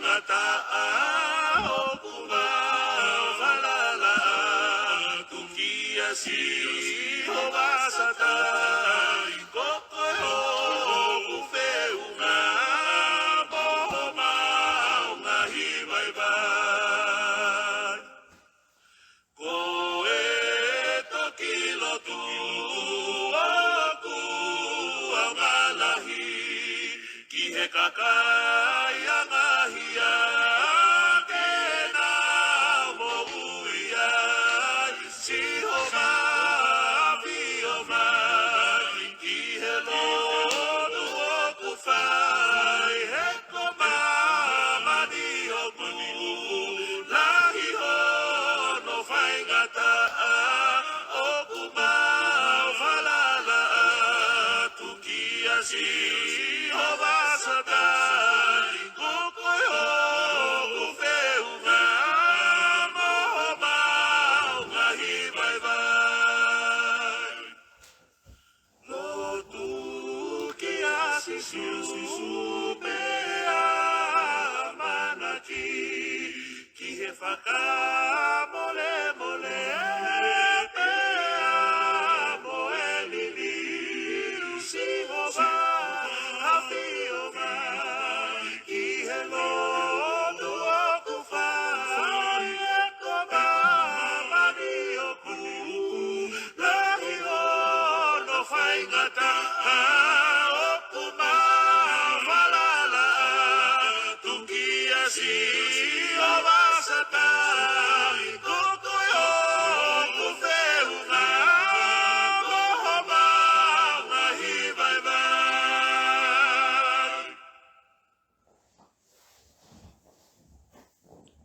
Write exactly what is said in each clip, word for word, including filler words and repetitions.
Ngataʻa ʻoku mau falala atu kia Sihova Sātai, ko koe hoku feʻunga mo homau ngaahi vaivai. Ko e toki lotu ʻoku ʻaonga lahi ki he kakai ʻangaʻia ke nau moʻui ai. Sihova, ʻafio mai ki he lotu ʻoku fai, he ko māmani ʻoku lahi hono faingataʻa, ʻoku mau falala atu kia Sihova Sātai, ko koe hoku feʻunga mo homau ngaahi vaivai. Lotu kia Sīsū pea ʻamanaki ki he fakamolemole pea mo e liliu. Sihova, ʻafio mai ki he lotu ʻoku fai, he ko māmani ʻoku lahi hono faingataʻa, ʻoku mau falala atu kia Sihova Sātai, ko koe hoku feʻunga mo homau ngaahi vaivai.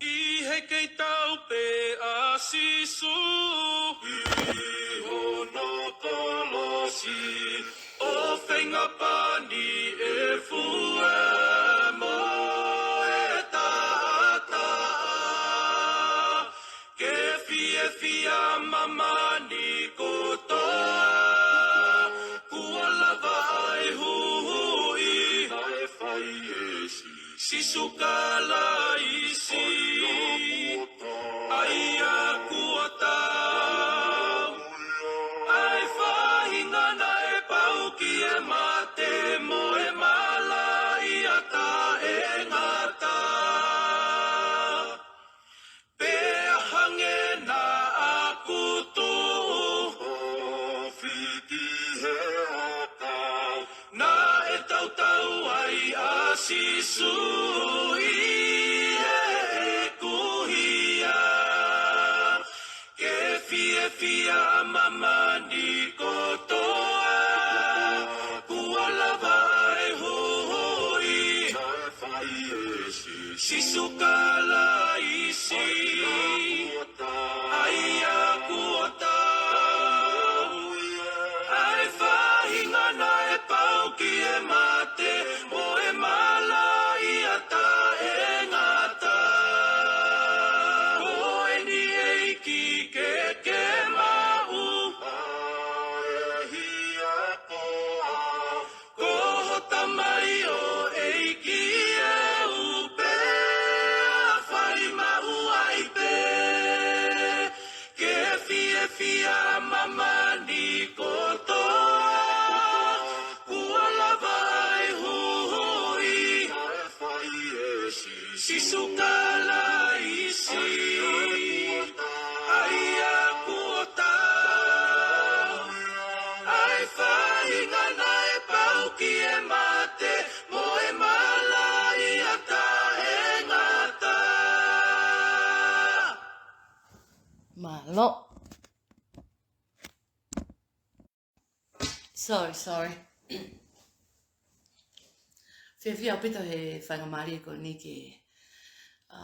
ʻI he kei tau pē ʻa Sīsū ʻi hono kolosi, ʻo feinga pani e fue mo e taʻataʻa. Ke fiefia māmani kotoa, kuo lava ai huhuʻi. Naʻe fai ʻe Sī- Sīsū Kalaisi ʻa ia kuo tau, ʻa e faʻahinga naʻe pau ki he mate mo e malaʻia taʻengata. Pea hangē naʻa ku tuʻu ʻo fiti he ʻakau, naʻe tautau ai ʻa Sīsū ʻi heʻeku hia. Ke fiefia māmani kotoa, kuo lava ai huhuʻi. Sīsū Kalaisi ʻa ia kuo tau, ʻa e faʻahinga naʻe pau ki he mate mo e malaʻia taʻengata. Ko eni ʻEiki ke ke maʻu ʻa e hia ko au. Ko ho Tamai ʻo ʻEiki ʻe ʻupe, ʻa fai maʻu ai pē. Ke fiefia māmani kotoa, kuo lava ai huhuʻi. Sīsū Kalaisi ʻa ia kuo tau, ʻa e faʻahinga naʻe pau ki he mate mo e malaʻia taʻengata. Mālō. Sorry, sorry. Fiefia ʻaupito he faingamālie ko eni ke, ʻa,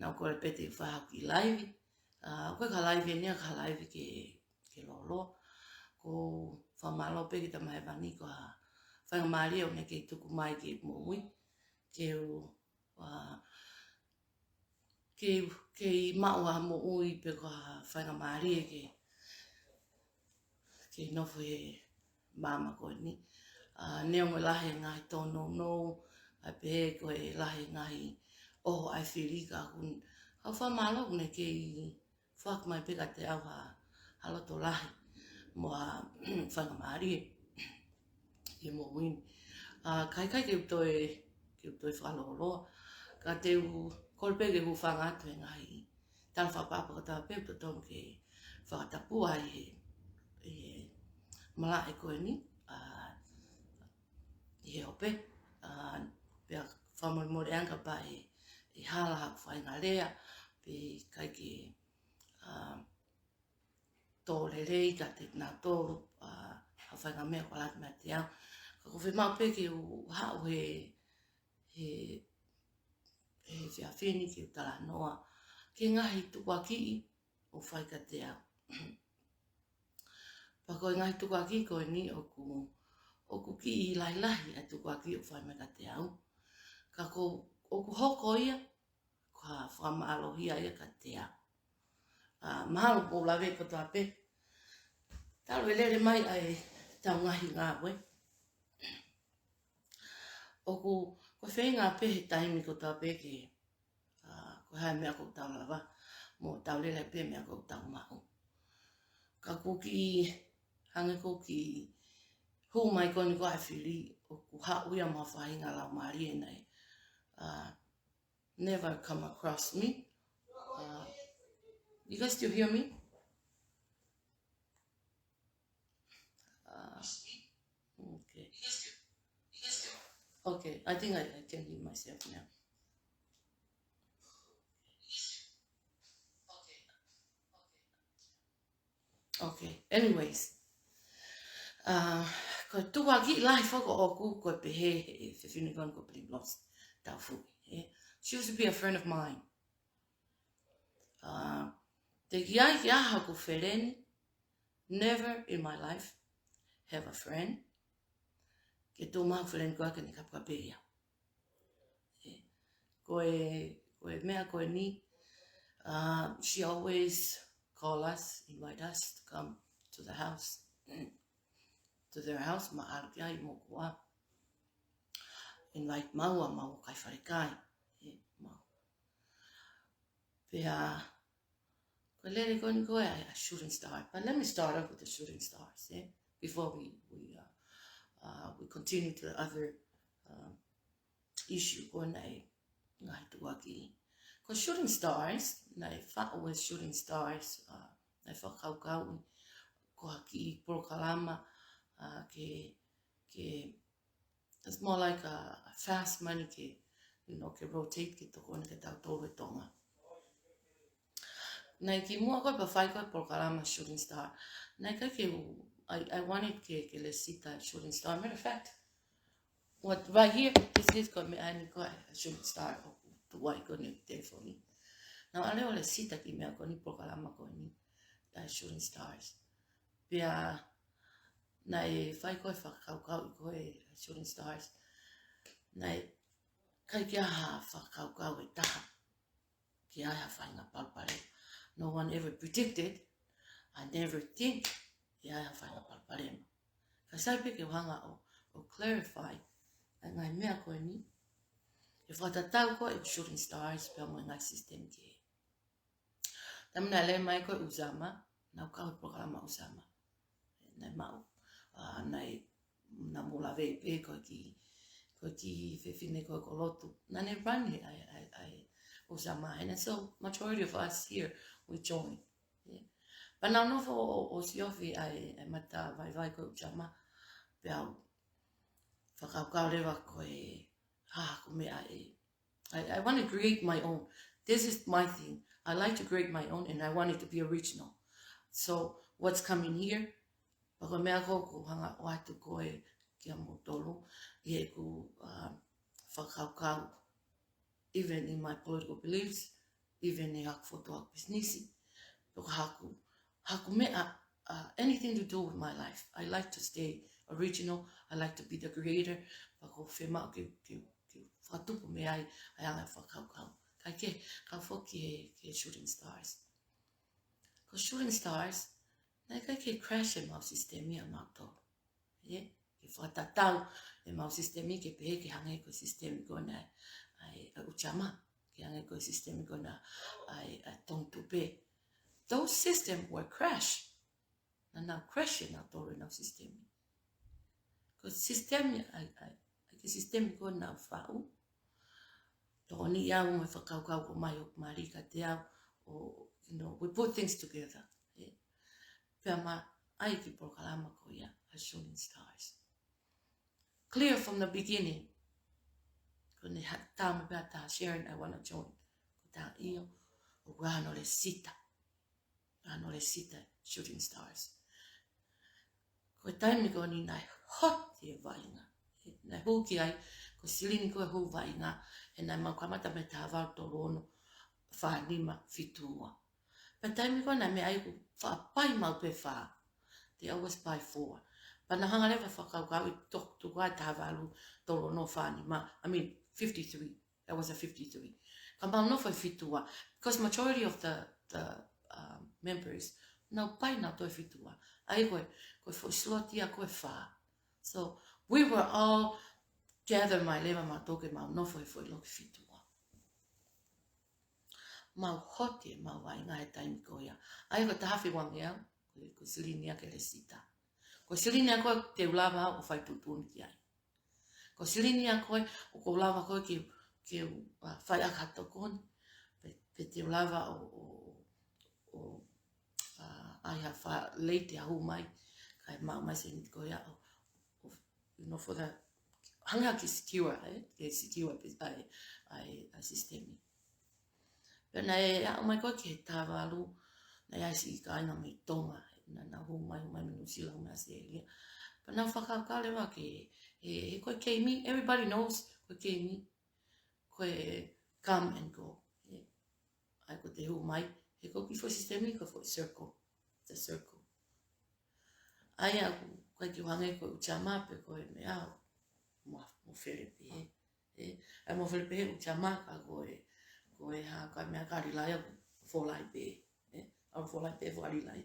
naʻa ku kole pē te u fai haʻaku kiʻi laivi. ʻA, ko e kiʻi laivi eni, kiʻi laivi ke, ke lōloa. Ko e fakamālō pē ki he Tamai Hēvani ko e faingamālie ʻoku ne kei tuku mai ke moʻui. Ke u, ʻa, ke, ke maʻu ʻa e moʻui pea ko e faingamālie ke, ke nofo he māmani ko eni. ʻA, neongo e lahi e ngaahi tōnounou, ʻa, pehē ko e lahi e ngaahi ʻoho ʻa e fili ka ʻoku, ʻoku ou fakamālō ʻoku ne kei foaki mai pē kiate au ha, ha loto lahi mo ha faingamālie ʻi he moʻui ni. ʻA, ka ʻikai ke u toe, ke u toe fakalōloa, ka te u kole pē ke u hūfanga atu he ngaahi tala fakaʻapaʻapa kotoa pē ʻoku totonu ke fakatapua ʻi he, ʻi he malaʻe ko eni, ʻa, ʻi he ope, ʻa, pea fakamolemole ange kapau ʻe, ʻe hala haʻaku faʻahinga lea, pe ʻikai ke, ʻa, tō lelei kiate kinautolu, ʻa, ha faʻahinga meʻa ʻoku ʻalu atu meiate au. Ka ʻoku ou fiemaʻu pē ke u haʻu he, he, he efiafi ni ke u talanoa ki he ngaahi tukuakiʻi ʻoku fai kiate au. Pea ko e ngaahi tukuakiʻi ko eni ʻoku, ʻoku kiʻi lahilahi ʻa e tukuakiʻi ʻoku fai mai kiate au. Ka ko, ʻoku hoko ia, ko ha fakamālohia ia kiate au. ʻA, mahalo ʻoku ou lave kotoa pē. Talu e lele mai ʻa e tau ngaahi ngāue. ʻOku, ko e feinga pē he taimi kotoa pē ke, ʻa, ko e hā e meʻa ʻoku tau lava, mo tau lele pē meʻa ʻoku tau maʻu. Ka ʻoku kiʻi, hangē ʻoku kiʻi hū mai ko eni ko ā e fili, ʻoku haʻu ia mo ha faʻahinga laumālie naʻe, ʻa, never come across me. Uh, you guys still hear me? Uh, okay. Okay, I think I, I can hear myself now. Okay, anyways. Uh, ko e tukuakiʻi lahi foki ʻoʻoku ko e pehē he fefine ko eni ko Blimlos Taufuʻi, ē. She used to be a friend of mine. Uh, teʻeki ai ke ʻi ai haʻaku feleni, never in my life have a friend. Ke tuʻu mai haʻaku feleni ko ē ke ne kapekape ia. Ē, ko e, ko e meʻa ko eni, uh, she always call us, invite us to come to the house, to their house, ma ʻalu ki ai mo kua. Invite maua, maua kai falekai. Ē, maua. Pea, ko e lele ko eni ko ē ʻa e shooting star. But let me start off with the shooting stars, ē? Before we, we, uh, uh, we continue to the other, um, issue ko ē naʻe ngaahi tukuakiʻi. Ko e shooting stars, naʻe faʻu e shooting stars, uh, naʻe fakakaukauʻi ko ha kiʻi polokalama, uh, ke, ke, it's more like a, a fast money ke, you know, ke rotate ke tokoni kiate kitautolu ʻi Tonga. Naʻe kimuʻa ko ē pea fai ko ē polokalama shooting star. Naʻe ʻikai ke u, I, I wanted ke, ke lēsisita shooting star. Matter of fact, what, right here, this is ko e meʻa ni ko ē ʻa e shooting star ʻoku tuʻu ai ko eni he telefoni. Naʻá ku ʻalu ʻo lēsisita ki he meʻa ko eni polokalama ko eni ʻa e shooting stars. Pea naʻe fai ko ē fakakaukauʻi ko ē ʻa e shooting stars. Naʻe ʻikai ke ʻi ai ha fakakaukau ʻe taha ke ʻi ai ha faʻahinga palopalema. No one ever predicted, I never think ʻe ʻi ai ha faʻahinga palopalema. Ka sai pē ke u hanga ʻo, ʻo clarify ʻa e ngaahi meʻa ko eni, ʻe fakatatau ko ē ʻeku shooting stars pea mo e ngaahi system kehe. Taimi naʻe lele mai ko ē ʻa Uzama, naʻá ku kau he polokalama ʻa Uzama. Naʻe maʻu, uh, naʻe, naʻá ku lave pē ko e kiʻi, ko e kiʻi fefine ko ē ko Lotu. Naʻá ne run he ʻa e, ʻa e, ʻa e Uzama. And so, majority of us here, we join. Yeah. But naʻá ku nofo ʻo, ʻo, ʻo siofi ʻa e, ʻa e matavaivai ko ē ʻa Uzama. Pea u fakakaukau leva ko e hā haʻaku meʻa ē. I, I want to create my own. This is my thing. I like to create my own and I want it to be original. So what's coming here? Pea ko e meʻa ko ē ʻoku ou hanga ʻo ʻoatu ko ē kia moutolu, ʻi heʻeku, uh, fakakaukau, even in my political beliefs, even ʻi haʻaku fokotuʻu ʻeku pisinisi, pe ko haʻaku, haʻaku meʻa, uh, anything to do with my life. I like to stay original. I like to be the creator. Pea ʻoku ou fiemaʻu ke, ke, ke fakatupu mei ai ʻa e anga e fakakaukau. Kae kehe, kau foki ki he, ki he shooting stars. Ko e shooting stars, naʻe ʻikai ke crash ʻemau system ia ʻamautolu. ʻIo, ke fakatatau ʻemau system ia ke pehē ke hangē ko e system ko ena ʻa e, ʻa e Uzama. Ke hangē ko e sisitemi ko ena ʻa e, ʻa e Tonga Tupe. Those system were crash. Naʻa nau crash ʻenau tolu ʻenau sisitemi. Ko e sisitemi, ʻa e, ʻa e, ʻa e kiʻi sisitemi ko ena ʻoku faʻu. Tokoni au mo e fakakaukau ko mai ʻo Malika te au, ʻo, you know, we put things together. ʻE. Pea ma ʻai e kiʻi polokalama ko ia, ʻa e Shooting Stars. Clear from the beginning. Ko ʻene ha-, tā mai pē ʻa Sharon, "I wanna join." Ko e tā ʻio, ʻoku ʻi ai hono lēsisita. ʻI ai hono lēsisita Shooting Stars. Ko e taimi ko eni naʻe hoti e vaʻinga. Naʻe hū ki ai, ko e silini ko ē hū vaʻinga, he naʻa mau kamata mei he taha valu, tolu ono, fā nima, fitu ua. Pea taimi ko ē naʻe meʻa ai ʻoku faʻa pai maʻu pē fā. They always buy four. Pea nau hanga leva ʻo fakakaukauʻi ʻo tuku ʻa e taha valu, tolu ono, fā nima, I mean, fifty-three. That was a fifty-three. Ka mau nofo he fitu ua. Because majority of the, the, um, members, nau pai nautolu he fitu ua. ʻA ia ko e, ko e foʻi slot ia ko e fā. So, we were all gather mai leva mautolu ke mau nofo he foʻi loki fitu ua. Mau hoti ʻemau vaʻinga he taimi ko ia. ʻA ia ko e taha afe ua ngeau, ko e, ko e silini ia ko e lēsisita. Ko e silini ia ko ē te u lava ʻo fai tuʻutuʻuni ki ai. Ko e silini ia ko ē, ʻoku ou lava ko ē ke, ke, uh, fai ʻaki ha tokoni. Pe, pe te u lava ʻo, ʻo, ʻo, uh, ʻai ha fā late ʻa hū mai. Kae maʻu mai e sēniti ko ia ʻo, ʻo, you know, for the, hanga ke secure, ē? Ke secure pē ʻa e, ʻa e, ʻa e sisitemi. Pea naʻe aʻu mai ko ē ki he taha valu, naʻe ʻi ai e siʻi kāinga mei Tonga, naʻa nau hū mai, hū mai mei Nuʻusila, hū mai ʻAositelēlia. Pea nau fakakaukau leva ke, he, he ko e keimi, everybody knows, ko e keimi, ko e come and go. He, ʻa ia ko ʻete hū mai, he ko e kiʻi foʻi sisitemi, ko e foʻi circle, the circle. ʻA ia ʻoku ʻikai ke u hangē ko e ʻū tiama pe ko e meʻa, mo, mo fele pē, ē. ʻE, ʻa ia mo fele pē he ʻū tiama ka ko e, ko e hā, ko e meʻa ka lilai ʻoku folai pē, ē. ʻA folai pē, folai lilai.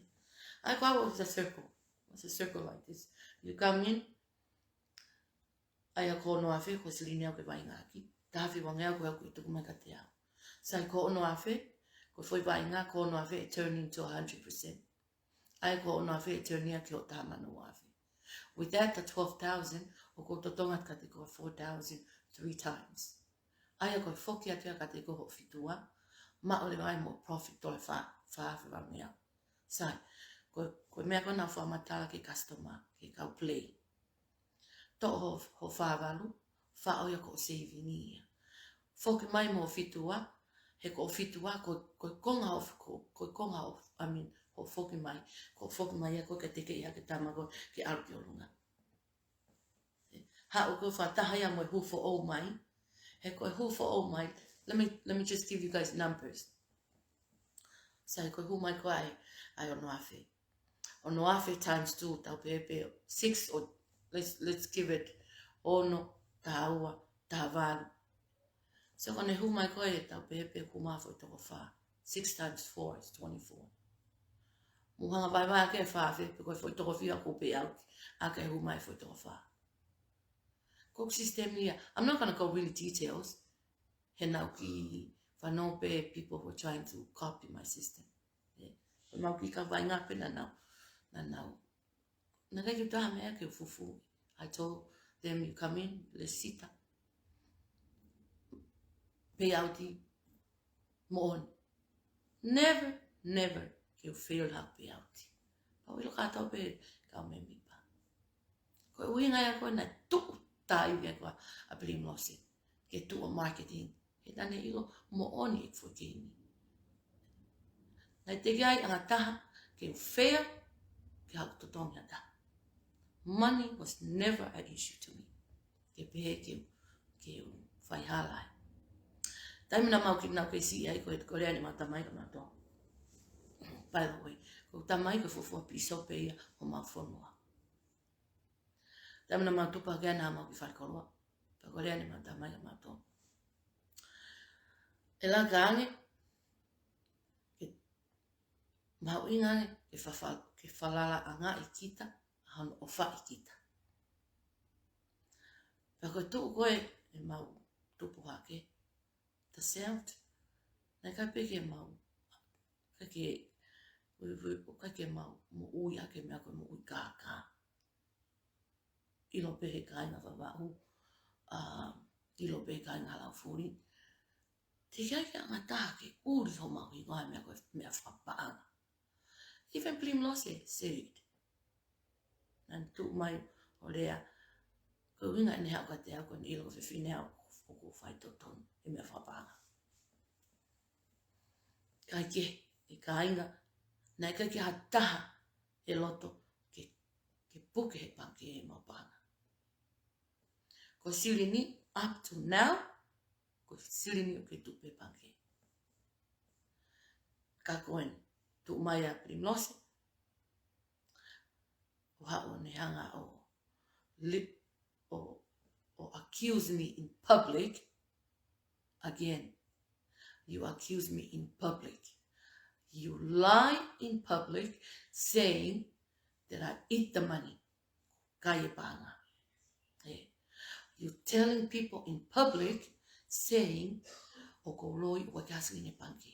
ʻA ia ko au, it's a circle. It's a circle like this. You come in, ʻa ia ko hono afe, ko e silini ia ʻoku ke vaʻinga ʻaki. Taha afe ua ngeau ko ē ʻoku ke tuku mai kiate au. Sai ko hono afe, ko e foʻi vaʻinga, ko hono afe, it turn into a hundred percent. ʻA ia ko hono afe, it turn ia ki hoʻo taha mano ua afe. With that, the twelve thousand, ʻoku ou totongi atu kiate koe four thousand three times. ʻA ia ko e foki atu ia kiate koe hoʻo fitu ua, maʻu leva ai mo e profit tolu fā, fā afe valu ngeau. Sai, ko, ko e meʻa ko ē naʻa ku fakamatala ki he customer, ki he kau play. Toʻo hoʻo, hoʻo fā valu, faʻo ia ko hoʻo saving ia. Foki mai mo e fitu ua, he ko e fitu ua, ko, ko e konga hoʻo, ko, ko e konga hoʻo, I mean, hoʻo foki mai, ko hoʻo foki mai ia ko ē ke tekeʻi hake e tama ko ē ke ʻalu ki ʻolunga. Haʻu ko e fakataha ia mo e hū foʻou mai, he ko e hū foʻou mai, let me, let me just give you guys numbers. Sai ko e hū mai ko ē ʻa e, ʻa e ono afe. Ono afe times two, tau pehē pē six or let's, let's give it ono, taha ua, taha valu. So ko ʻene hū mai ko ē tau pehē pē hū mai foʻi toko fā. Six times four is twenty-four. Mou hanga vaivai ʻaki e fā afe, pe ko e foʻi toko fiha ʻoku ou pay out, ʻa ia ke hū mai foʻi toko fā. Ko e sisitemi ia. I'm not gonna go really details. He naʻa ku kiʻi fanongo pē people who are trying to copy my system. ʻE, ko ʻemau kiʻi kau vaʻinga pē naʻa nau, naʻa nau. Naʻe ʻikai ke u taha meʻa ke u fufū. I told them, you come in, lēsisita. Pay out ʻi moʻoni. Never, never ke u fail ha pay out. Pau ʻilo kātoa pē kau mēmipa. Ko e ʻuhinga ia ko ē naʻe tuʻu tā ia ko ē ʻa Pili Mose ke tuʻu ʻo marketing. He naʻa ne ʻilo moʻoni e foʻi keimi. Naʻe teʻeki ai ʻa e taha ke u fail ke haʻu totongi ha taha. Money was never an issue to me. Ke pehē ke, ke u fai hala ai. Taimi naʻa mau kiʻi nau kei siʻi ai ko e, ko e lea ʻa ʻemau tamai kia mautolu. By the way, ko e tamai ko e fuofua pīsope ia ʻo homau fonua. Taimi naʻa mau tupu hake ai naʻa mau kiʻi falekoloa. Pea ko e lea ʻa ʻemau tamai kia mautolu. ʻE laka ange, ke mahuʻinga ange, ke fafa-, ke falalaʻangaʻi kita, ʻa hono ʻofaʻi kita. Pea ko e tuʻu ko ē ʻemau tupu hake, the sound Naʻe ʻikai pē ke mau, ʻikai ke, ʻikai ke mau moʻui ʻaki e meʻa ko e moʻui kākā. ʻIlo pē he kāinga Vavaʻu, ʻa, ʻilo pē he kāinga Laufuli. Teʻeki ai ke ʻangatā ke ʻuli homau hingoa he meʻa ko e meʻa fakapaʻanga. Even Pilimilose said, naʻa ne tuʻu mai ʻo lea, ko e ʻuhinga ʻene haʻu kiate au ko ʻene ʻilo ko e fefine au ʻoku ou faitotonu he meʻa fakapaʻanga. Kae kehe, e kāinga, naʻe ʻikai ke ha taha ʻe loto ke, ke puke he pangikē ʻemau paʻanga. Ko e silini, up to now, ko e silini ʻoku kei tuʻu pē he pangikē. Ka ko eni, tuʻu mai ʻa Pilimilose, ʻo haʻu ʻo ne hanga ʻo li-, ʻo, ʻo accuse me in public. Again, you accuse me in public. You lie in public saying that I eat the money. Kai e paʻanga. Eh, you telling people in public saying, ʻoku ou loi, ʻoku ʻikai ke ʻasi ʻeni he pangikē.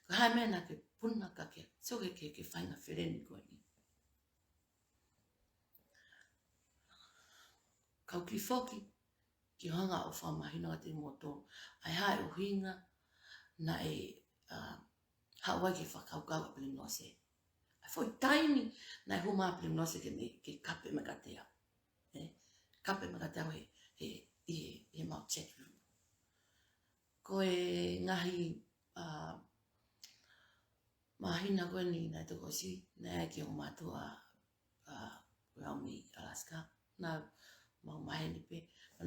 Ko e hā e meʻa naʻa ke puna ka ke, so ke, ke, ke fainga feleni ko eni. Kau kiʻi foki, ke hanga ʻo fakamahino kiate kimoutolu ʻa e hā e ʻuhinga naʻe, ʻa, haʻu ai ke fakakaukau ʻa Pilimilose. ʻA e foʻi taimi naʻe hū mai ʻa Pilimilose ke ne, ke kape mai kiate au. Eh, kape mai kiate au he, he, he, he mau chat room. Ko e ngaahi, ʻa, māhina ko eni naʻe tokosi, naʻe ʻi ai ki hoku mātuʻa, ʻa, ko au mei Alaska. Naʻa mau maheni pē,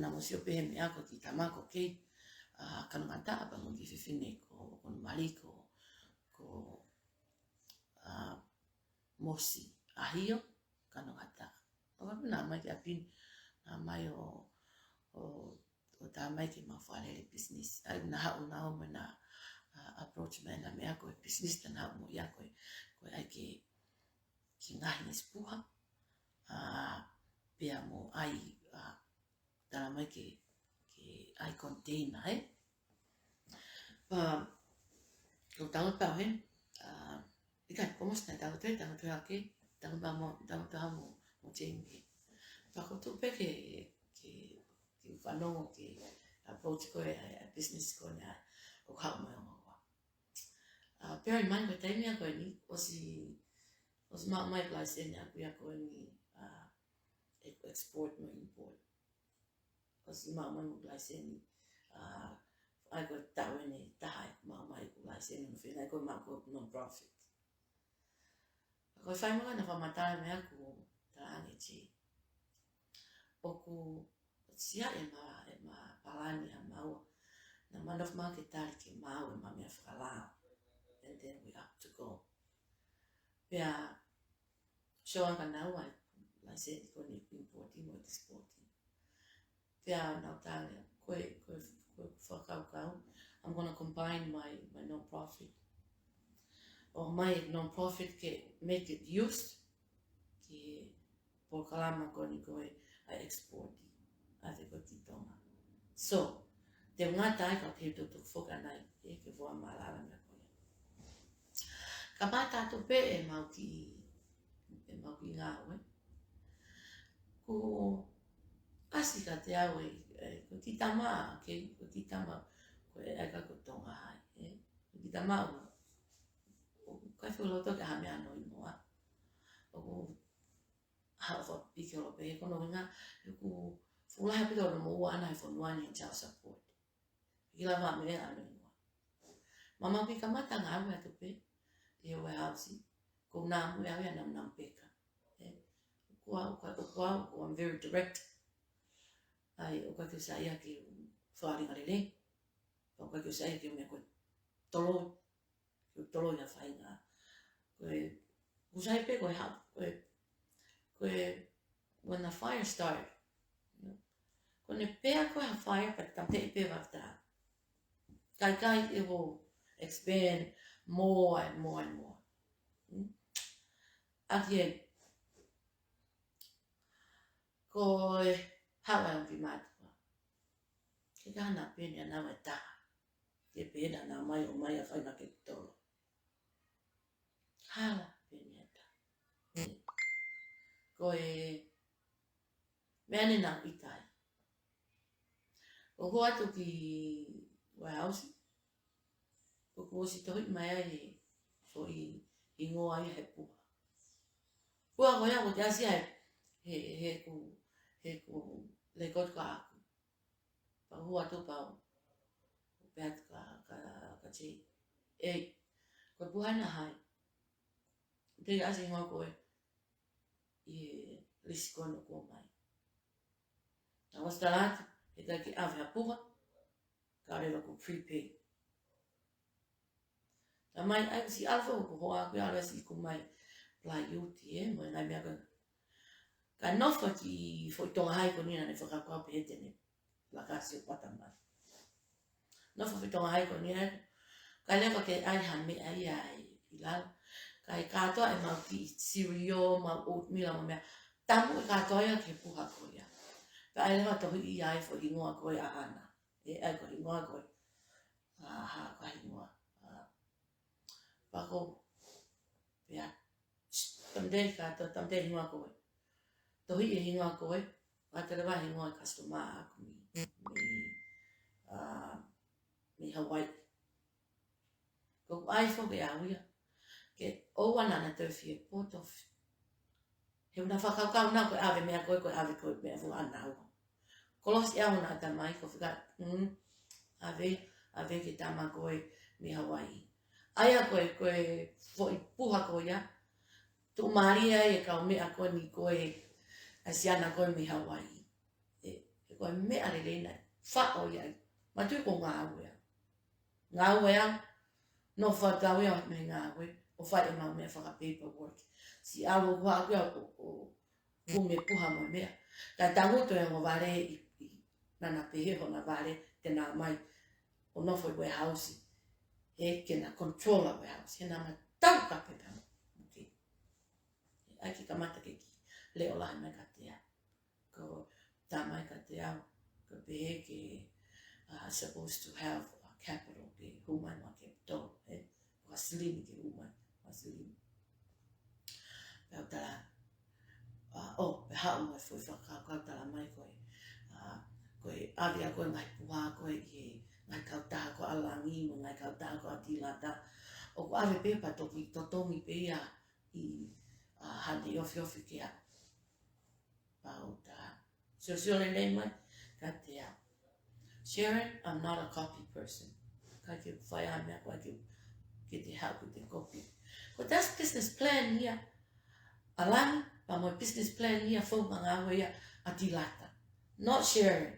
naʻa mau sio pē he meʻa ko e kiʻi tama ko Kei, ʻa, Kanongataʻa, pea mo e kiʻi fefine ko, ko Numali ko, ko, ʻa, Mosi ʻAhio, Kanongataʻa. ʻO ka naʻa mai ki ʻapi ni, naʻa mai ʻo, ʻo ʻo tā mai ke mau fakalele business. ʻA ia naʻa haʻu naʻa mo na, ʻa, approach mai na meʻa ko e business naʻa haʻu mo ia ko e, ko e ʻai ke, ke ngaohi e sipuha, ʻa, pea mo ʻai, ʻa, tala mai ke, ke ʻai container, eh? Pea, ko tau tau, eh? ʻA, ʻikai, ko Mosi naʻe tau tau, tau tau ake, tau tau mo, tau tau mo, mo Jamie. Pea ko e tuʻu pē ke, ke, ke fanongo ki he approach ko ē ʻa e, ʻa e business ko eni ʻoku haʻu mai ʻo maua. ʻA, bear in mind ko e taimi ko eni, ʻosi, ʻosi maʻu mai e license ʻaʻaku ia ko eni, ʻa, e-, export mo import. ʻOsi maʻu mai mo e license, ʻa, ʻa ia ko e taʻu eni ʻe taha ʻeku maʻu mai ʻeku license, ʻo fēnā ko e maʻu ko e non-profit. Ko e fai mai naʻa fakamatala mai ʻaku, talaange Jay, ʻoku ʻosi ʻi ai ʻema, ʻema palani ʻa maua. Naʻa ma nofo mai ke tali ke maʻu ʻema meʻa fakalao. And then we up to go. Pea, so ʻa ka naua, license ko eni importing mo exporting. Pea naʻa ku talaange, ko e, ko e, ko e fakakaukau, I'm gonna combine my, my non-profit. ʻO my non-profit ke make it used ki he polokalama ko eni ko e ʻa e export ʻa e ko e ki Tonga. So, te u ngata ai ka ke tutuku foki ʻanai, ʻe ke fua malala na ko ia. Kamata atu pē ʻemau kiʻi, ʻemau kiʻi ngāue. Kuo ʻasi kiate au e, e, ko e kiʻi tama, ke, ko e kiʻi tama, ko e ʻaika ko Tonga ai, e. Ko e kiʻi tama ʻoku, ʻoku ʻikai fuʻu loto ke ha meʻa ʻano ʻi muʻa. ʻOku haʻu fakapiki holo pē, ko hono ʻuhinga, ʻoku fuʻu lahi pē hono moʻua ʻana he fonua ni he child support. ʻIkai lava meʻa ʻano ʻi muʻa. Mama pē kamata ngāue atu pē, ʻi he warehouse, ko na mu e au ia na mu na peka. E, ko au, ko au, ko au, ko au, I'm very direct. ʻAi, ʻoku ʻikai ke u saiʻia ke u fakalinga lelei. ʻOku ʻikai ke u saiʻia ke u meʻa ko e toloi. Ke u toloi ha faʻahinga. Ko e, ʻoku sai pē ko e ha, ko e, ko e, when the fire start. Ko ʻene pea ko e ha fire, pea tāmateʻi pē vavata. Kai kai it will expand more and more and more. Hmm? Again, ko e hawa ʻo e mātuʻa. Ke ka hana pē ni ʻa naua ʻe taha. ʻe pehē naʻa nau ō mai ʻo ō mai ʻo fai ʻenau kepitolo. Hala pē mei ai. Ko e meʻa ni naʻe ʻita ai. ʻOku ʻoatu ki warehouse, ʻoku ʻosi tohi mai ai e foʻi hingoa ia he puha. Puha ko ia ʻoku ʻasi ai he, he, heʻeku, heʻeku lekooti ʻaʻaku. Pea u ʻoatu pea u pehē atu kia, kia, kia Jay, ʻEi, ko e puha ena ʻa hai? Te ke ʻasi e hingoa ko ē ʻi he lisi ko ena ʻoku ō mai. Naʻe ʻosi tala atu, heʻikai ke ʻave ha puha, kae ʻoua leva kuo prepay. Talamai, ʻai, ʻosi ʻalu foki ʻeku hoa, kuo ʻalu ʻo ʻasi ʻeku mai, playuti, ē, mo e ngaahi meʻa ko ē. Kae nofo ki he foʻi Tonga High ko eni naʻe fakakaukau pē he te ne laka ʻo sio pata mai. Nofo foʻi Tonga High ko eni, ē. Kae leva ke ʻai ha meʻa ia ʻi lalo. Kae kātoa ʻemau kiʻi cereal, mau oatmeal mo e meʻa. Tamu ʻe kātoa ia ki he puha ko ia. Pea ʻai leva ʻo tohi ia ʻa e foʻi hingoa ko ē ʻaʻana. ʻE, ʻai ko e hingoa ko ē. ʻA, ha, ko e hingoa. ʻA, pea ko, pea. Tamate kātoa, tamate hingoa ko ē. Tohi e hingoa ko ē. Pea tala leva hingoa e customer ʻaʻaku mei, mei, ʻa, mei Hawaii. Ko ʻeku ʻai foki ʻe au ia. Ke ʻoua naʻa na toe fie poto. He ʻoku na fakakaukau ʻe nau ko e ʻave meʻa ko ē, ko e ʻave ko e meʻa fua ʻanaua. Kolosi ʻe au ʻa e ʻatamai ko e fika, mm, ʻave, ʻave ki he tama ko ē mei Hawaii. ʻA ia ko e, ko e foʻi puha ko ia. Tuʻumālie ai e kau meʻa ko eni ko ē, ʻa e siana ko ē mei Hawaii. ʻE, ʻe ko e meʻa lelei naʻe faʻo ia ai. Mātuʻaki ko e ngāue au. Ngāue au, nofo atu au ia mei he ngāue, ʻo fai ʻemau meʻa faka-paperwork. Siʻi ʻalu ʻo ʻalu ia ʻo, ʻo, ʻo kumi e puha mo e meʻa. Kae tangutu e ongo vale ʻi, ʻi, naʻa na pehē hona vale, te na ō mai ʻo nofo ʻi warehouse. He ke na control e warehouse, he naʻa ma tau ka pe tau. Okay. ʻAi ke kamata ke kiʻi leʻo lahi mai kiate au. Ko e talamai kiate au, ko e pehē ke, uh, supposed to have a capital ke hū mai mo e capital, ē? Ko e silini ke hū mai, ko e silini. Pea u tala, uh, ʻo, pea haʻu mai foʻi fakakaukau talamai ko e, uh, ko e ʻave ʻa e ngaahi puha ko ē ʻi he ngaahi kautaha ko ē ʻa Langi, mo e ngaahi kautaha ko ē ʻa Tilata. ʻOku ʻave pē pea toki totongi pē ia ʻi, uh, haʻane ofiofi ke aʻu. Pea u tala. Sio, sio lelei mai, kiate au. Sharon, I'm not a copy person. ʻIkai ke fai ʻa e meʻa ko ē ke, ke te haʻu ke te copy. Ko e taha business plan ia ʻa Langi, pea mo e business plan ia founga ngāue ia ʻa Tilata. Not Sharon.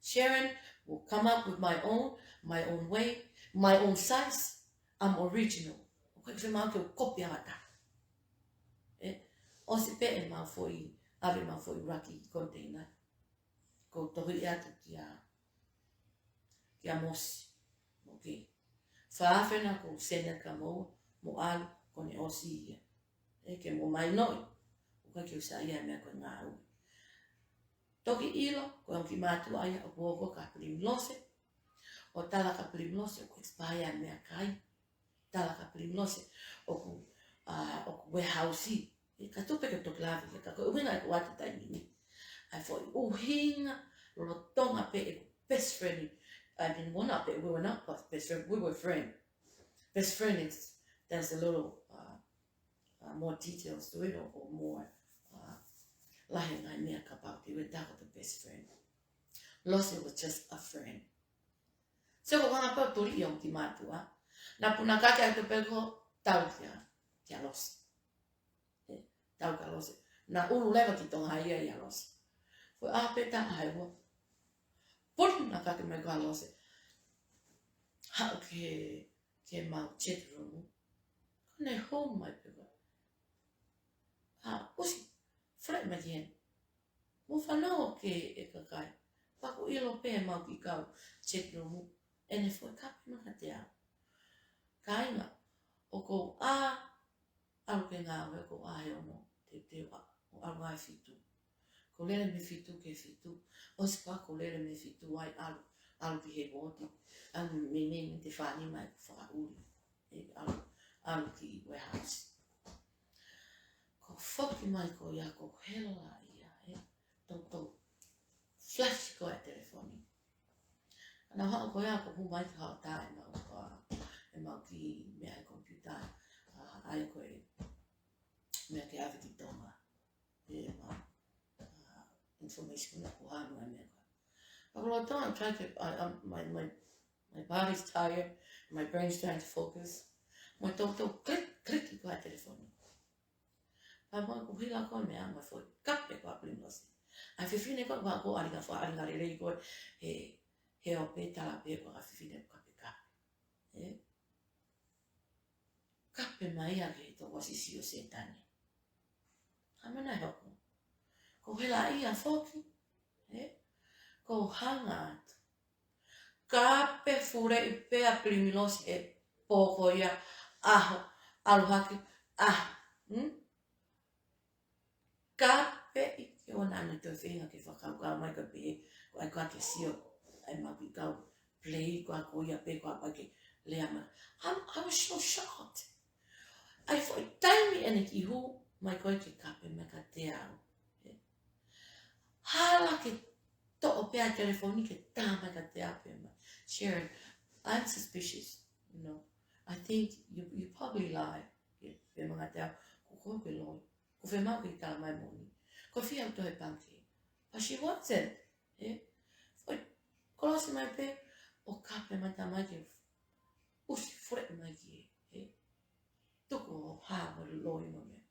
Sharon will come up with my own, my own way, my own size. I'm original. ʻOku ʻikai ke fiemaʻu ke u copy ʻa ha taha. ʻE, ʻosi pē ʻemau foʻi, ʻave ʻemau foʻi ʻuluaki container. Ko e tohi atu kia, kia Mosi. Okay. Fā afe na ko e send kia Mosi, mo ʻalu, ko ʻene ʻosi ia. ʻE ke mo mai noʻi. ʻOku ʻikai ke u saiʻia he meʻa ko e ngāue. Toki ʻilo, ko e ongo kiʻi mātuʻa ia, ʻoku ō ko ē kia Pilimilose. ʻO tala kia Pilimilose, ʻoku expire e meʻakai. Tala kia Pilimilose, ʻoku, uh, ʻoku warehouse. ʻE ka tupe ke toki lave, ka ko e ʻuhinga ʻeku ʻoatu he taimi ni. ʻA e foʻi ʻuhinga, lolotonga pē ʻeku best friend. I mean, we're not, we were not best friend, we were friend. Best friend is, there's a little, uh, uh, more details to it or, or more, uh, lahi e ngaahi meʻa kapau te u ʻeke ko e best friend. Lose was just a friend. So, ko e anga pē ʻo e tuli ʻa e ongo kiʻi mātuʻa. Naʻa ku na kake atu pē ko e tau kia, kia Lose. ʻE, tau kia Lose. Naʻe ʻulu leva ki Tonga ia ʻia Lose. Ko e ʻaho pē taha ʻe ua. Puli na kake mai ko ē ʻa Lose. Haʻu ki he, ki heʻemau chat room. Ko ʻene home mai pē ko ē. ʻA, ʻosi, flat mai ki heni. Mou fanongo ki he kakai. Pea u ʻilo pē heʻemau kiʻi kau chat room. ʻEne foʻi kape mai kiate au. Kāinga, ʻoku ou ʻā, ʻalu ki he ngāue ʻoku ou ʻā he ono, teuteu ʻa, ʻo ʻalu ai fitu. Ko e lele mei he fitu ki he fitu, ʻosi pē ko e lele mei he fitu ai ʻalu. ʻalu ki he vote, ʻalu mei, mei, mei he fānau mai fakaʻuli, ē, ʻalu, ʻalu ki warehouse. Ko e foki mai ko ia ko e hela ia, ē, toutou flash ko ē telefoni. Naʻa haʻu ko ia ko e hū mai ki haʻo tā ʻemau, ʻemau kiʻi meʻa ʻi he computer, ʻa, ʻai ko e meʻa ke ʻave ki Tonga. ʻEmau, ʻa, information ʻoku hanu ai meʻa ko ē. Pea ko e loto, I'm trying to, I, I'm, my, my, my body's tired, my brain's trying to focus. Mo e toutou click, click ko ē telefoni. Pea mo e kuo hila ko ē meʻa mo e foʻi kape ko ē ʻa Primrose. ʻA e fefine ko ē ʻoku ʻalu ki fā, ʻalu ki lelei ko ē he, he ʻope tala pē ko e fefine ko ē kape kape. Ē? Kape mai ʻa ke toko sisi ʻo Sētane. ʻA mena he hoko. Ko e hela ia foki. Ē? Ko e hanga atu. Kape fuleʻi pē ʻa Primrose he pō ko ia ʻaho, ʻalu hake, ʻaho. Hmm? Kape ʻi ke ona ane toe feinga ke fakakaukau mai ka pehē, ko ai ko ā ke sio, ʻai mau ki kau play ko ā ko ia pē ko ā pē ke lea mai. I'm, I was so shocked. ʻAi foʻi taimi ʻene kiʻi hū mai ko ē ke kape mai kiate au. Hala ke toʻo pē ʻa e telefoni ke tā mai kiate au pē mai. Sharon, I'm suspicious, you know. I think you, you probably lie. Ke pē mai kiate au, ko koe ke loi. Ko e fiemaʻu ke tala mai moʻoni. Ko e fiha ʻoku toʻo he pangikē. But she wasn't. Ē? Foʻi kolosi mai pē, ʻo kape mai tā mai ke ʻusi fuleʻi mai ki he, ē? Tuku ʻo hā mo loi mo meʻa.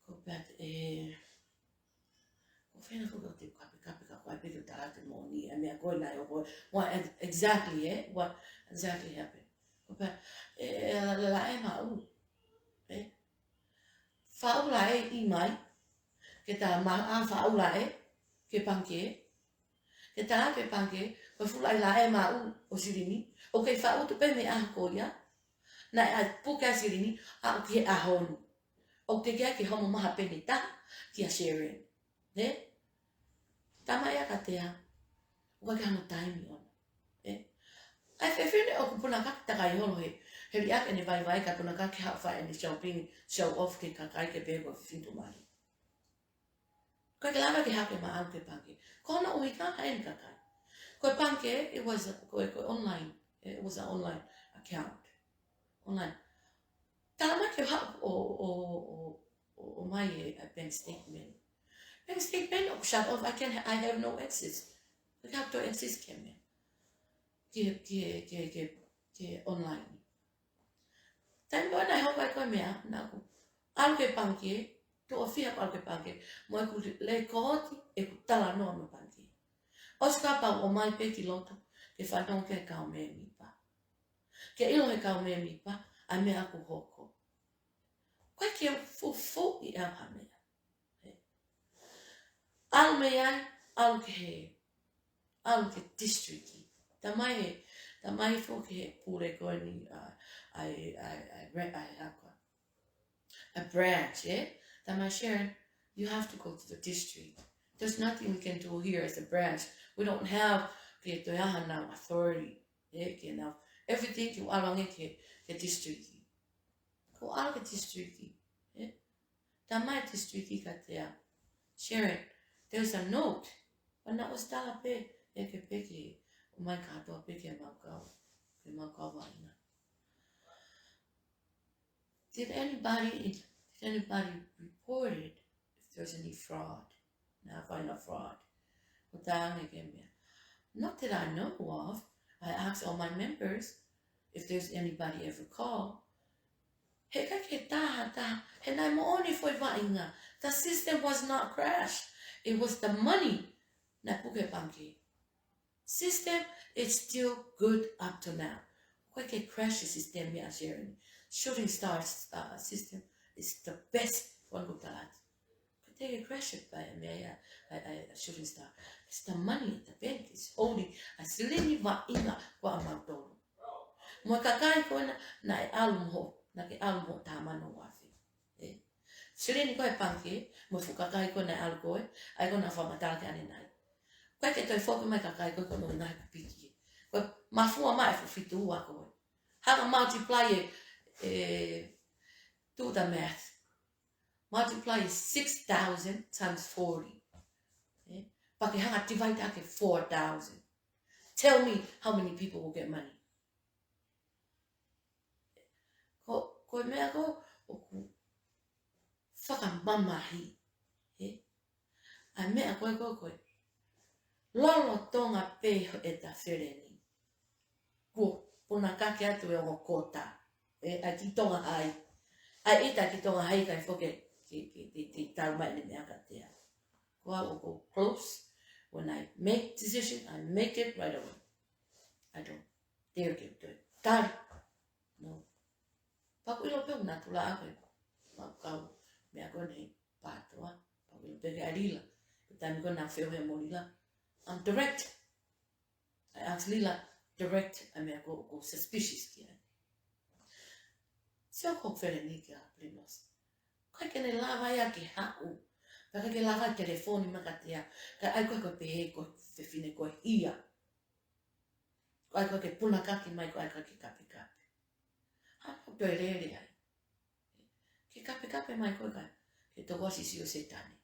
Ko Pat, ē, ko fena ko te kape kape ka ko ai pē ke tala ke moʻoni, ʻa e meʻa ko ē naʻe ʻo ko ē. What ex-, exactly, ē? What exactly happened? Ko Pat, ē, ē, la, la, la, ē, maʻu. Ē? Faʻu laʻe ʻi mai, ke tā mai ʻa faʻu laʻe, ki he pangikē, ke tā ki he pangikē, ko e fuʻu laʻe maʻu ʻo silini, ʻoku kei faʻu atu pē mei he ʻaho ko ia, naʻe ʻai puke ʻa e silini, aʻu ki he ʻaho ni. ʻOku teʻeki ai ke homo maha peni taha, kia Sharon. Nē? Tama ia ka tea, ʻoku ʻikai ke hano taimi ona. Ē? ʻAi fefine ʻoku puna kaki takai holo he, he liʻaki ʻene vaivai ka puna kaki haʻu fai ʻene shopping, show off ki he kakai ke pehē ko e fefine tuʻumālie. Ko e ke lava ke hake maʻau ki he pangikē. Ko hono ʻuhinga ʻa ʻene kakai. Ko e pangikē, it was a, ko e, ko e online. It was an online account. Online. Tala mai ke haʻu ʻo, ʻo, ʻo, ʻo, ʻo mai e, a bank statement. Bank statement ʻoku shut off, I can, I have no access. ʻIkai ke toe access ki he meʻa. Ki he, ki he, ki he, ki he, ki he online. Taimi ko ē naʻe hoko ai ko e meʻa, naʻa ku ʻalu ki he pangikē, tuʻo fiha ʻalu ki he pangikē, mo ʻeku lēkooti ʻeku talanoa mo e pangikē. ʻOsi kapau ʻomai pē ki loto, ke fanongo ki he kau mēmipa. Ke ʻilo he kau mēmipa, ʻa e meʻa ʻoku hoko. Ko e ke fufuʻi ʻa ha meʻa. ʻAlu mei ai, ʻalu ki he, ʻalu ki he district. Tamai he, tamai foki he pule ko eni, ʻa, ʻa, ʻa, ʻa, ʻa, ʻa, ʻa, a branch, ē? Tamai Sharon, you have to go to the district. There's nothing we can do here as a branch. We don't have ke toe ʻai hanau authority, ē? Ke nau, everything ke ʻalu ange ki he, ki he district. Ko e ʻalu ki he district, ē? Tamai district ka tea. Sharon, there's a note. Pana ʻosi tala pē, ʻe ke peke, ʻomai kātoa pē ke mau kau, ke mau kau vaʻinga. Did anybody, did anybody report it if there's any fraud? Naʻa find a fraud. Ko e taha ange ke meʻa. Not that I know of. I asked all my members if there's anybody ever call. He ʻikai ke taha, taha. He naʻe moʻoni foʻi vaʻinga. The system was not crashed. It was the money naʻe puke pangikē. System is still good up to now. ʻOku ʻikai ke crash e system ia, Sharon. Shooting Star, uh, system is the best one ʻoku tala atu. Ka te ke crash it by a, a, a, a Shooting Star. It's the money at the bank is holding a silini vaʻinga ko ʻamautolu. Mo e kakai ko ena naʻe ʻalu mo hoʻo, naʻa ke ʻalu mo hoʻo taha mano ʻo afe. Ē. Silini ko e pangikē, mo e fuʻu kakai ko ena ʻalu ko ē, ʻai ko ena fakamatala ki ʻanenai. ʻIkai ke toe foki mai kakai ko ē ko hono ngaahi piki. Ko e mafua mai e fuʻu fitu ua ko ē. Hanga multiply e, e, do the math. Multiply six thousand times forty. Eh? Pea ke hanga divide ʻaki four thousand. Tell me how many people will get money. Ko, ko e meʻa ko ē ʻoku fakamamahi. Eh? ʻA e meʻa ko ē ko ē ko ē. Lolotonga pē ʻeta feleni. Kuo punakaki atu e ongo kota. Eh, ʻa e kiʻi Tonga Hai. ʻA e ʻita kiʻi Tonga Hai kae foki ke, ke, ke, ke tau mai ʻene meʻa kiate au. Ko au ʻoku ou close. When I make decision, I make it right away. I don't dare ke toe tali. No. Pea ʻoku ʻilo pē ʻoku natula ʻaku e. Pea kau meʻa ko eni pātoa. Pea ʻoku ʻilo pē ke ʻa Lila. Ko e taimi ko ē naʻa feohi mo Lila. I'm direct. I ask Lila direct, ʻa e meʻa ko ē ʻoku ou suspicious ki ai. Sio ko e feleni kia Prinos. ʻIkai ke ne lava ia ke haʻu. Pea ʻikai ke lava telefoni mai kiate au. Ka ʻai ko ē ke pehē ko e fefine ko ia. Ko ʻai ko ē ke punakaki mai ko ʻai ko ē ke kapekape. Haʻu toe lele ai. Ke kapekape mai ko ē ka, ke toko ʻasi sio Sētane.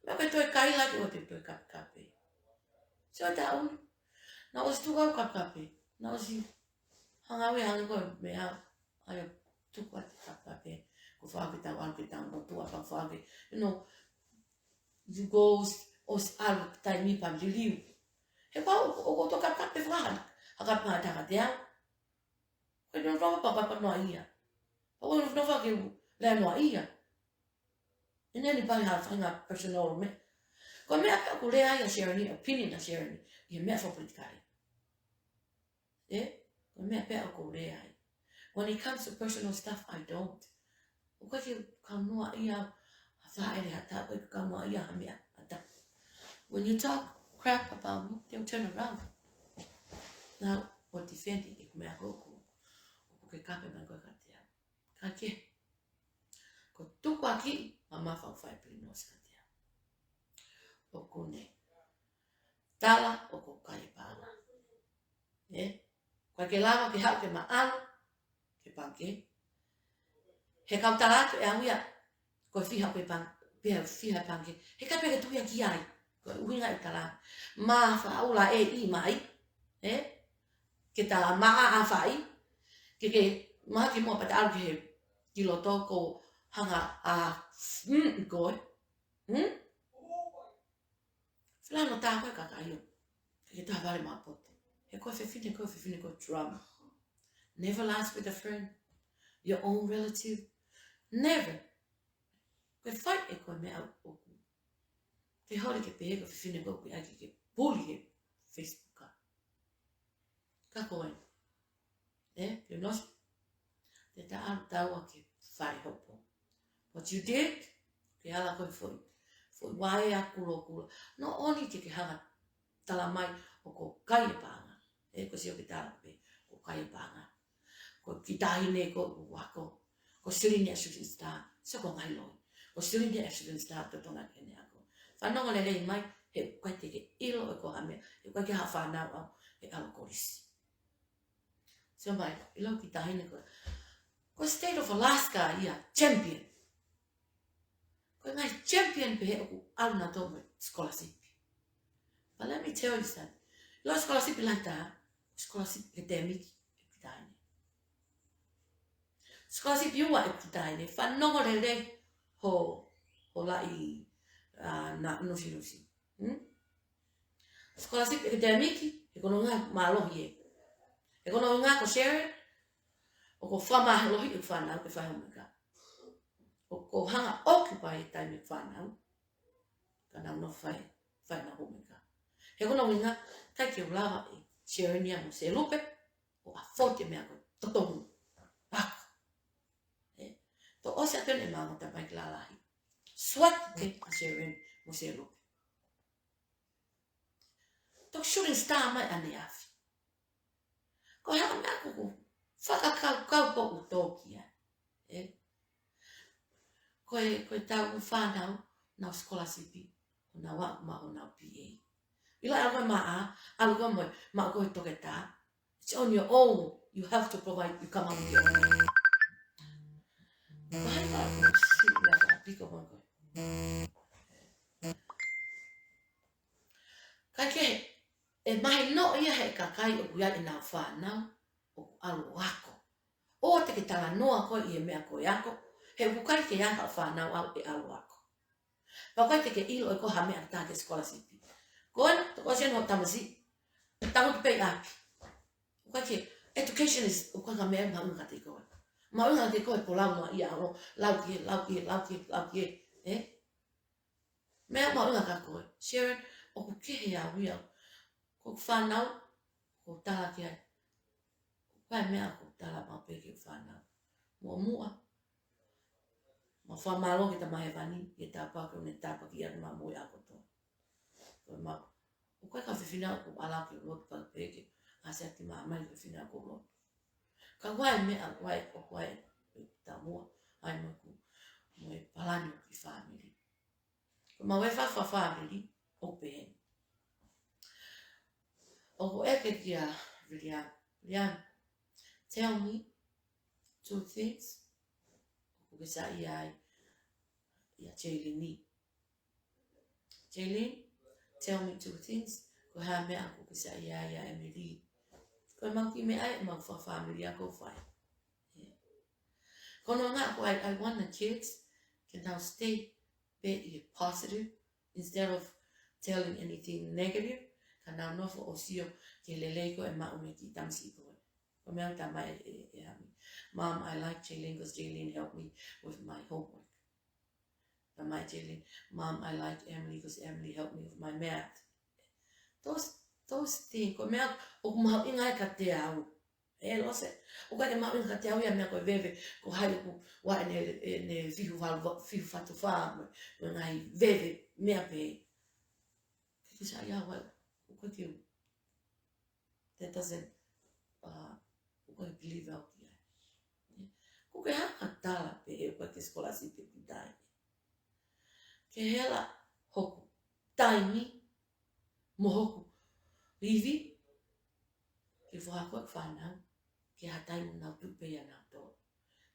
Meʻa ke toe kaila ke ʻoua te toe kapekape. Sio taʻu ni. Naʻe ʻosi tuku au kapekape. Naʻe ʻosi hanga au ʻe hanga ko ē meʻa, ʻai ʻo tuku atu kapekape. Ko e fā ke tau ʻalu ke tau motuʻa pea fā ke. You know, you go ʻosi ʻalu taimi pea liliu. He pau, ʻoku ou kapekape fakahana. Ha kapekape kiate au. Ko e nonofo pea kapekape noa ia. Pea ko e nonofo ke u lea noa ia. ʻIo, ʻeni pea ha faʻahinga personal meʻa. Ko e meʻa pē ʻoku lea ai ʻa Sharon, opinion ʻa Sharon, ʻi he meʻa fakapolitikale. Eh? Ko e meʻa pē ʻoku lea ai. When it comes to personal stuff, I don't. ʻOku ʻikai ke kau noa ia ha fāʻele ha taha, ʻikai ke kau noa ia ha meʻa ha taha. When you talk crap about me, they'll turn around. Now, ʻo defend ʻeku meʻa ko ē ʻoku, ʻoku ke kape mai ko ē kiate au. Ka ke, ko e tukuakiʻi mamafa ʻoku fai ʻe Prinos kiate au. ʻOku ne tala ʻoku ou kai e paʻanga. Eh? ʻIkai ke lava ke haʻu ke maʻalo, ke pangikē. He kau tala atu ʻe au ia, ko e fiha ko e pang-, pea fiha pangikē. He ʻikai pē ke tuʻu ia ki ai, ko e ʻuhinga e tala. Mafaʻaula e i mai, eh? Ke tala maʻa a fai, ke ke maha ki muʻa pea ta ʻalu ki he, ki loto ko hanga a, mm, ko e. Hmm? Filano tā ko ē kakai ʻo. Ke ke tā vale maʻa poto. He ko e fefine ko ē, fefine ko e drama. Never last with a friend. Your own relative. Never. Ko e fai ʻe koe meʻa ʻoku. Ke holi ke pehē ko e fefine ko ē ʻoku ʻai ke ke puli he Facebook ka. Ka ko ē. Eh, Prinos. Te ta ʻalu taua ki he fale hopo. What you did, ke ala ko e foʻi, foʻi vaea kulokula. Not only ke ke hanga tala mai ʻoku ou kai e paʻanga. Eh, ko e sio ke tala pē, ʻoku ou kai e paʻanga. Ko e kiʻi taʻahine ko ē ʻoku ako. Ko e silini ʻa e shooting star. Sio ko e ngaahi lohi. Ko e silini ʻa e shooting star totongi ʻene ako. Fanongo lelei mai, he ʻoku ʻikai te ke ʻilo ʻe koe ha meʻa, he ʻoku ʻikai ke ha fānau au, he ʻalu kolisi. Sio mai, ʻilo kiʻi taʻahine ko ē. Ko e State of Alaska ia, champion. Ko e ngaahi champion pē he ʻoku ʻalu nautolu mo e scholarship. But let me tell you something. ʻIlo scholarship lahi taha, scholarship ʻakadēmiki, ʻeku kiʻi taʻahine. Scholarship ʻi ua ʻeku kiʻi taʻahine, fanongo lelei ho, ho laʻi, ah, na, nusinusi. Hmm? Scholarship ʻakadēmiki, he ko hono ʻuhinga mālohi ē. He ko hono ʻuhinga ko Sharon, ʻoku ou fakamālohiʻi ʻeku fānau ke fai homework. ʻOku ou hanga ʻo occupy e taimi ʻeku fānau. Ka nau nofo fai, fai ʻenau homework. He ko hono ʻuhinga, ʻikai ke u lava ʻe Sharon ia mo Selupe, ʻo afford e meʻa ko ē, totongi. Ako. Eh? Toʻo ʻosi atu ʻene maama tapai ki lalahi. Swat ke ʻa Sharon mo Selupe. Toki shooting star mai ʻaneafi. Ko e hā e meʻa ʻoku ou fakakaukau ko ē ʻoku tō ki ai. Eh? Ko e, ko e tau fānau, nau scholarship, ʻo nau aʻu mai honau B A. ʻIlo ʻalu ko ē maʻa, ʻalu ko ē mo e, maʻu ko ē toketā. It's on your own. You have to provide, you come up with your own. Mahalo ko e siʻi meʻa ka piko mo ko ē. Kae kehe, ʻe mahino ia he kakai ʻoku ʻi ai ʻenau fānau, ʻoku ʻalu ʻo ako. ʻOua te ke talanoa koe ʻi he meʻa ko e ako, he ʻoku ʻikai ke ʻi ai haʻo fānau ʻalu ʻe ʻalu ʻo ako. Pea ʻoku ʻikai te ke ʻilo ʻe koe ha meʻa ʻe taha ki he scholarship. Ko ena, tokosiʻi hoʻo tamasiʻi. Tangutu pē ʻi ʻapi. ʻOku ʻikai ke, education is, ʻoku ʻikai ko ha meʻa mahuʻinga kiate koe. Mahuʻinga kiate koe e pōlau noa ia ʻo lau ki hē, lau ki hē, lau ki hē, lau ki hē. Ē? Meʻa mahuʻinga kia koe. Sharon, ʻoku kehe au ia. Ko hoku fānau, ʻoku ou tala ki ai. ʻOku ʻi ai e meʻa ʻoku ou tala maʻu pē ki he fānau. Muʻomuʻa, mau fakamālō ki he Tamai Hēvani, ʻi he tāpuaki ʻoku ne tāpuakiʻi au mo e ako kotoa. Ko e mau, ʻoku ʻikai ko ha fefine ʻoku ou ʻalu au ke lotu pē ke ʻasi ʻaki mai e fefine ʻoku ou lotu. Ka ʻoku ʻi ai e meʻa, ʻoku ʻi ai, ʻoku ʻi ai e taumuʻa, ʻa ia mo ʻeku, mo e palani ʻo e fāmili. Ko ʻemau efa fakafāmili ʻoku pehē ni. ʻOku ou ʻeke kia Viliami, Viliami, tell me two things ʻoku ke saiʻia ai ʻia Jaylene. Jaylene, tell me two things, ko e hā e meʻa ʻoku ke saiʻia ai ʻia Emily. Ko ʻemau kiʻi meʻa ʻi heʻemau fakafāmili ʻoku fai. Ko hono ʻuhinga ko e, I want the kids ke nau stay pē ʻi he positive instead of telling anything negative. Ka nau nofo ʻo sio ki he lelei ko ē ʻe maʻu mei he kiʻi tamasiʻi ko ē. Ko e meʻa ʻoku talamai ʻe, ʻe, ʻe Hami. Mom, I like Jaylene 'cause Jaylene helped me with my homework. Talamai ʻe Jaylene, Mom, I like Emily 'cause Emily helped me with my math. Those, those things, ko e meʻa ʻoku mahuʻinga ai kiate au. ʻE Lose, ʻoku ʻikai ke mahuʻinga kiate au ia e meʻa ko e veve, ko hai ʻoku ʻi ai ʻene, ʻene fihu valu, fihu fatu fā, mo e, mo e ngaahi veve, meʻa pehē. ʻIkai ke saiʻia au ai, ʻoku ʻikai ke u. That doesn't, uh, ʻoku ʻikai ke believe au ki ai. ʻOku ke hanga ʻo tala pē ʻe ʻikai ke scholarship ʻe pita ai. Ke hela hoku taimi mo hoku ivi, ke fakahoko e fānau, ke ʻi ai ha taimi ʻoku nau tuʻu pē ʻia nautolu.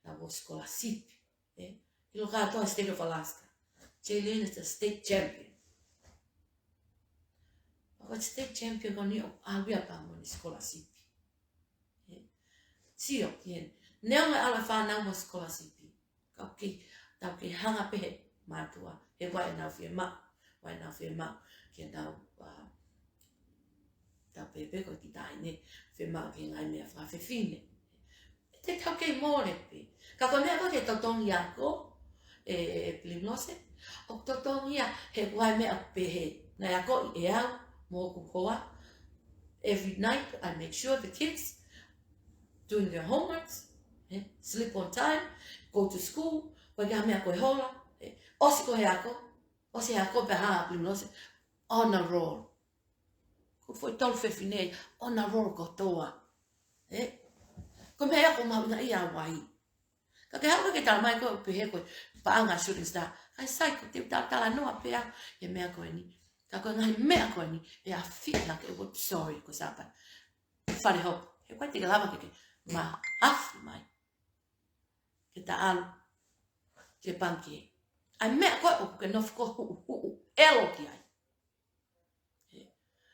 Nau ō scholarship, ē? ʻIlo kātoa State of Alaska. Jaylene is a state champion. ʻOku state champion ko eni ʻoku ʻalu ia pea mo ʻene scholarship. Ē? Sio ki heni. Neongo e ʻalu e fānau mo e scholarship. Ka ʻoku kei, tau kei hanga pē he mātuʻa, he ʻoku ʻi ai ʻenau fiemaʻu, ʻoku ʻi ai ʻenau fiemaʻu ke nau, uh, tau pehē pē ko e kiʻi taʻahine, fiemaʻu ki he ngaahi meʻa fakafefine. Te tau kei mole pē. Ka ko e meʻa ko ē ke totongi ako, ē, ē, Pilimilose, ʻoku totongi ia he ʻoku ʻi ai e meʻa pehē. Naʻe akoʻi ʻe au, mo hoku hoa, every night I make sure the kids doing their homeworks, ē, sleep on time, go to school, ʻoku ʻikai ha meʻa ko e hola, ē, ʻosi ko ē he ako, ʻosi he ako pea hā ʻa Pilimilose, honor roll. Ko e foʻi tolu fefine, honor roll kotoa. Ē? Ko e meʻa ia ʻoku mahuʻinga ʻia au ai. Ka ke haʻu ke talamai ko e pehē ko e paʻanga shooting star. ʻIkai sai, ko e te u tala, talanoa pē au he meʻa ko eni. Ka ko e ngaahi meʻa ko eni, ʻe afi la ke ua, sorry, ko Sāpate. Fale hopo. He ʻoku ʻikai te ke lava ke ke maʻafi mai. Ke ta ʻalu ki he pangikē. ʻA e meʻa ko ē ʻoku ke nofo ko ē huʻuhuʻu ʻelo ki ai.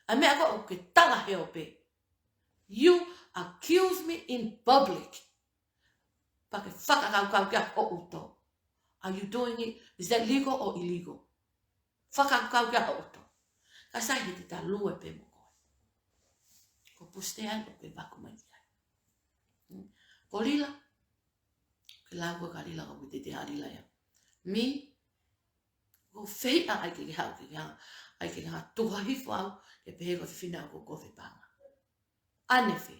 ʻA e meʻa ko ē ʻoku ke tala he ope. You accuse me in public. Pea ke fakakaukau ki ai hoʻo tō. Are you doing it? Is that legal or illegal? Fakakaukau ki ai hoʻo tō. Ka sai he te ta lue pē mo koe. Ko Pustea ʻoku ke vaku mai ki ai. Hmm. Ko Lila, ke lau ko e ka Lila, ko e te te ha Lila ia. Mi, ʻoku ou fehiʻa ai ke ke haʻu ke ke hanga, ai ke ke hanga tuha hifo au, ke pehē ko e fefine ʻoku ou kofe paʻanga. ʻAnefe.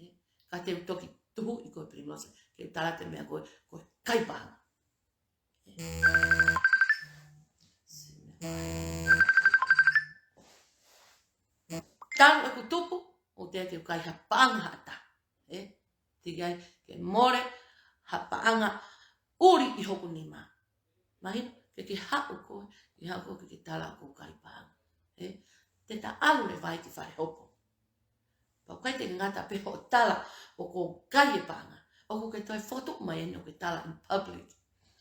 Ē, ka te u toki tuhuʻi koe Pilimilose, ke u tala atu e meʻa ko e, ko e kai paʻanga. Talu ʻeku tupu, ʻoku teʻeki ke u kai ha paʻanga ha taha. Ē? Teʻeki ai ke mole ha paʻanga ʻuli ʻi hoku nima. Mahino, ke ke haʻu koe, ke haʻu koe ke ke tala ʻoku ou kai paʻanga. Ē? te ta ʻalu leva ai ki fale hopo. Pea ʻoku ʻikai te ke ngata pē hoʻo tala ʻoku ou kai e paʻanga, ʻoku ke toe fokotuʻu mai eni ʻoku ke tala in public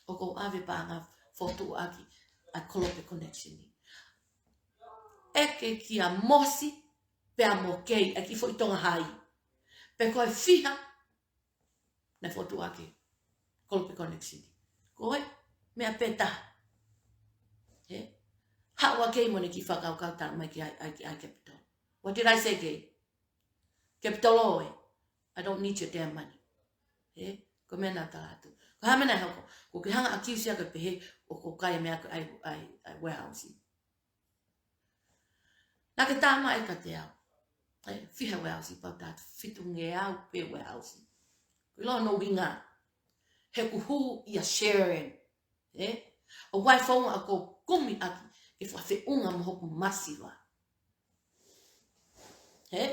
ʻoku ou ʻave paʻanga fokotuʻu ʻaki ʻa e Kolope Connection ni. ʻEke kia Mosi pea mo Kei, ʻa e kiʻi foʻi Tonga Hai, pe ko e fiha naʻe fokotuʻu ʻaki e Kolope Connection ni. Ko e meʻa pē taha. Ē? Haʻu ʻa Kei mo ʻene kiʻi fakakaukau, tala mai ki ai, ai, ki ai Capitol. What did I say, Kei? Capitol ē, I don't need your damn money. Ē? Ko e meʻa naʻa ku tala atu. Ko e hā e meʻa naʻe hoko? Ko e ke hanga ʻo accuse au ke pehē ʻoku ou kai e meʻa ko ē ʻa e, ʻa e, ʻa e warehouse. Naʻa ke tala mai kiate au, ē, fiha warehouse, pau ta fitungeau pē warehouse. Ko e ʻilo hono ʻuhinga? He ʻoku hū ʻia Sharon. Ē? ʻOku ʻi ai e founga ʻoku ou kumi ʻaki ke fakafeʻunga mo hoku masiva. Ē?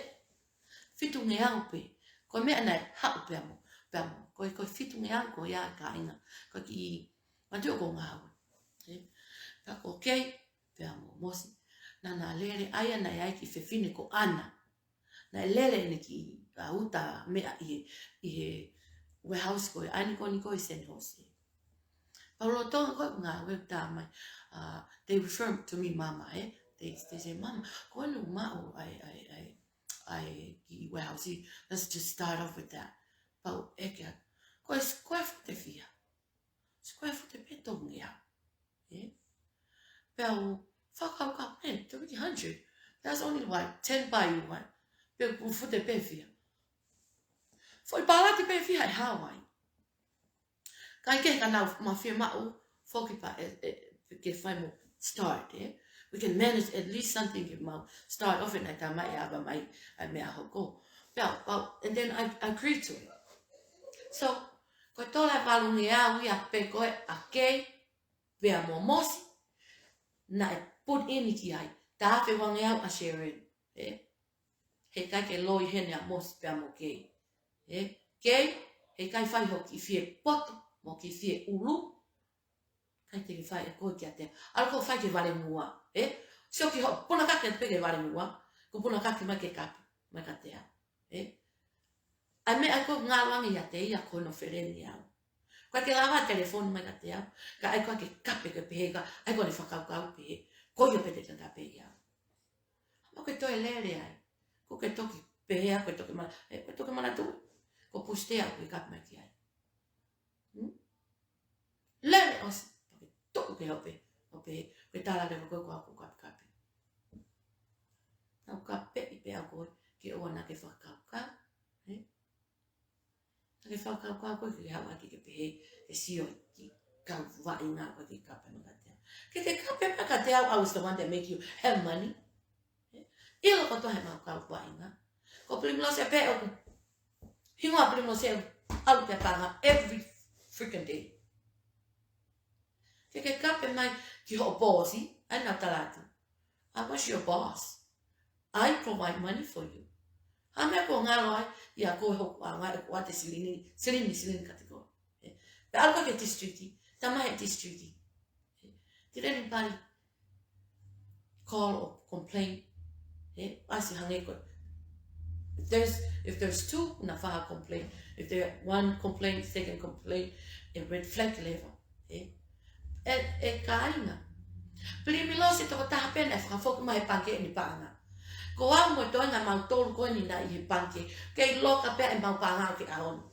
Fitungeau pē. Ko e meʻa naʻe haʻu pea mo, pea mo. Ko e, ko e fitungeau ko ia, kāinga. Ko e kiʻi matuʻa ʻoku ou ngāue. Ē? Pea ko Kei pea mo Mosi, naʻa na lele, ʻa ia naʻe ʻi ai e kiʻi fefine ko ʻAna. Naʻe lele ʻene kiʻi, ʻa, uta meʻa ʻi he, ʻi he warehouse ko ē, ʻa eni ko eni ko ē ʻi San Jose. Pea lolotonga ko ē ʻeku ngāue, ʻoku tala mai, uh, they refer to me mama, ē? They, they say, "Mama, ko eni ʻoku maʻu ʻa e, ʻa e, ʻa e, ʻa e kiʻi warehouse. Let's just start off with that." Pea u ʻeke atu, ko e square foot ʻe fiha? Square foot ʻe pē tolungeau. Ē? Pea u fakakaukau, "Man, three hundred. That's only, what, ten by what?" Pea u foot ʻe pē fiha? Foʻi palati pē fiha ʻe hao ai. Kae kehe ka naʻa mau fiemaʻu foki pē ē, ē, ke fai mo start, ē? We can manage at least something ke mau start off, ʻe naʻe tala mai ʻe ʻave mai ʻa e meʻa hoko. Pea, pea, and then I, I agreed to it. So, ko e tola ʻe valungeau ia pē ko ē ʻa Kei pea mo Mosi, naʻe put in ki ai. Taha afe uangeau ʻa Sharon, ē? Heʻikai ke loi heni ʻa Mosi pea mo Kei. Ē? Kei, heʻikai fai hoʻo kiʻi fie poto mo kiʻi fie ʻulu. ʻIkai te ke fai ʻe koe kiate au. ʻAlu koe ʻo fai ki he valemua. Ē? Sio ki hoʻo punakaki pē ki he valemua, ko e punakaki mai ki he kape mai kiate au. Ē? ʻA e meʻa ko ē ngalo ange ʻiate ia ko hono feleni au. ʻIkai ke lava telefoni mai kiate au, kae ʻai koe ke kape ke pehē ka, ʻai ko ʻene fakakaukau pehē. Ko ia pē te ke kape ia. Mo ke toe lele ai. Ko ke toki pehē, ko ke toki mana, ē, ko ke toki manatuʻi. Ko Pustea ʻoku ke kape mai ki ai. Hmm? Lele ʻosi, pea ke tuʻu ki he ope, ope, ke tala leva ko ē ko au ʻoku ou kapekape. Naʻa ku kapeʻi pē au ko ē, ke ʻoua naʻa ke fakakaukau, ē? Naʻa ke fakakaukau ko ē ke haʻu ʻaki ke pehē, ke sio ki he kau vaʻinga ko ē ke kape mai kiate au. Ke ke kape mai kiate au, I was the one that make you have money. ʻIlo kotoa ʻe heʻemau kau vaʻinga. Ko Pilimilose pē ʻoku, hingoa Pilimilose ʻoku ʻalu pē paʻanga every freaking day. Ke ke kape mai ki hoʻo boosi, ʻai naʻa tala atu, "I was your boss. I provide money for you." Ha meʻa ʻoku ngalo ai, ʻia koe hoku ʻaonga, ʻoku ʻoatu e silini, silini, silini kiate koe. Ē, pea ʻalu koe ki he district, tala mai he district, ē, "Did anybody call or complain?" Ē, ʻasi hangē ko ē. If there's, if there's two, naʻa faha complain. If there one complain, second complain, a red flag level. Ē, ē, ē kāinga. Pilimilose tokotaha pē naʻe fakafoki mai he pangikē ʻene paʻanga. Ko au mo e toenga mautolu ko eni naʻe ʻi he pangikē, kei loka pē ʻemau paʻanga ʻo ke ʻaho ni.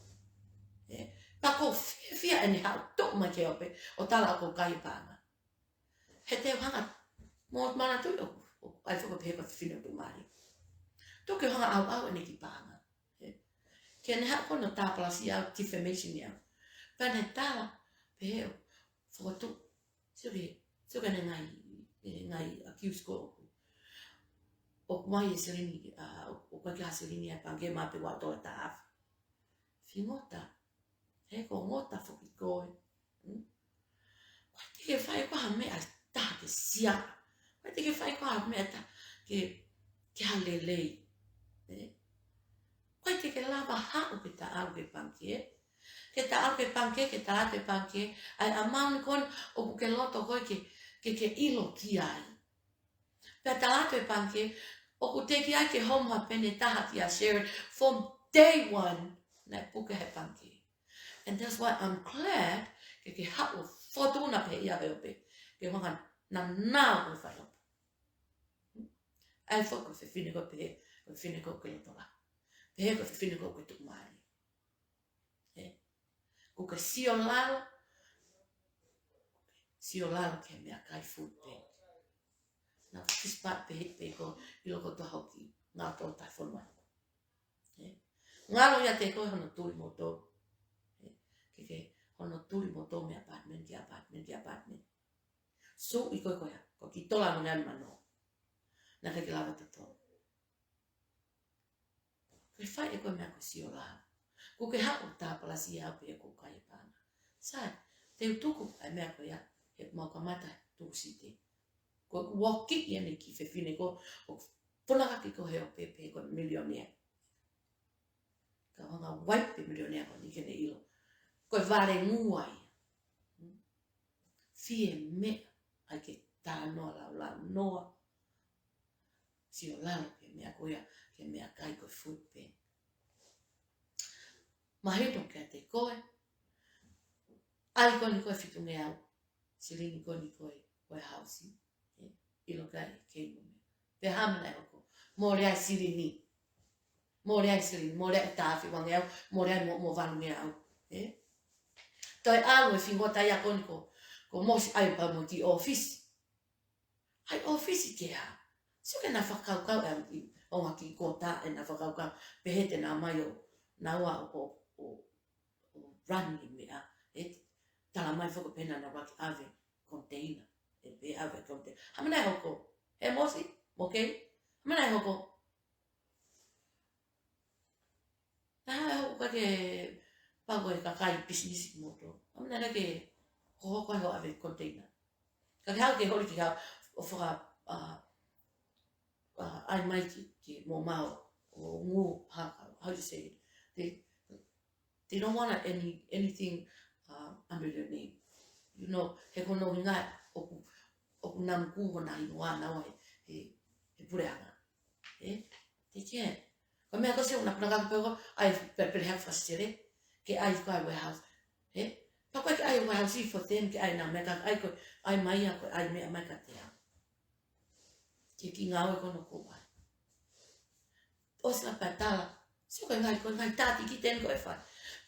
Ē, pea ʻoku ou fiefia ʻene haʻu tuʻu mai ki he ope ʻo tala ʻoku ou kai e paʻanga. He te u hanga, mo manatuʻi ʻoku, ʻoku ʻai foki pehē ko e fefine ʻoku mali. Tuku ke u hanga ʻauʻau ʻene kiʻi paʻanga. Ē, ke ne haʻu ko ē ʻo tāpalasia au, defamation ia. Pea ne tala pehē ʻoku fokotuʻu. Sio ki he, sio ki heʻene ngaahi, ʻene ngaahi accuse ko ē ʻoku, ʻoku ʻomai e silini, ʻa, ʻoku, ʻoku ʻikai ke ʻi ai ha silini ʻi he pangikē, maʻu pē ua tola taha afe. Fingota. He ko e ngota foki koe. Hmm? ʻIkai te ke fai koe ha meʻa ʻe taha ke sia. ʻIkai te ke fai koe ha meʻa ʻe taha ke, ke ha lelei. Ē? ʻIkai te ke lava haʻu ke ta ʻalu ki he pangikē. Ke ta ʻalu ki he pangikē, ke tala atu ki he pangikē ʻa e amount ko ē ʻoku ke loto koe ke, ke, ke ʻilo ki ai. Pea tala atu e pangikē, ʻoku teʻeki ai ke homa pene taha kia Sharon from day one naʻe puke he pangikē. And that's why I'm glad ke ke haʻu ʻo fotu na pē ia ʻa Ope. Ke hanga ʻo nānā ʻo fai ʻope. ʻAi foki ko e fefine ko ē pehē, ko e fefine ko ē ke loto lahi. Pehē ko e fefine ko ē ke tuʻumālie. Ē? Kuo ke sio lalo, sio lalo ki he meʻakai food bank. Naʻa ku fisi pē he pē ko ʻilo ko e toa hoki, ngalo tō tai fonua. Ē? Ngalo ia te ko hono tuli moutolu. Ē? Ke ke hono tuli moutolu mei apartment ki apartment ki apartment. So ʻi ko e ko ia, ko ki tola no ngan mano. Naʻa ke ke lava totonu. Ke fai ʻe koe meʻa ko e sio lalo. Kuo ke haʻu ʻo tā palasi au pē ko e kai e paʻanga. Sai, te u tuku ʻa e meʻa ko ia, he mau kamata Tūsite. Ko e uoki ia ne ki fefine ko, ʻo punakaki ko he Ope pē ko e millionaire. Ka hanga ʻo wipe e millionaire ko eni ke ne ʻilo. Ko e vale ngua ia. Fie meʻa, ʻai ke tā noa lau lau noa. Sio lalo ki he meʻa ko ia, ki he meʻakai ko e food bank. Mahino kiate koe, ʻai ko eni ko e fitungeau silini ko eni ko e, ko e hausi. Ē, ʻilo kai ke mo me. Pea hā meʻa naʻe hoko. Mole ai silini. Mole ai silini, mole ai taha afe uangeau, mole ai mo, mo valungeau. Ē? Toe ʻalu e fingota ia ko eni ko, ko Mosi ʻai pē mo ki ʻōfisi. ʻAi ʻōfisi ke hā? Sio ke na fakakaukau ʻe ʻi, ʻo ngaki ko tā ʻe na fakakaukau. Pehē te na mai ʻo, naua ʻo, ʻo, ʻo, ʻo run e meʻa. Ē, tala mai foki pē na na waki ʻave container. Ē, pē ʻave container. Hā meʻa naʻe hoko. Ē Mosi, mo kei. Hā meʻa naʻe hoko. Naʻe hoko ka ke pau ko e kakai pisinisi moutolu. Hā meʻa naʻe ke hoko ai hoʻo ʻave container. Ka ke haʻu ke holi ki hau ʻo faka, ʻa, ʻa, ʻai mai ki, ki mo mau ʻo ngū haka, how do you say it? They, they don't want any, anything, uh, under their name. You know, he ko hono ʻuhinga ʻoku, ʻoku nau kū hona hingoa naua he, he, he puleʻanga. Ē? They can't. Ko e meʻa ko ē ʻoku na punakaki pē ko, ʻai pē, pē he fakasesele, ke ʻai ko e warehouse. Ē? Pea ko e ke ʻai warehouse for them, ke ʻai na meʻa ka, ʻai ko, ʻai mai ia ko, ʻai meʻa mai kiate au. Ke ki ngāue ko ena ko ē. ʻOsi ka pea tala. Sio ko e ngaahi, ko e ngaahi tāti ki ten ko e fai.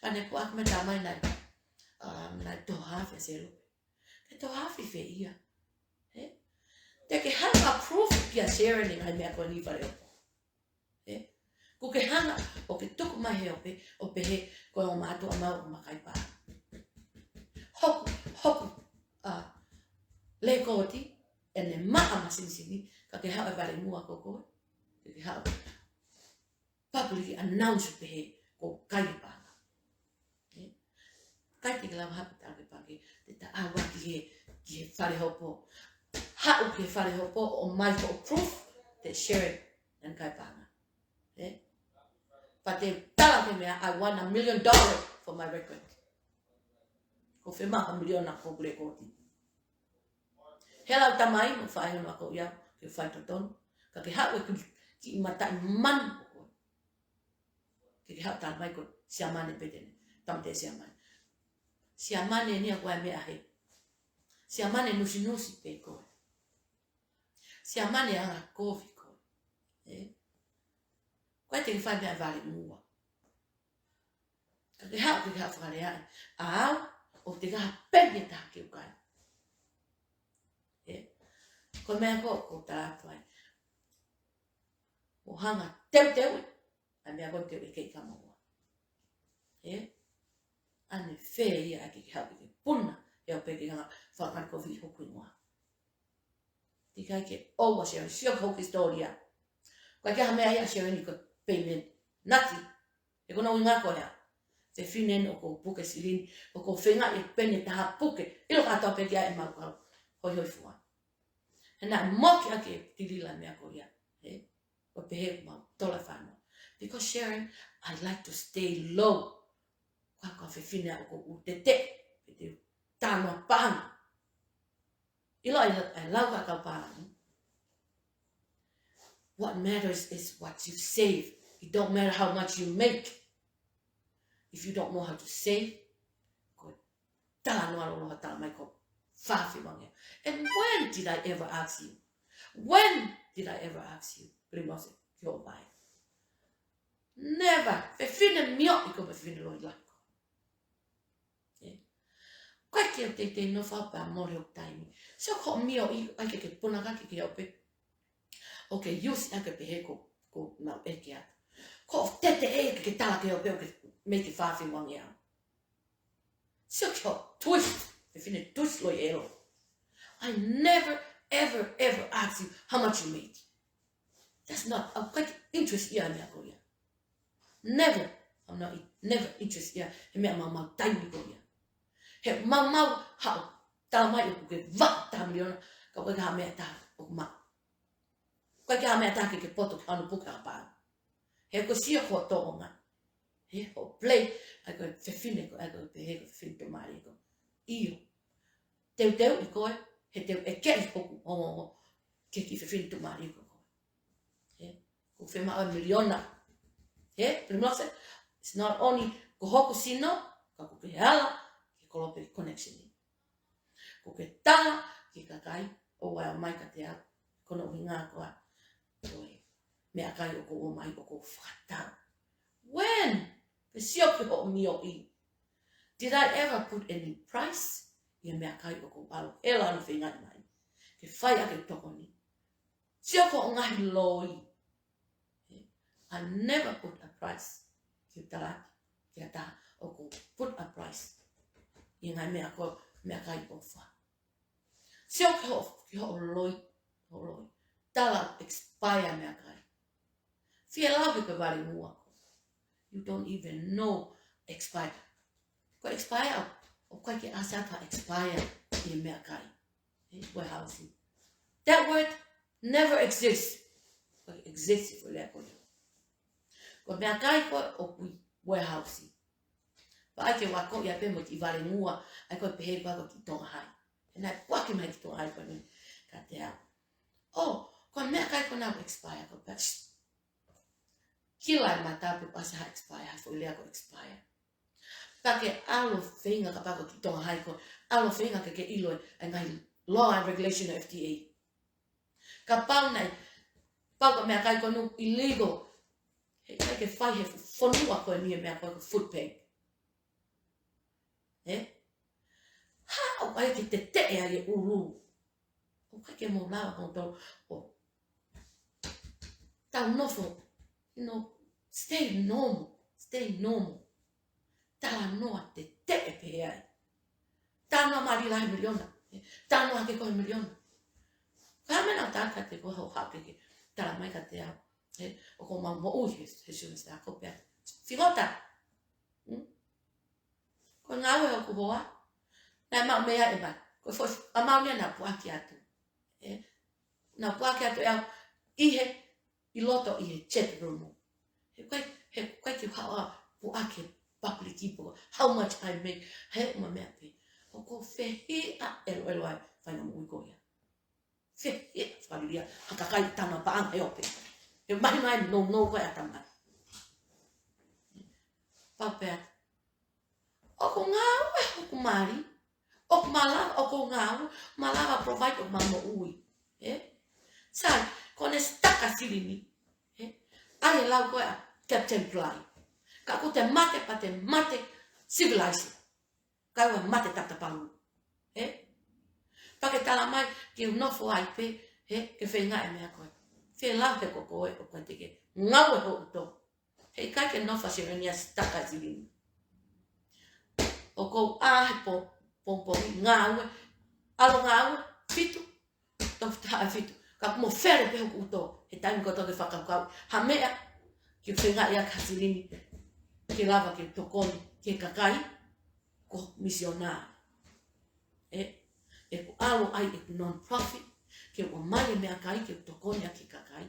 Pea ne puʻaki mai tā mai nai. Um, nai toha fe selu. Ke toha fi fe ia. Ē? Te ke hanga proof kia Sharon e ngaahi meʻa ko eni Fale Hopo. Ē? Kuo ke hanga ʻo ke tuku mai he Ope, ʻo pehē ko e ʻomai atu ʻa mau ʻo makai pā. Hoku, hoku, ʻa, lekooti, ʻene maʻa masinisini, ka ke haʻu e vale ngua ko koe, ke ke haʻu. Public announce pehē ko kai e paʻanga. Ē? Kai te ke lava hape tā ke pake, te ta awa ki he, ki he Fale Hopo. Haʻu ki he Fale Hopo ʻomai ko e proof, te Sharon naʻa ne kai paʻanga. Ē? Pea te tala ke meʻa, "I won a million dollar for my record." Ko e fē maka miliona ko hoku lekooti. He lau tamai, mo fai hono ako ia, ke fai totonu. Ka ke haʻu e ki, ki mata manu ko koe. Ke ke haʻu tala mai ko siamane pē te ne. Tamate siamane. Siamane ni a koe meʻa he. Siamane nusinusi pē koe. Siamane anga kovi koe. Ē? Ko e te ke fai meʻa vale ngua. Ka ke haʻu, ke ke haʻu fakalea ai. ʻA au, ʻoku te kaha peni e taha ke u kai. Ē? Ko e meʻa ko, ko tala atu ai. ʻO hanga teuteu, ʻa e meʻa ko te u ʻeke i ka maua. Ē? ʻAne fē ia ʻa ke ke haʻu ke ke puna, ʻe au pē ke hanga fakakani kovi hoku ingoa. Te kai ke ʻoua Sharon, sio ki hoku hisitōlia. Ko e ke ha meʻa ia Sharon ni ko payment. Nati, ʻe ko hono ʻuhinga ko ia. Te finen ʻoku puke silini, ʻoku fenga e pene taha puke. ʻIlo kātoa pē ki ai e mau kau. Hoi hoi fua. He naʻe moki ake tilila meʻa ko ia. Ē? ʻO pehē mau tola fano. Because Sharon, I like to stay low. Ka ka fefine ʻoku ou tete. Pe te tano pang. ʻIlo ai, ai lau ka kau pālangi. What matters is what you save. It don't matter how much you make. If you don't know how to save, ko e talanoa lōloa, talamai ko e fā fewangeau. And when did I ever ask you? When did I ever ask you? Pili mose ki hoʻo vaʻe. Never. Fefine mioʻi koe, fefine loi lahi koe. ʻE. Ko e ke teitei nofo pē ʻo mole hoku taimi. Sio ko e mioʻi, ʻai ke ke puna ka ke ke ope. ʻO ke use ʻaki pē he ko, ko nau ʻeke atu. Ko e teitei ke ke tala ke ope ʻo ke make e fā fewangeau. Sio ki hoʻo twist, fefine twist loi elo. I never, ever, ever ask you how much you make. That's not, ʻoku ʻikai ke interest ia meʻa ko ia. Never, I'm not, never interest ia, he meʻa maumau taimi ko ia. He maumau haʻo, talamai ʻoku ke vaʻa taha miliona, ka ʻoku ʻikai ha meʻa taha ʻoku maʻu. ʻOku ʻikai ke ha meʻa taha ke ke poto ke hanu puke a pā. He ko e sio ko e tōʻonga. He hoʻo play, ʻai ko e fefine ko, ʻai ko e pehē ko e fefine tuʻumālie ko. ʻIo. Teuteuʻi koe, he te u ʻeke ʻi hoku ongoongo, ke ki fefine tuʻumālie ko koe. He, ʻoku fiemaʻu e miliona. He, pili mose, it's not only ko hoku sino, ka ʻoku ke ala, ke kolope connection. ʻOku ke tala ki he kakai ʻoku ʻomai kiate au, ko hono ʻuhinga ko e, ko e meʻakai ʻoku ou ʻomai ʻoku ou fakatau. When? Ke sio ki hoʻo mioʻi. Did I ever put any price ʻi he meʻakai ʻoku ou ʻalu ʻo ʻalu ʻo feingaʻi mai ke fai ʻaki e tokoni? Sio ki hoʻo ngaahi loi. I never put a price. Ke u tala ki ha taha ʻoku ou put a price ʻi he ngaahi meʻa ko e meʻakai ʻofa. Sio ki hoʻo, ki hoʻo loi, hoʻo loi. Tala expire meʻakai. Fie lau he ko e valengua. You don't even know expire. Ko e expire, ʻoku ʻikai ke ʻasi atu ha expire ʻi he meʻakai. He warehouse. That word never exists. Ko e exist ko e lea ko ia. Ko e meʻakai ko ē ʻoku ʻi warehouse. Pea ʻai ke u akoʻi pē mo e kiʻi valengua, ʻai ko e pehē ko ē ko e kiʻi Tonga High. He naʻe puake mai e kiʻi Tonga High ko eni kiate au. ʻŌ, ko e meʻakai ko ena ʻoku expire ko e pea, shh. Kila e mata pe ʻoku ʻasi ha expire, ha foʻi lea ko e expire. Pea ke ʻalu ʻo feinga kapau ko e kiʻi Tonga High ko ē, ʻalu ʻo feinga ke ke ʻilo e ngaahi law and regulation ʻo e F D A. Kapau naʻe, kapau ko e meʻakai ko eni ʻoku illegal, heʻikai ke fai he fonua ko eni e meʻa ko ē ko e food bank. Ē? Haʻu ai ke teteʻe ai e ʻulu. ʻOku ʻikai ke mou lava moutolu ʻo tau nofo, you know, stay normal, stay normal. Talanoa teteʻe pē ai. Talanoa mali lahi miliona. Talanoa ke ko e miliona. Ka mena tata te ko ho hake ke talamai kiate au. Ē, ʻoku mau moʻui he, he semester ko pea. Figota. Hmm? Ko e ngāue ʻoku hoa. Naʻe maʻu mei ai ʻe mai. Ko e foʻi amount ia naʻe puʻaki atu. Ē, naʻe puʻaki atu ʻe au ʻi he, ʻi loto ʻi he chat room. He ʻikai, he ʻikai ke u haʻu ʻo puʻaki e public ʻi he pō. How much I make. He uma meʻa pē. ʻOku ou fehiʻa ʻeloʻelo ai, faingamālie ko ia. Fehiʻa falilia, ha kakai tana paʻanga he ope. He mahi mai nounou ko e ʻatamai. Pau pē atu. ʻOku ngāue hoku mali, ʻoku malava, ʻoku ngāue, malava provide ʻoku mau moʻui. Ē? Sai, ko ʻene sitaka silini. Ē? ʻAi e lau ko ē ʻa Captain Bligh. Kapau te mate, pea te mate civilized. Kae ʻoua mate tapatapalu. Ē? Pea ke talamai ke u nofo ai pē, ē, ke feinga e meʻa ko ē. Fie lau he ko koe ʻoku ʻikai te ke ngāue hoʻo tō. Heʻikai ke nofo ʻa Serenia sitaka silini. ʻOku ou ʻā he pō, pongipongi ngāue, ʻalu ngāue, fitu, tofu taha fitu. Ka ʻoku mou fele pē hoku ʻuto, he taimi kotoa ke fakakaukau ha meʻa, ke feinga ia ka silini, ke lava ke tokoni ki he kakai, ko e misiona. Ē, ʻeku ʻalu ai ʻeku non-profit, ke ʻomai e meʻakai, ke tokoni ʻaki e kakai.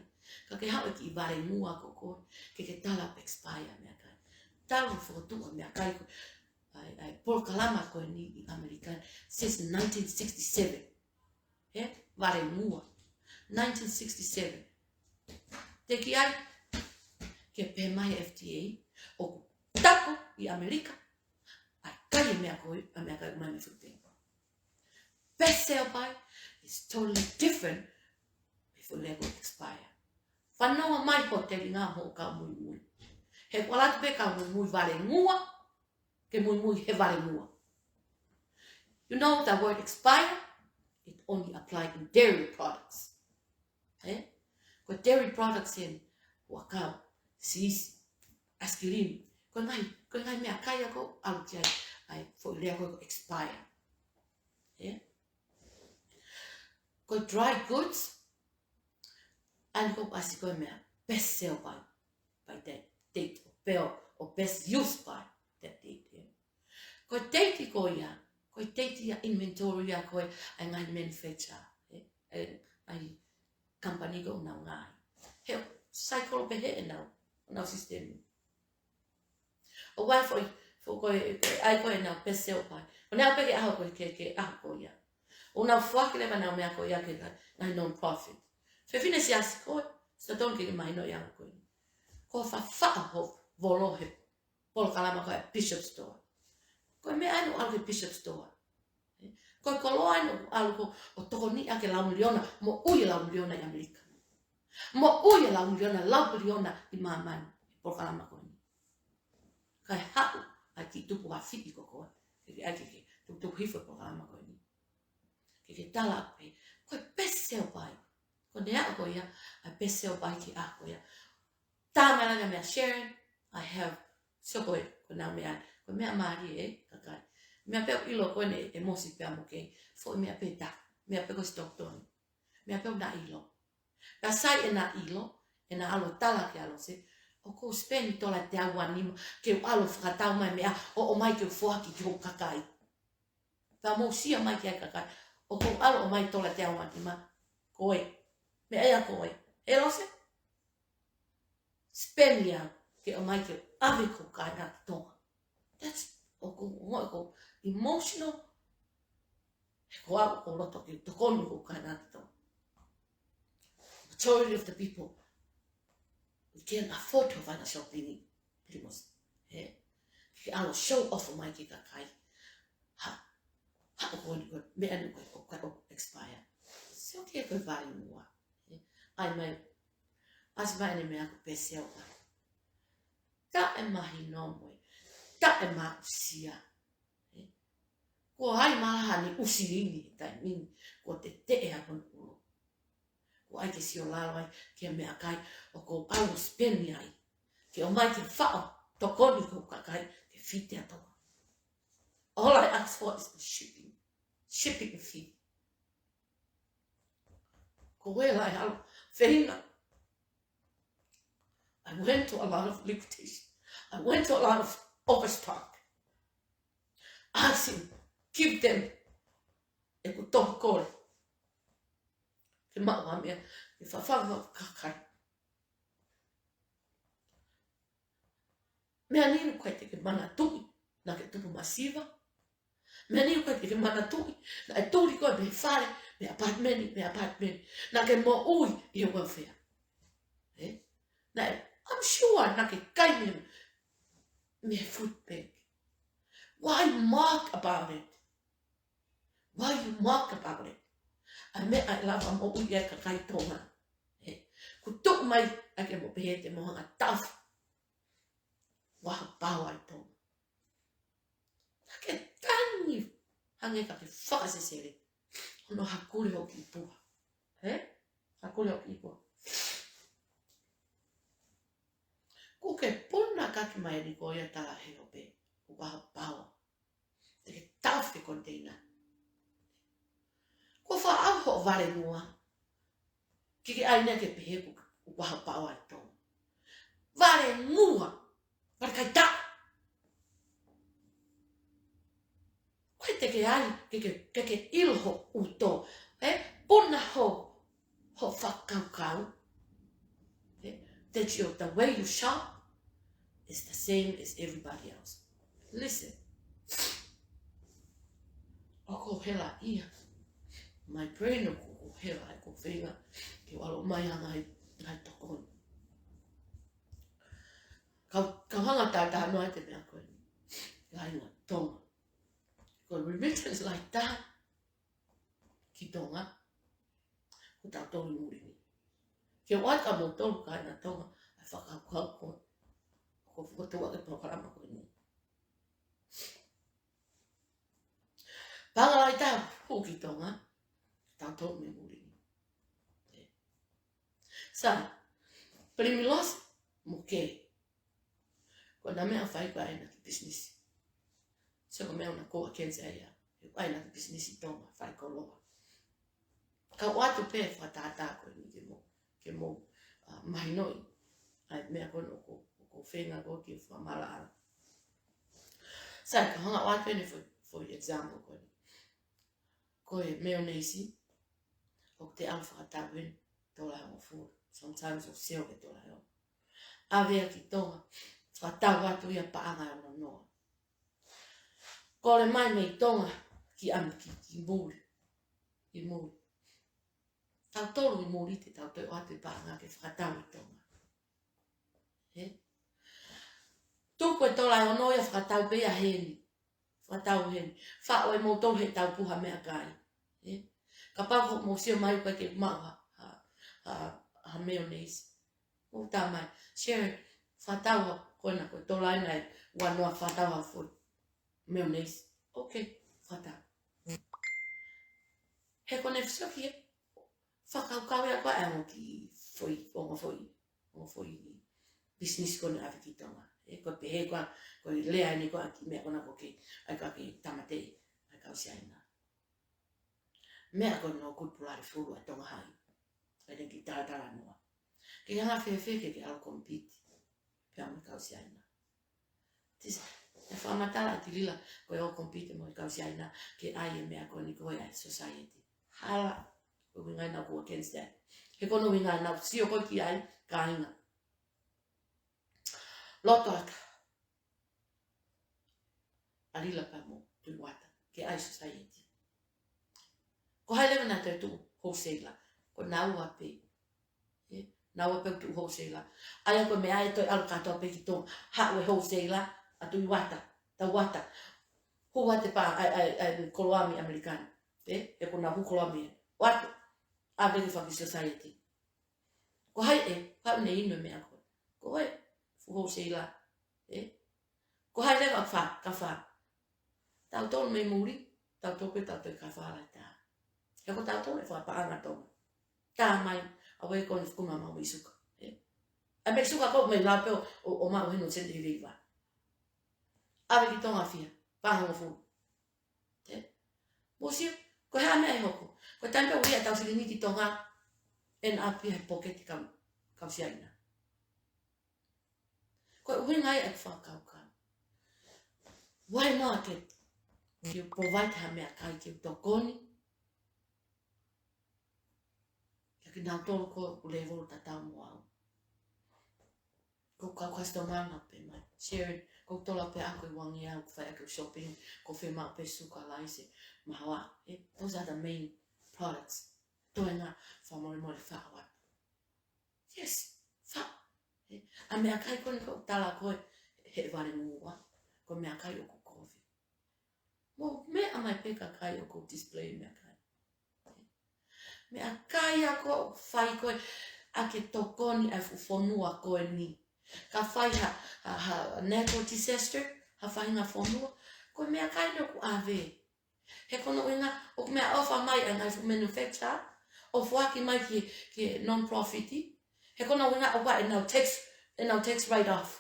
Ka ke haʻu e kiʻi valengua ko koe, ke ke tala expire meʻakai. Talu e fokotuʻu e meʻakai ko, ʻa e, ʻa e polokalama ko eni ʻi ʻAmelika, since nineteen sixty-seven. Ē, valengua. Nineteen sixty-seven. Teʻeki ai ke pehē mai F D A ʻoku tapu ʻi ʻAmelika ʻa e kai e meʻa ko ē, ʻa e meʻakai ʻoku ʻomai mei food bank. Best sell by is totally different mei he foʻi lea ko e expire. Fanongo mai hoʻo telinga mo hoʻo kau muimui. He ʻoku ʻalu atu pē kau muimui valengua, ke muimui he valengua. You know the word expire? It only apply in dairy products. Eh? Ko e dairy products eni, ʻuakau, siisi, ice cream. Ko e ngaahi, ko e ngaahi meʻakai ia ʻoku ʻalu ki ai ʻa e foʻi lea ko e expire. Eh? Ko e dry goods, ʻa eni ʻoku ʻasi ko e meʻa, best sell by, by that date, or best, or best use by that date, eh? Ko e date ko ia, ko e date ia inventory ia ko ē ʻa e ngaahi manufacturer, eh? ʻA e, ʻa e company ko ē ʻoku nau ngāue. He cycle pē ʻenau, ʻenau system. ʻOku ʻi ai foʻi, foʻi ko e, ko e, ʻa e ko ē ʻenau best sell by. ʻOku nau pē ke ʻaho ko ē, ke, ke ʻaho ko ia. ʻOku nau foaki leva ʻenau meʻa ko ia ki he ngaahi non-profit. Fefine siasi ko ē, ʻoku totonu ke ke mahinoʻi ʻa e anga ko ē. Ko e faʻafaʻa ho volo he polokalama ko e Bishop Store. Ko e meʻa eni ʻoku ʻalu ki he Bishop Store. Ko e koloa eni ʻoku ʻalu ko ē ʻo tokoniʻi ʻa e lau miliona, moʻui e lau miliona ʻi ʻAmelika. Moʻui e lau miliona, lau miliona ʻi māmani, he polokalama ko eni. Kae haʻu ʻa e kiʻi tupu afiʻi ko koe, ke ke ʻai ke ke tukutuku hifo he polokalama ko eni. Ke ke tala pē, ko e best sell by. Ko e meʻa ko ia, ʻa e best sell by ki he ʻaho ko ia. Tala mai leva kia Sharon, I have, so ko e, ko ʻenau meʻa, ko e meʻa mālie ē, kakai. Meʻa pē ʻoku ʻilo ko eni ʻe Mosi pea mo Kei, foʻi meʻa pē ta, meʻa pē ko e stock toni. Meʻa pē ʻoku na ʻilo. Ka sai ʻena ʻilo, ʻena ʻalu ʻo tala kia Lose, ʻoku ou spend tola teau uanima, ke u ʻalu ʻo fakatau mai meʻa, ʻo ʻomai ke u foaki ki hoku kakai. Ka mou sio mai ki ai kakai, ʻoku ou ʻalu ʻo ʻomai tola teau uanima, ko ē. Meʻa ia ko ē. Ē Lose? Spend ia, ke ʻomai ke ʻave ki hoku kāinga Tonga. That's, ʻoku, ʻoku, ʻoku emotional. He ko au ʻoku ou loto ke tokoni ki hoku kāinga Tonga. Majority of the people, we can't afford to find a shopping pretty much. He, ke ʻalu ʻo show off mai ki he kakai. Ha, ha, ʻoku ʻi ai ko e meʻa eni ko ē, ʻoku, ʻoku expire. So ke ko e value ua. He, ʻai mai, ʻasi mai ʻene meʻa ko e best sell by. Taʻemahino mo e taʻemāʻusia. He, ko hai malaha ni ʻusi ni he taimi ni, ko e teteʻe ʻa hono ʻulu. Ko ai ke sio lalo ai ki he meʻakai ʻoku ou ʻalu ʻo spend ai. Ke ʻomai ke faʻo tokoni ki hoku kakai ke feed ʻa Tonga. All I ask for is the shipping. Shipping fee. Ko e lahi ʻalu feinga. I went to a lot of liquidation. I went to a lot of overstock. Ask him, give them ʻeku tohi kole. Ke maʻu ha meʻa, ke fafangu kakai. Meʻa ni ʻoku ʻikai te ke manatuʻi, naʻa ke tupu masiva. Meʻa ni ʻoku ʻikai te ke manatuʻi, naʻe tuli koe mei he fale, mei he apartment, mei he apartment. Naʻa ke moʻui ʻi he welfare. Eh? Naʻe, I'm sure naʻa ke kai mei, mei he food bank. Why mock about it? Why you mock about it? ʻA e meʻa ʻe lava moʻui ai e kakai Tonga. He, kuo tuʻu mai ʻa e ke mo pehē te mo hanga tafu. Waha pau ai Tonga. Naʻa ke tangi hangē ka ke fakasesele. Hono hakule hoʻo kiʻi puha. He? Hakule hoʻo kiʻi puha. Kuo ke puna kaki mai ni ko ia tala he ope. Waha pau. Te ke tafu e container. Kuo faʻa hoʻo valengua. Ke ke ʻai ʻeni ke pehē ʻoku, ʻoku waha pau ai Tonga. Valengua. Vale kai ta. Ko e te ke ʻai, ke ke, ke ke ʻilo ho uto. Eh? Puna ho, ho fakakaukau. Eh? That you, the way you shop is the same as everybody else. Listen. ʻOku ou hela ia. My brain ʻoku, ʻoku ou hela ai ko e feinga ke u ʻalu mai ha ngaahi, ngaahi tokoni. Kau, kau hanga ʻo tātānoa ʻi he meʻa ko eni. Kāinga Tonga. Ko e remittance lahi taha ki Tonga, ko tautolu ʻi muli ni. Ke ʻoatu kia moutolu kāinga Tonga ʻa e fakakaukau ko, ko fokotuʻu ʻa e polokalama ko eni. Paʻanga lahi taha hū ki Tonga, tautolu mei muli ni. Sai, Pili Milosi mo Keli. Ko ʻena meʻa ʻoku fai ko ʻena kiʻi pisinisi. So ko e meʻa ʻoku ou against ai ia. He ʻoku ʻi ai ʻena kiʻi pisinisi ʻi Tonga, fai koloa. Kau ʻoatu pē fakatātā ko eni ke mou, ke mou, uh, mahinoʻi ʻa e meʻa ko eni ʻoku, ʻoku ou feinga ko ē ke fakamaʻalaʻala. Sai, kau hanga ʻo ʻoatu eni for, for example ko eni. Ko e meioneisi, ʻoku te ʻalu fakatau eni, tola ʻe hongofulu. Sometimes ʻoku sio ki he tola ʻe ono. ʻAve ia ki Tonga, fakatau atu ia paʻanga ʻe ono noa. Kole mai mei Tonga ki ʻapi ki, ki muli. Ki muli. Tautolu ʻi muli te tau toe ʻoatu e paʻanga ke fakatau ʻi Tonga. Ē? Tuku e tola ʻe ono ia fakatau pē ia heni. Fakatau heni. Faʻo ʻe moutolu he tau puha meʻakai. Ē? Kapau ko mou sio mai ʻoku ʻikai ke maʻu ha, ha, ha, ha meioneisi. Mou tā mai. Sherry, fakatau ha, ko ena ko e tola ʻe ono noa fakatau ha foʻi meioneisi. Ok, fakatau. He ko ʻene fisoki ē, fakakaukau ia ko ē ʻa e ongo kiʻi foʻi, ongo foʻi, ongo foʻi business ko eni ʻave ki Tonga. Ē, ko e pehē ko ē, ko e lea eni ko ē ʻa e kiʻi meʻa ko ena ko ē ke, ʻai ko ē ke tāmateʻi ʻa e kau Siaina. Meʻa ko ena ʻoku pulari fulu ʻa Tonga Hai. ʻAi ʻene kiʻi talatalanoa. Ke hanga fēfē ke, ke ʻalu compete pea mo e kau Siaina. Tis, ʻe fakamatala ʻe Tilila, ko e ō compete mo e kau Siaina, ke ʻai e meʻa ko eni ko e ʻai society. Hala, ko e ʻuhinga ia naʻa ku against that. He ko hono ʻuhinga naʻa ku sio ko ē ki ai, kāinga. Loto aka. ʻAlila pea mo Tuʻiwata, ke ʻai society. Ko hai leva naʻa toe tuʻu wholesaler, ko naua pē. Ē, naua pē tuʻu wholesaler. ʻAi ko e meʻa ʻe toe ʻalu kātoa pē ki Tonga. Haʻu e wholesaler, ʻa Tuʻiwata, Tauata. Hū atu e pā, ʻai, ʻai, ʻai, koloa mei ʻAmelika ni. Ē, ʻe ko naua hū koloa mei. ʻOatu, ʻave ki faki society. Ko hai ē, haʻu ne inu e meʻa ko ē. Ko e, fuʻu wholesaler. Ē? Ko hai leva fa, ka fa. Tautolu mei muli, tautolu pē tautolu ka fa la ta. He ko tautolu e fakapaʻanga Tonga. Tā mai, ʻave ko eni fuʻu kumi maʻu mei suka. Ē? ʻA mei suka ko mei la pē ʻo, ʻo, ʻo maʻu henu seni i veiva. ʻAve ki Tonga fia, paʻanga hongofulu. Ē? Mou sio, ko e hā meʻa ʻe hoko. Ko e taimi pē ʻoku ʻi ai ʻetau silingi ki Tonga, ʻe ʻapi he poketi kau, kau Siaina. Ko e ʻuhinga ia ʻeku fakakaukau. Why not it? You provide ha meʻakai ke u tokoni. Kia kinautolu ko ē ʻoku level tatau mo au. Ko e kau customer na pē mai. Sharon, ko e tola pē ʻaʻaku ʻe uangeau, ʻoku fai ʻaki e shopping, ko e fiemaʻu pē suka, laise, mahawa. Ē, those are the main products. Toenga, fakamolemole faʻo atu. Yes, fa. Ē, ʻa e meʻakai ko eni ʻoku tala ko ē he valengua, ko e meʻakai ʻoku kovi. Mou meʻa mai pē kakai ʻoku display meʻakai. Meʻakai ia ko ē ʻoku fai ko ē ʻaki e tokoni ʻa e fuʻu fonua ko eni. Ka fai ha, ha, ha natural disaster, ha faʻahinga fonua, ko e meʻakai eni ʻoku ʻave. He ko hono ʻuhinga, ʻoku meʻaʻofa mai ʻa e ngaahi fuʻu manufacturer, ʻo foaki mai ki, ki he non-profit. He ko hono ʻuhinga, ʻoku ʻi ai ʻenau tax, ʻenau tax write-off.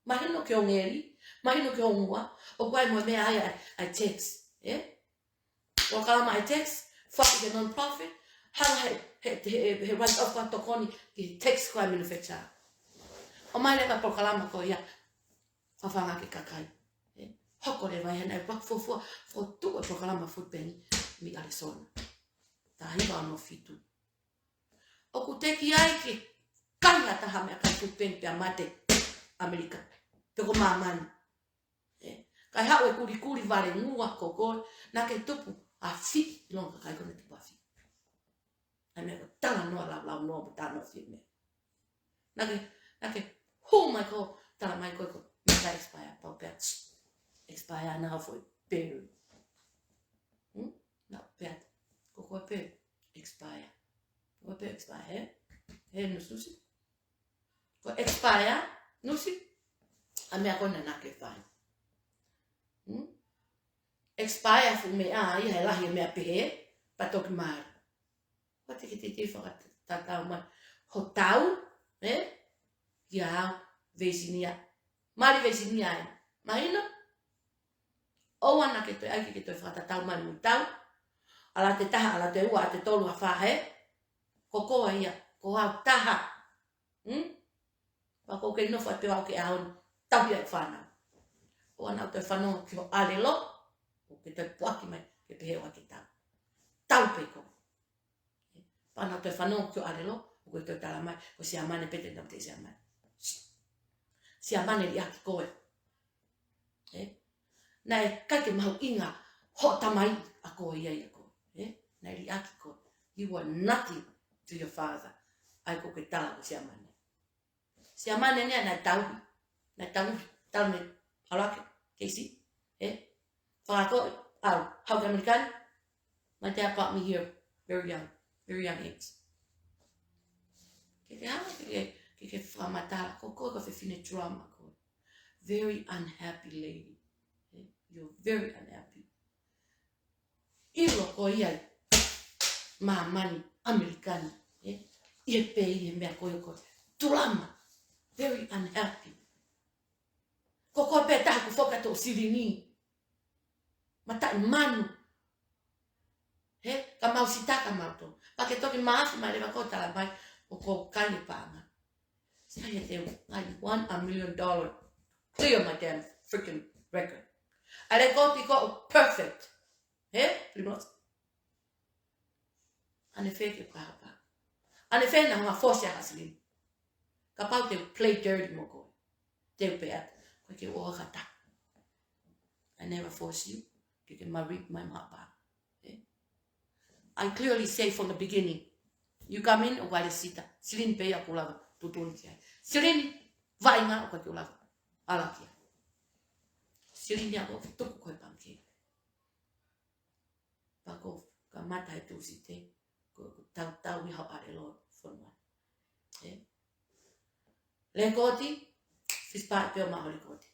Mahino ki ho ngeli, mahino ki ho ongua, ʻoku ʻi ai mo e meʻa ia ʻa e, ʻa e tax, ē? Polokalama ʻa e tax, foaki ki he non-profit, hanga he, he, he, he write-off ko ē tokoni ki he tax ko ē ʻa e manufacturer. ʻOmai leva e polokalama ko ia, fafanga ki he kakai. Ē, hoko leva ia he naʻe paki fuofua, fokotuʻu e polokalama food bank mei Arizona. Taha hiva ono fitu. ʻOku teʻeki ai ke kai ha taha meʻakai food bank pea mate ʻAmelika. Pe ko māmani. Ē, kae haʻu e kulikuli valengua ko ē, naʻa ke tupu afi, ʻilonga kakai ko ē naʻa tupu afi. ʻA e meʻa ko e talanoa laulau noa mo talanoa fie meʻa. Naʻa ke, naʻa ke hū mai ko Tala mai ko e ko, meʻa ka expire, pau pea expire ʻa e foʻi period. Hmm? Naʻa pea, ko koe pē expire. Ko koe pē expire, he? He nusinusi. Ko e expire, nusi, ʻa e meʻa ko ena naʻa ke fai. Hmm? Expire fuʻu meʻa, ʻa ia he lahi e meʻa pehē, pea toki mali. Ko e tiki tiki fakatatau mai. Ho tau, ē? Kia au, veisinia. Mali veisinia ai. Mahino? ʻOua naʻa ke toe ʻai ke ke toe fakatatau mai mo e tau. ʻAlu atu e taha, ʻalu atu e ua, ʻalu atu e tolu, ʻa e fā, ē? Ko koe ia, ko au taha. Hmm? Pea ko e kei nofo atu pē au ki he ʻaho ni, tauhi ʻeku fānau. ʻOua naʻa toe fanongo ki ho ʻalelo, ʻo ke toe puaki mai, ke pehē ʻoku ʻikai ke tau. Tau pē koe. Pea naʻa toe fanongo ki ho ʻalelo, ʻoku ke toe tala mai, ko Siamane pē te nau te Siamane. Siamane liʻaki koe. Ē? Naʻe ʻikai ke mahuʻinga hoʻo tamai ʻa koe ia ʻia koe. Ē? Naʻe liʻaki koe. You are nothing to your father. ʻA ia ko e tala ko Siamane. Siamane ni naʻe tauhi. Naʻe tauhi. Tauhi ne ʻalu hake. Keisi. Ē? Fakakoʻi, ʻalu, haʻu ki ʻAmelika ni. My dad brought me here very young, very young age. Ke ke hanga ke ke, ke ke fakamatala, ko koe ko e fefine drama koe. Very unhappy lady. Eh, you're very unhappy. ʻIlo koe ia ʻi māmani ʻAmelika ni. Eh, ʻi he pē ʻi he meʻa ko ē ko e drama. Very unhappy. Ko koe pē taha kuo foki atu ʻo silini. Mataʻi manu. He, ka mau sitaka mau tō. Pea ke toki mafi mai leva ko e tala mai, ʻoku ou kai e paʻanga. Sai e te u, I want a million dollar. Clear my damn freaking record. ʻA e ko piko perfect. He, pretty much. ʻAnefē ke pahapa. ʻAnefē naʻa hanga fosi ʻa Haslin. Kapau te u play dirty mo koe. Te u pehē atu. Ko e ke ua kata. I never force you. Ke ke married mai mahapa. Eh? I clearly say from the beginning. You come in, ʻo wale sita. Silini pē ia ʻoku lava. Tutuni ki ai. Silini, vaʻinga ʻoku ʻikai ke u lava. ʻAlu ki ai. Silini ʻoku tuku koe pangikē. Pea ko e kamata he Tūsite, ko e tautau ʻi haʻo ʻalelo fonua. Eh? Lekooti, fisi pā pē ʻo maʻu lekooti.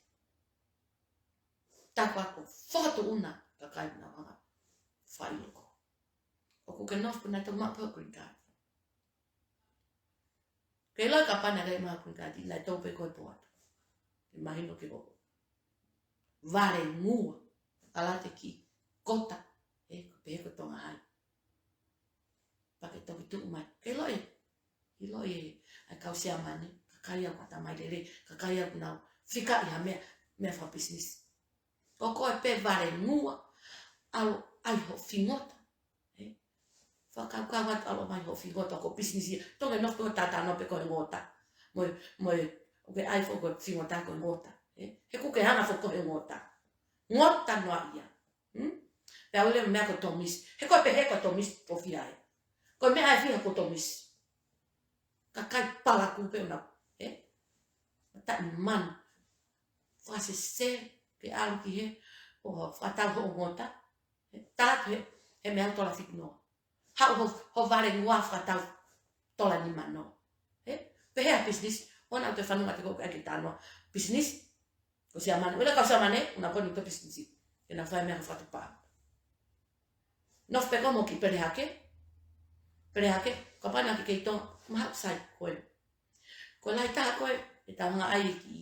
Taku ako fotu una kakai na vanga fai loko. ʻOku ke nofo puna tau maʻu pē green card. Ke ʻilo kapau naʻe ʻikai maʻu green card, naʻe tau pē ko e poatu. Ke mahino ke hoko. Vale ngua, ʻalu atu ki kota, ē, ko pē ko Tonga hai. Pea ke toki tuʻu mai. Ke ʻilo ē, ʻilo ē, ʻa e kau Siamane, kakai ʻoku ʻatamai lelei, kakai ʻoku nau fika ʻi ha meʻa, meʻa fakapisinisi. Ko koe pē vale ngua, ʻalu ʻai ho fingota. Ē? Fakakaukau atu ʻalu mai ho fingota ko e pisinisi ia. Toki nofo ko e tatano pē ko e ngota. Mo e, mo e, ʻoku ke ʻai foki ko e fingota ko e ngota. Ē? He ʻoku ke hanga foki ko e ngota. Ngota noa ia. Hmm? Pea ule meʻa ko Tomisi. He ko e pehē ko Tomisi ko fē ia. Ko e meʻa ʻe fiha ko Tomisi. Kakai palaku pē ʻona. Ē? Mataʻi manu. Fakasese ke ʻalu ki he, ʻo fakatau hoʻo ngota. Ē? Tala atu he, he meʻa tola fitinoa. Haʻu ho, ho vale ngua fakatau tola nima noa. Ē? Pehē ʻa e pisinisi, ʻoua naʻa toe fanongo atu ko e ʻikai ke talanoa. Pisinisi, ko Siamane, ʻoua ʻe kau Siamane, ʻoua naʻa poni to pisinisi. Ke na fai meʻa ko fakatupa. Nofo pē ko mo ki pele hake. Pele hake, kapau naʻa ke kei tō, maha sai ko ē. Ko e lahi taha ko ē, ʻe tau hanga ʻai ki,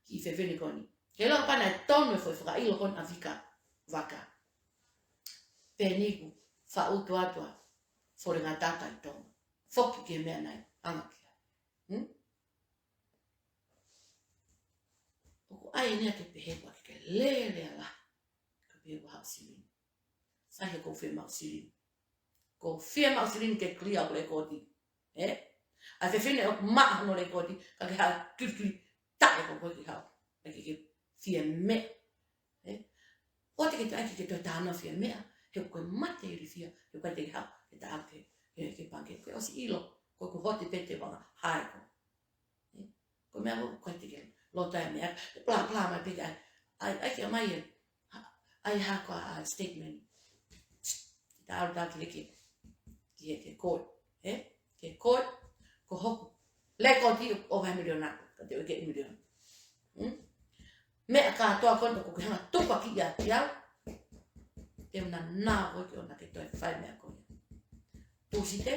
ki fefine ko eni. Ke ʻilo kapau naʻe tonu e foʻi fakaʻilo ko eni ʻa Vika, Vaka. Pē niku, faʻu tuatua, fole ngata ʻi Tonga. Foki ki he meʻa naʻe, anga ki ai. Hmm? ʻOku ʻai eni ʻa ke pehē ʻoku ʻikai ke lele ala. Ka pehē ʻoku haʻu silini. Sai he ʻoku ou fiemaʻu silini. ʻOku ou fiemaʻu silini ke clear ʻeku lekooti. Ē? ʻA e fefine ʻoku maʻa hono lekooti, ka ke haʻu kilikili taʻe ko koe ke haʻu. ʻIkai ke ke fie meʻa. Ē? ʻOua te ke toe ʻai ke ke toe tānaki fie meʻa. He ʻoku ke mate ilifia. He ʻoku ʻikai te ke haʻu ke ta ake. Ke, ke pangikē. Ke ʻosi ʻilo. Ko ʻeku hoti pē te vanga. Hai ko. Ē? Ko e meʻa ko ē ʻoku ʻikai te ke loto ai e meʻa, ʻe pla pla mai pē ke ʻai, ʻai, ʻai ke ʻomai e, ha-, ʻai ha ko ha statement. Tau tau ki he, ki he, ki he, ki he court, ē? Ki he court, ko hoku lēkooti ʻoku ʻova he miliona, ka te u ʻeke e miliona. Hmm? Meʻa kātoa ko ena ʻoku ke hanga ʻo tukuakiʻi ʻaki au, te u nānā ʻo ke ʻoua naʻá ke toe fai e meʻa ko ia. Tūsite,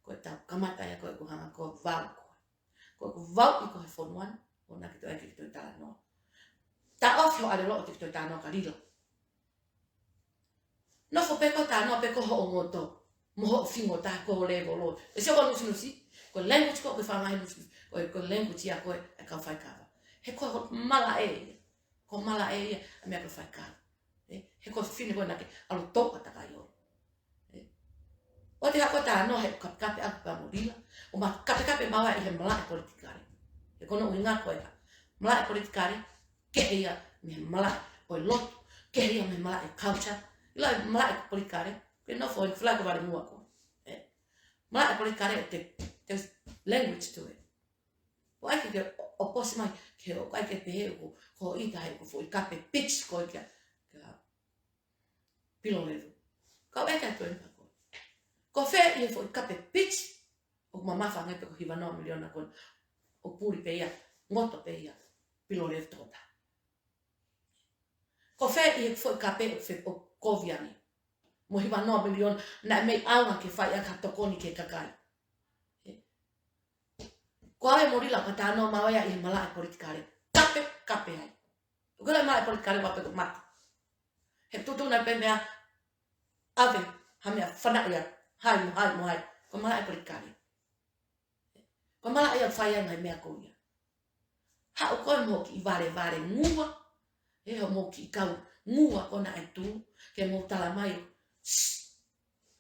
ko ʻetau kamata ia ko ē ʻoku hanga ko e vau ko ē. Ko ʻeku vauʻi ko ē he fonua ni, ʻoua naʻá ke toe ʻai ke ke toe talanoa. Taʻofi hoʻo ʻālelo ʻo te ke toe talanoa kia Lila. Nofo pē koe ʻo talanoa pē ko hoʻo ngoto mo hoʻo fingota ko e lēvolo. ʻE sio ko e nusinusi, ko e language ko ē ʻoku ke fanga he nusinusi, ko e, ko e language ia ko ē ʻa e kau faikava. He ko hoʻo malaʻe ia. Ko hoʻo malaʻe ia ʻa e meʻa ko ē faikava. Ē, he ko e fefine ko ē naʻá ke ʻalu ʻo tō ʻa takai ʻo. Ē. ʻOua te ke haʻu ʻo talanoa he kapekape ʻaku pea mo Lila. ʻOua naʻá ke kapekape maua ʻi he malaʻe politikale. He ko hono ʻuhinga ko e hā? Malaʻe politikale, kehe ia mei he malaʻe ʻo e lotu, kehe ia mei he malaʻe culture. ʻIlo e malaʻe politikale, ke nofo ʻi he fly ko e vale ngua ko ē. Ē. Malaʻe politikale, te, there's language to it. ʻOua ʻai ke ke ʻo, ʻo posi mai, ke ʻoua ʻai ke pehē ʻoku, ko ʻita he ʻoku foʻi kape pitch ko ē kia, kia Pilolevu. Ka ʻoua ʻai ke toe ni pako. Ko fē ʻi he foʻi kape pitch, ʻoku mamafa ange pē ko e hiva noa miliona ko ena, ʻoku puli pē ia, ngoto pē ia, Pilolevu tokota. Ko fē ʻi he foʻi kape ʻoku fe-, ʻoku kovi ange. Mo e hiva noa miliona, naʻe mei ʻaonga ke fai ʻaki ha tokoni ki he kakai. Ē. Ko au mo Lila ka talanoa maua ia ʻi he malaʻe politikale. Kape, kape ai. ʻOku ʻikai ko e malaʻe politikale ʻoua pē ke mate. He tuʻutuʻuni pē meʻa ʻave, ha meʻa fanaʻi ia, hai mo hai mo hai. Ko e malaʻe politikale. Ko e malaʻe ia ʻoku fai ai e ngaahi meʻa ko ia. Haʻu koe mo e kiʻi valevale ngua, ē, hoʻomou kiʻi kau ngua ko ena ʻe tuʻu, ke mou tala mai, shh.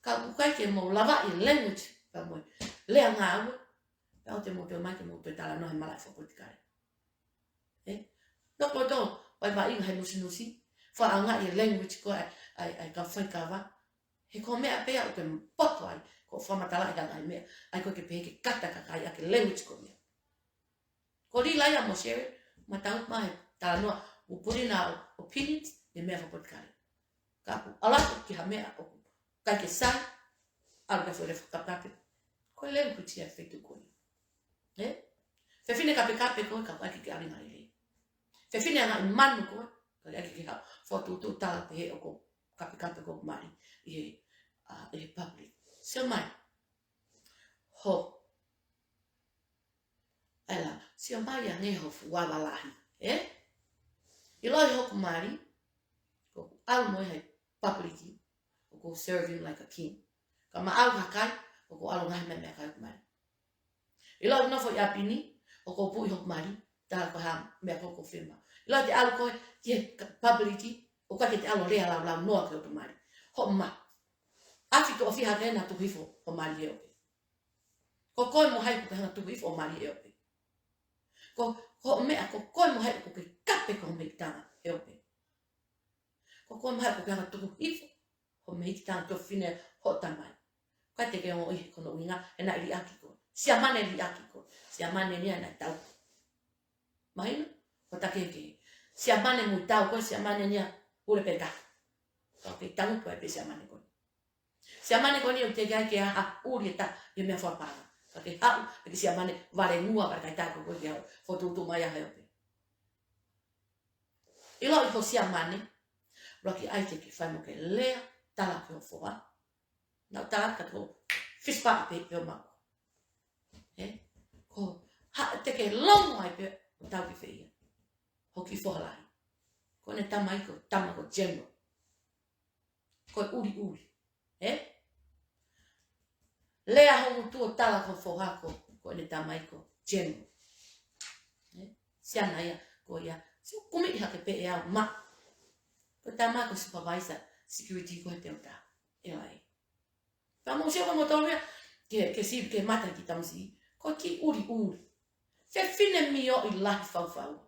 Ka ʻoku ʻikai ke mou lavaʻi e language, pea mo e lea ngāue, pea ʻoua te mou toe ō mai ke mou toe talanoa he malaʻe fakapolitikale. Ē? Nō ko e tō, vaivaiʻanga he nusinusi, fakaʻaongaʻi e language ko ē ʻa e, ʻa e, ʻa e kau faikava. He ko e meʻa pē ia ʻoku ke poto ai, ko e fakamatalaʻi ʻa e ngaahi meʻa, ʻa ia ko ē ke pehē ke kata kakai ʻaki e language ko ia. Ko Lila ia mo Sherry, ma tau ma he talanoa, we put in our opinions, ʻi he meʻa fakapolitikale. Ka ʻoku ʻalu atu ki ha meʻa ʻoku ʻikai ke sai, ʻalu ki he foʻi lea fakakape. Ko e language ia ʻa e feituʻu ko ia. Ē? Fefine kapekape koe ka ʻoua ʻai ke ke ʻalu ʻo ngāue lelei. Fefine angaʻi manu koe, ka ʻoua ʻai ke ke haʻu ʻo fokotuʻutuʻu tala pehē ʻoku kapekape koe ʻoku mali ʻi he, ʻa, ʻi he public. Sio mai. Ho. ʻAi la, sio mai ange ho fuava lahi, ē? ʻIloʻi hoku mali, ko ʻeku ʻalu mo ia he public, ʻoku ou serve him like a king. Ka maʻau ha kai, ʻoku ou ʻalu ʻo ngaahi meʻa meʻakai ʻoku mali. ʻIloʻi nofo ʻi ʻapi ni, ʻoku ou puʻi hoku mali, tala ko e hā e meʻa ko ē ʻoku ou fiemaʻu. ʻIloʻi te ʻalu koe ki he ka-, public, ʻoku ʻikai ke te ʻalu ʻo lea laulaunoa ki hoto mali. Hoʻo ma. ʻAfio ʻo fiha ke na tuku hifo ho mali ʻe ope. Ko koe mo hai ʻoku ke hanga ʻo tuku hifo ho mali ʻe ope. Ko, ko hoʻo meʻa, ko koe mo hai ʻoku ke kape ki ho mehikitanga ʻe ope. Ko koe mo hai ʻoku ke hanga ʻo tuku hifo ho mehikitanga, ki ho fefine, hoʻo tamai. ʻIkai te ke ongoʻi he ko hono ʻuhinga, he naʻe liʻaki koe. Siamane liʻaki koe. Siamane ni ia naʻe tau. Mahino? Ko e takehe. Siamane muitau koe, siamane ni ia ʻule pē taha. Ka ʻoku ke tangutu ai pē siamane ko eni. Siamane ko eni ʻoku teʻeki ai ke ʻaha ʻuli ʻe taha ʻi he meʻa fakapaʻanga. Ka ke haʻu, ʻa e kiʻi siamane vale ngua, vale kaitā ko koe ke haʻu, fokotuʻutuʻu mai ʻa e ope. ʻIloʻi ho siamane, ʻuluaki ʻai ke ke fai mo ke lea, tala ki ho foha. Naʻa ku tala ka tō, fist bump pē, pē ʻo maʻu. Ē? Ko, ha, te ke longo ai pē ʻo tau ki fē ia. Ho kiʻi foha lahi. Ko ʻene tamai ko, tama ko General. Ko e ʻuliʻuli. Ē? Lea ho ngutu ʻo tala ki ho foha ko, ko ʻene tamai ko General. Ē? Siana ia, ko ia. Sio kumi ʻi hake pē ʻe au ma. Ko e tamai ko supervisor, security ko he Delta Airline. Pea mou sio ko moutolu ia, ke, ke si, ke mata ki tamasiʻi. Ko e kiʻi ʻuliʻuli. Fefine mioʻi lahi faufaua.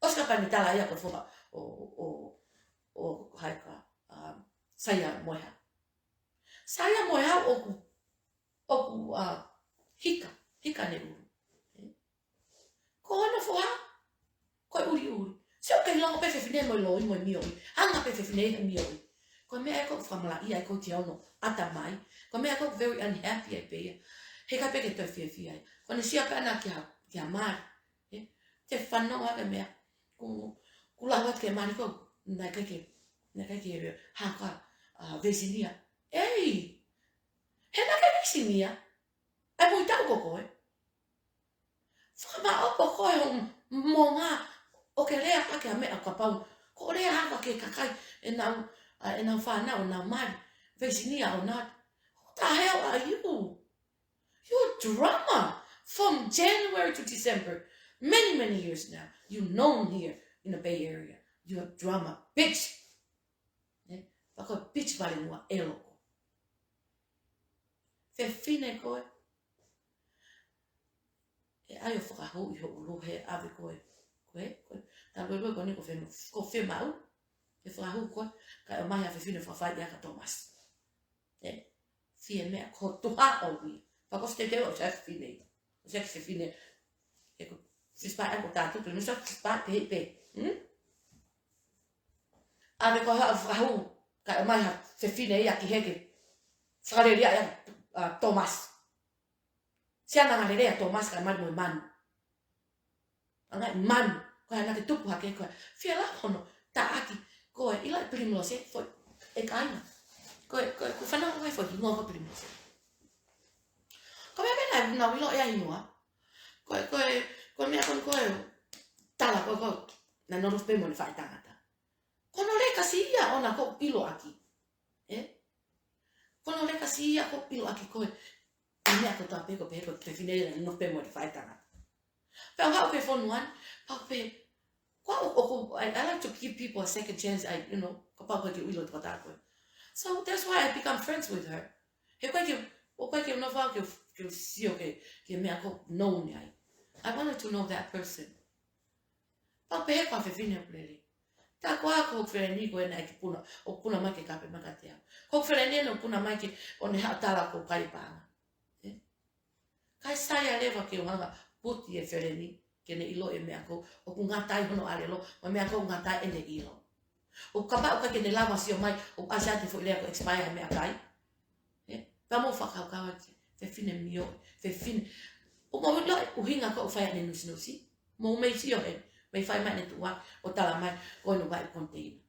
ʻOsi ka pau ʻene tala ia ko e foha ʻo, ʻo, ʻo, ʻo hai ka, um, Saia Moehau. Saia Moehau ʻoku, ʻoku, uh, hika, hika ʻene ʻulu. Ko hono foha, ko e ʻuliʻuli. Sio, ʻoku ʻikai lava pē fefine mo e loi mo e mioʻi. Hanga pē fefine he mioʻi. Ko e meʻa ʻoku fakamalaʻia ai ko e ono ʻatamai. Ko e meʻa ʻoku very unhappy ai pē ia. Heʻikai pē ke toe fiefia ai. Ko ʻene sio pē ʻana ki ha, ki ha mali. ʻE, te fanongo ake meʻa. Ku, ku lau atu ke mali ko, naʻe ʻikai ke, naʻe ʻikai ke haka, a, veisinia. Ei! He naʻe ʻikai veisinia. ʻAi mo i tau ko koe. Fakamaʻopoʻopo koe ho moʻunga ʻo ke lea ʻaki ʻa e meʻa kapau. Ko e lea ʻaki ʻe he kakai ʻenau, a, ʻenau fānau, ʻenau mali. Veisinia or not. Who the hell are you? You're a drama from January to December. Many, many years now. You known here in the Bay Area. You're a drama, bitch. ʻE, pea ko e bitch vale muʻa ʻe loko. Fefine koe. ʻE ʻai ʻo fakahū ʻi ho ʻulu he ʻave koe. Koe, koe. Talu e koe ko eni ko fema-, ko femaʻu. ʻE fakahū koe. Kae ʻomai ha fefine fakafai ia kia Thomas. ʻE, fie meʻa ko tuha o ui. Pea ko e teuteu ʻo ʻosi ʻa e fefine. ʻOsi ʻa e fefine. ʻE ko, fisi pā ʻe ko tātu, pē nusa fisi pā te he pē. Hmm? ʻAve ko ha fakahū, kae ʻomai ha fefine ia ki heke. Fakalelei ia, a, Thomas. Siana ngalelei ʻa Thomas kae mali mo e manu. Anga e manu, ko e hana ke tupu hake ko e. Fia la hono, taʻaki, ko e ʻilo e Primrose, foʻi, ʻe kāinga. Ko e, ko e, ko e fanau ko e foʻi, hingoa ko Primrose. Ko e meʻa pē naʻa nau ʻilo ʻe ia hingoa. Ko e, ko e, ko e meʻa ko e, ko e, tala ko e, ko e, naʻa nau loto pē mo ʻene faʻētangata. Ko hono lekasi ia ʻoʻona ʻoku ʻiloʻaki. ʻE? Ko hono lekasi ia ʻoku ʻiloʻaki ko e. ʻA e meʻa ko e tape ko pē ko e fefine ia naʻa nau loto pē mo ʻene faʻētangata. Pea u haʻu ki he fonua ni, pea u pehē, ko au, ʻoku, I, I like to give people a second chance, I, you know, kapau ʻoku ʻikai ke u ʻilo e tokotaha ko ē. So that's why I become friends with her. He ʻoku ʻikai ke, ʻoku ʻikai ke u nofo au ke, ke u sio ki he, ki he meʻa ʻoku ou known ai. I wanted to know that person. Pea u pehē ki he fefine ʻoku lele. Tā ko ā ko hoku feleni ko ena ʻoku puna, ʻoku puna mai ke kape mai kiate au. Ko hoku feleni ena ʻoku puna mai ke ʻoua naʻa haʻu ʻo tala ʻoku ou kai paʻanga. ʻE? Kae sai ʻa e leva ke u hanga ʻo puti e feleni, ke ne ʻilo e meʻa ko ē, ʻoku ngata ai hono ʻālelo, mo e meʻa ko ē ʻoku ngata ai ʻene ʻilo. ʻOku kapau ʻoku ʻikai ke ne lava ʻo sio mai, ʻoku ʻasi atu e foʻi lea ko e expire he meʻakai. ʻE? Pea mou fakakaukau atu, fefine mioʻi, fefine. ʻOku mou ʻilo e ʻuhinga ʻoku fai ai ʻene nusinusi. Mou mei sio heni, mei fai mai ʻene tuʻu ʻo tala mai, ko ʻene vaʻe container.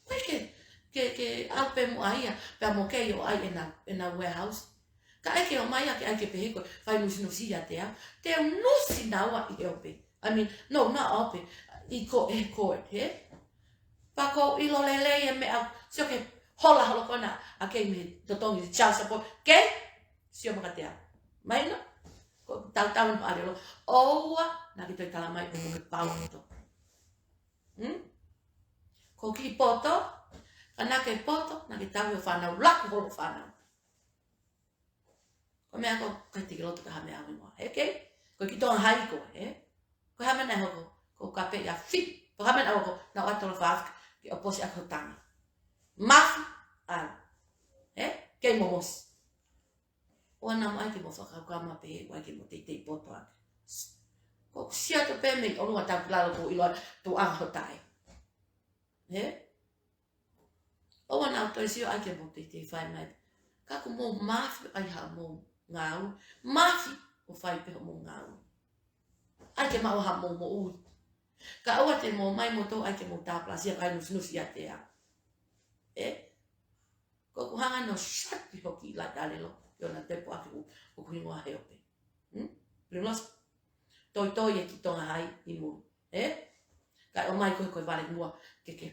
Ko e ke, ke, ke ʻalu pē muʻa ia, pea mo kei ʻo ʻai ʻena, ʻena warehouse. Ka ʻai ke ʻomai ia ke ʻai ke pehē ko e fai nusinusi ʻiate au. Te u nusi naua ʻi he ope. I mean, no, not ope. ʻI ko e ko e, he? Pea ʻoku ou ʻilo lelei e meʻa, sio ki he hola holo ko ena, ʻa kei mei he totongi child support. Kei? Sio mai kiate au. Mahino? Ko e tautau ʻene ʻālelo. ʻOua naʻa ke toe tala mai ʻoku ke pau poto. Hmm? Ko e kiʻi poto, ka naʻa ke poto, naʻa ke tauhi e fānau, laku holo e fānau. Ko e meʻa ko ē ʻikai te ke loto ke ha meʻa ʻoku ʻi muʻa. He kei, ko e kiʻi Tonga Hai ko ē, he? Ko e hā e meʻa naʻe hoko, ko e kape ia fi, ko e hā e meʻa naʻe hoko, naʻa ʻoatu ʻa e fāfika, ke ʻoposi ʻaki ho tangi. Mafi, ʻalu. He? Kei momosi. ʻOua naʻa mou ʻai ke mou fakakaukau mai pē, ʻoua ʻai ke mou teitei poto ake. Ko e sio atu pē mei ʻolunga tapu lalo ʻoku ʻilo ʻa e tuʻunga ho taʻe. He? ʻOua naʻa toe sio ʻai ke mou teitei fai mai. Ka ʻoku mou mafi ʻai haʻamou ngāue. Mafi ʻo fai pē hoʻomou ngāue. ʻAi ke maʻu haʻamou moʻui. Ka ʻoua te mou ʻomai moutolu ʻai ke mou tāpalasia kae nusinusi ʻiate au. ʻE? Ko ʻeku hanga ʻo sati hoki la talelo, ʻio na tepo ake u, ʻoku hingoa he ope. Hmm? Primrose, toitoi e kiʻi Tonga Hai ʻi mui. ʻE? Kae ʻomai koe ko e vale muʻa, ke ke,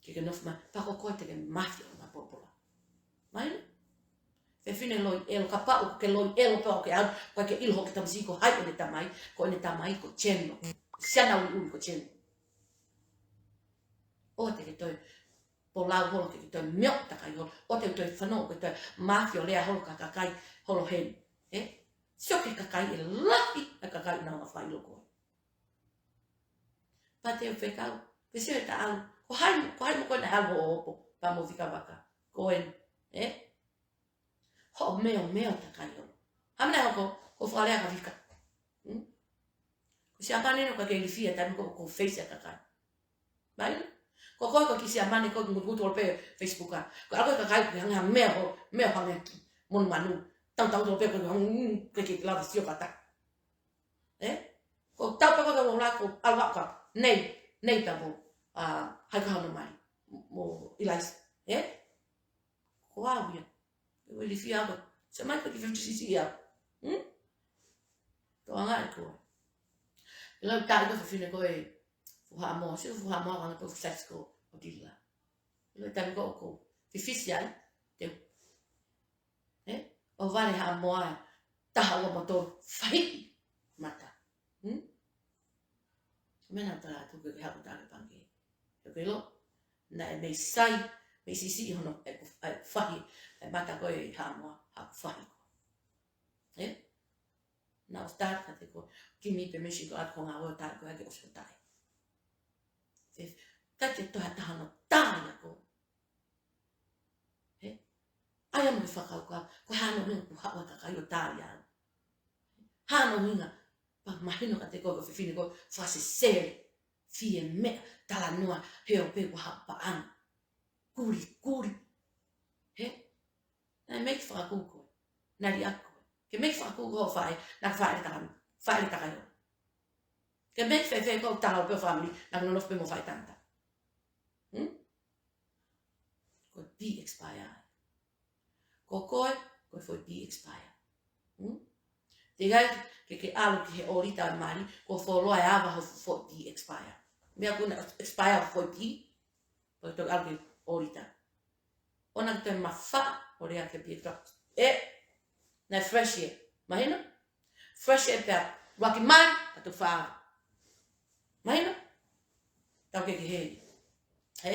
ke ke nofo mai, pea ko koe te ke mafi ʻo ma popola. Mahino? Fefine loi ʻelo, kapau ʻoku ke loi ʻelo pea ʻoku ke ʻalu, ʻoku ʻikai ke ʻilo hoʻo kiʻi tamasiʻi ko hai ʻene tamai, ko ʻene tamai ko General. Siana ʻuliʻuli ko General. ʻOua te ke toe polau holo ke ke toe mioʻi takai holo. ʻOua te ke toe fanongo ke toe mafi ʻo lea holo ki he kakai holo heni. ʻE? Sio ki he kakai ʻe lahi ʻa e kakai naʻa nau fai ʻilo koe. Pea te u fekau, pe sio he taʻau. Ko hai, ko hai mo koe naʻe ʻalu hoʻo hopo, pea mo fika vaka. Ko eni. ʻE? Hoʻo meomeo takai holo. Hā e meʻa naʻe hoko, ko e fakalea kia Vika. Hmm? Ko Siamane ʻoku ʻikai ke ilifia taimi ko ē ʻoku face ʻa e kakai. Mai? Ko koe ko e kiʻi Siamane ko ē ngutungutu ʻo pē Facebook ā. Ko e ʻalu ko ē kakai ke hanga ha meʻa ʻo, meʻa ʻo hangē ha kiʻi monumanu. Tautau ʻo pē ko e hang, mm, ke ke lava sio kata. Ē? Ko tau pē ko e kaula ko ʻalu ʻa ka. Nei, nei pē mo, ā, hai ka hono mai. Mo Ilaisa. Ē? Ko au ia. Ke ʻoua ilifia au. Siamane ko e kiʻi fifty C C ia. Hmm? Toʻanga ʻe koe. ʻIlo tali ko e fefine ko e fuʻu Haʻamoa, sio fuʻu Haʻamoa ʻanga ko e fuʻu size ko ʻo Dila. ʻIlo tali ko ʻoku fifisi ai, te. Ē? ʻO vale Haʻamoa, taha ua mo tolu, faʻihi mata. Hmm? Mena tala atu ke haku tala pangē. He ke ʻilo, naʻe mei sai, mei sisi ʻi hono, ē, ē, faʻihi, ē, mata ko ē Haʻamoa, haku faʻihi ko. Ē? Naʻa ʻosi tala ka te ko, kimi pe mesi ko atu ko ngā ua tala ko hake ʻosi ko tai. Ē, ka te toha taha no tala ia ko. Ē? ʻAi ā mo ke fakakaukau, ko e hā hono ʻuhinga ʻoku haʻu ʻa e kakai ʻo tala ia. Hā hono ʻuhinga, pea mahino kiate koe ko e fefine ko e fakasesele, fie meʻa, talanoa, he ʻoku pehē ʻoku haʻu paʻanga. Kulikuli. Ē? Naʻe make fakakū koe. Naʻe liʻaki koe. Ke make fakakū koe ʻo fai, naʻa ke fai ʻe takai, fai ʻe takai ʻo. Ke make fēfē koe ʻo tala ʻo pē ʻo family, naʻa ke nonofo pē mo fai tangata. Hmm? Ko e de-expire. Ko koe, ko e foʻi de-expire. Hmm? Teʻeki ai ke ke ʻalu ki he ʻōlita mali, ko e fuoloa e ava ho foʻi de-expire. Meʻa ko ena expire ho foʻi de, ko e toki ʻalu ki he ʻōlita. ʻOua naʻa ke toe mafaʻa ʻo lea ki he B X Trust. Ē, naʻe fresh ē. Mahino? Fresh ē pea, ʻuluaki mai, ka toki faʻa. Mahino? Tau ke ke hē. Ē?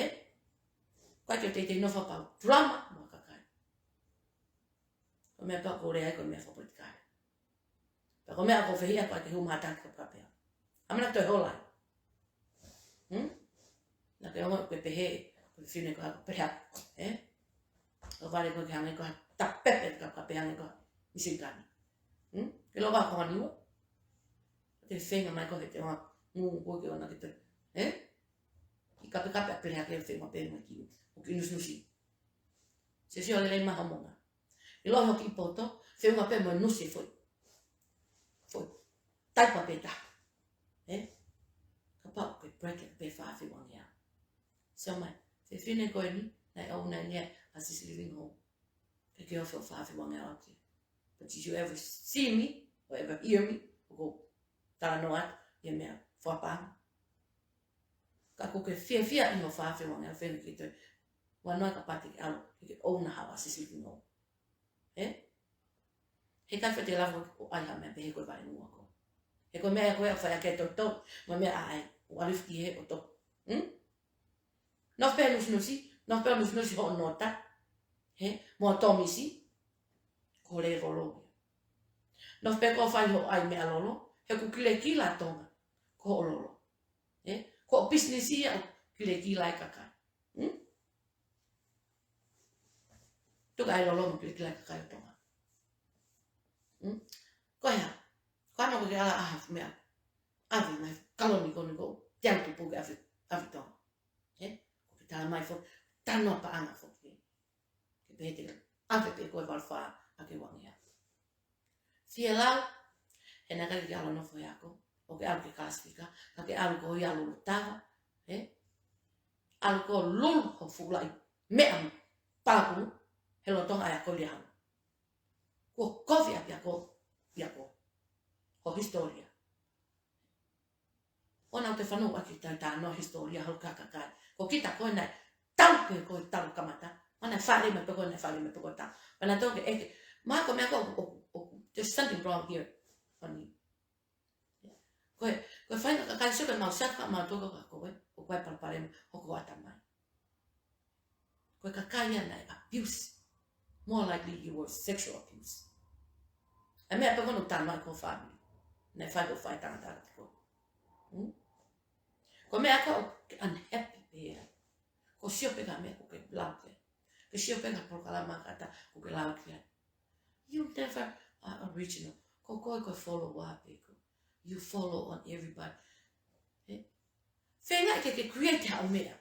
Ko e ke teitei nofo pau. Drama, mo e kakai. Ko e meʻa pē ʻoku ou lea ai ko e meʻa fakapolitikale. Pea ko e meʻa ʻoku ou fehiʻa ko e ke hū maʻa taki kapekapea. Hā e meʻa naʻa ke toe hola ai. Hmm? Naʻa ke ongo ke pehē, ko e fefine ko ē ʻoku pehē, ē? ʻO vale ko ē ke hangē ko ha tapepe kapekape hangē ko ha misilikani. Hmm? Ke lava ko ha niua. Te feinga mai ko ē he te ongo ngū ko ē ke ʻoua naʻa ke toe. Ē? ʻI kapekape ʻa pehē ke feinga pē mai ki. ʻOku kiʻi nusinusi. Sio sio lelei mai ho moʻunga. ʻIlo hoʻo kiʻi poto, feʻunga pē mo e nusi e foʻi. Foʻi. Taipa pē taha. Ē? Kapau ʻoku ke break ē pē fā afe uangeau. Sio mai, fefine ko eni, naʻe ʻouna ʻeni ʻe he Assisted Living Home. Ke ke ofi ʻo fā afe uangeau ʻaki. But did you ever see me or ever hear me? ʻOku ou talanoa atu, ʻi he meʻa fakapaʻanga. Ka ʻoku ke fiefia ʻi hoʻo fā afe uangeau fēfē ke toe. Ua noa ka pati ke ʻalu, ke ke ʻouna haʻo Assisted Living Home. Ē? He ʻikai fai te lava ʻo ʻai ha meʻa pehē ko e vale ngua ko. He ko e meʻa ko ē ʻoku fai ʻaki e toto, mo e meʻa ʻa ai, ʻoku ʻalu ki he ʻoto. Hmm? Nofo pē nusinusi, nofo pē nusinusi hoʻo nota. Ē? Mo e tōmisi, ko e lolo ia. Nofo pē ko e fai hoʻo ʻai meʻa lolo, he ʻoku kilekila ʻa Tonga, ko hoʻo lolo. Ē? Ko e pisinisi ia ʻoku kilekila ai e kakai. Hmm? Tuku ʻa e lolo mo kilekila e kakai ʻo Tonga. Hmm? Ko e hā? Ko e hā naʻa ke ala ʻai ha meʻa. ʻAve mai, kaloni ko eni ko, te au tupu ke ʻave, ʻave Tonga. Ē? Ko ke tala mai foki, talanoa paʻanga foki. Ke pehē te ke ʻave pē ko e valu fā ʻa e uangeau. Fielau, he naʻe ʻikai ke ke ʻalu ʻo nofo he ako, ʻo ke ʻalu ke kalasifika, ka ke ʻalu koe ʻo lulu tava, ē? ʻAlu koe ʻo lulu ho fuʻu laʻi meʻa palakū, he lolotonga ʻa e ako Liahona. Kuo kovi ʻapiako, ʻapiako. Ho hisitōlia. ʻOua naʻa toe fanongo ʻaki e talanoa hisitōlia holo kakai. Ko kita ko ē naʻe tau ke ko e tau kamata. Mana fale me peko na fale me peko tau. Mana tau ke eke. Ma ko e meʻa ko ʻoku, ʻoku, ʻoku, there's something wrong here, honey. Ko e, ko e faʻahinga kakai sio ke mau saka mau toko ka ko e, ʻoku ʻi ai e palopalema, hoko ʻatamai. Ko e kakai ia naʻe abuse. More likely you were sexual abuse. ʻA e meʻa pē ko ē naʻa tau mai ko e family. Naʻe fai ko e fai tangata ʻa e tiko. Hmm? Ko e meʻa ko ē ʻoku ke unhappy pē ai. Ko e sio pē ki ha meʻa ʻoku ke lau ki ai. Ke sio pē ki ha polokalama kātoa ʻoku ke lau ki ai. You never are original. Ko koe ko e follower pē koe. You follow on everybody. Ē? Feinga ke ke create haʻo meʻa.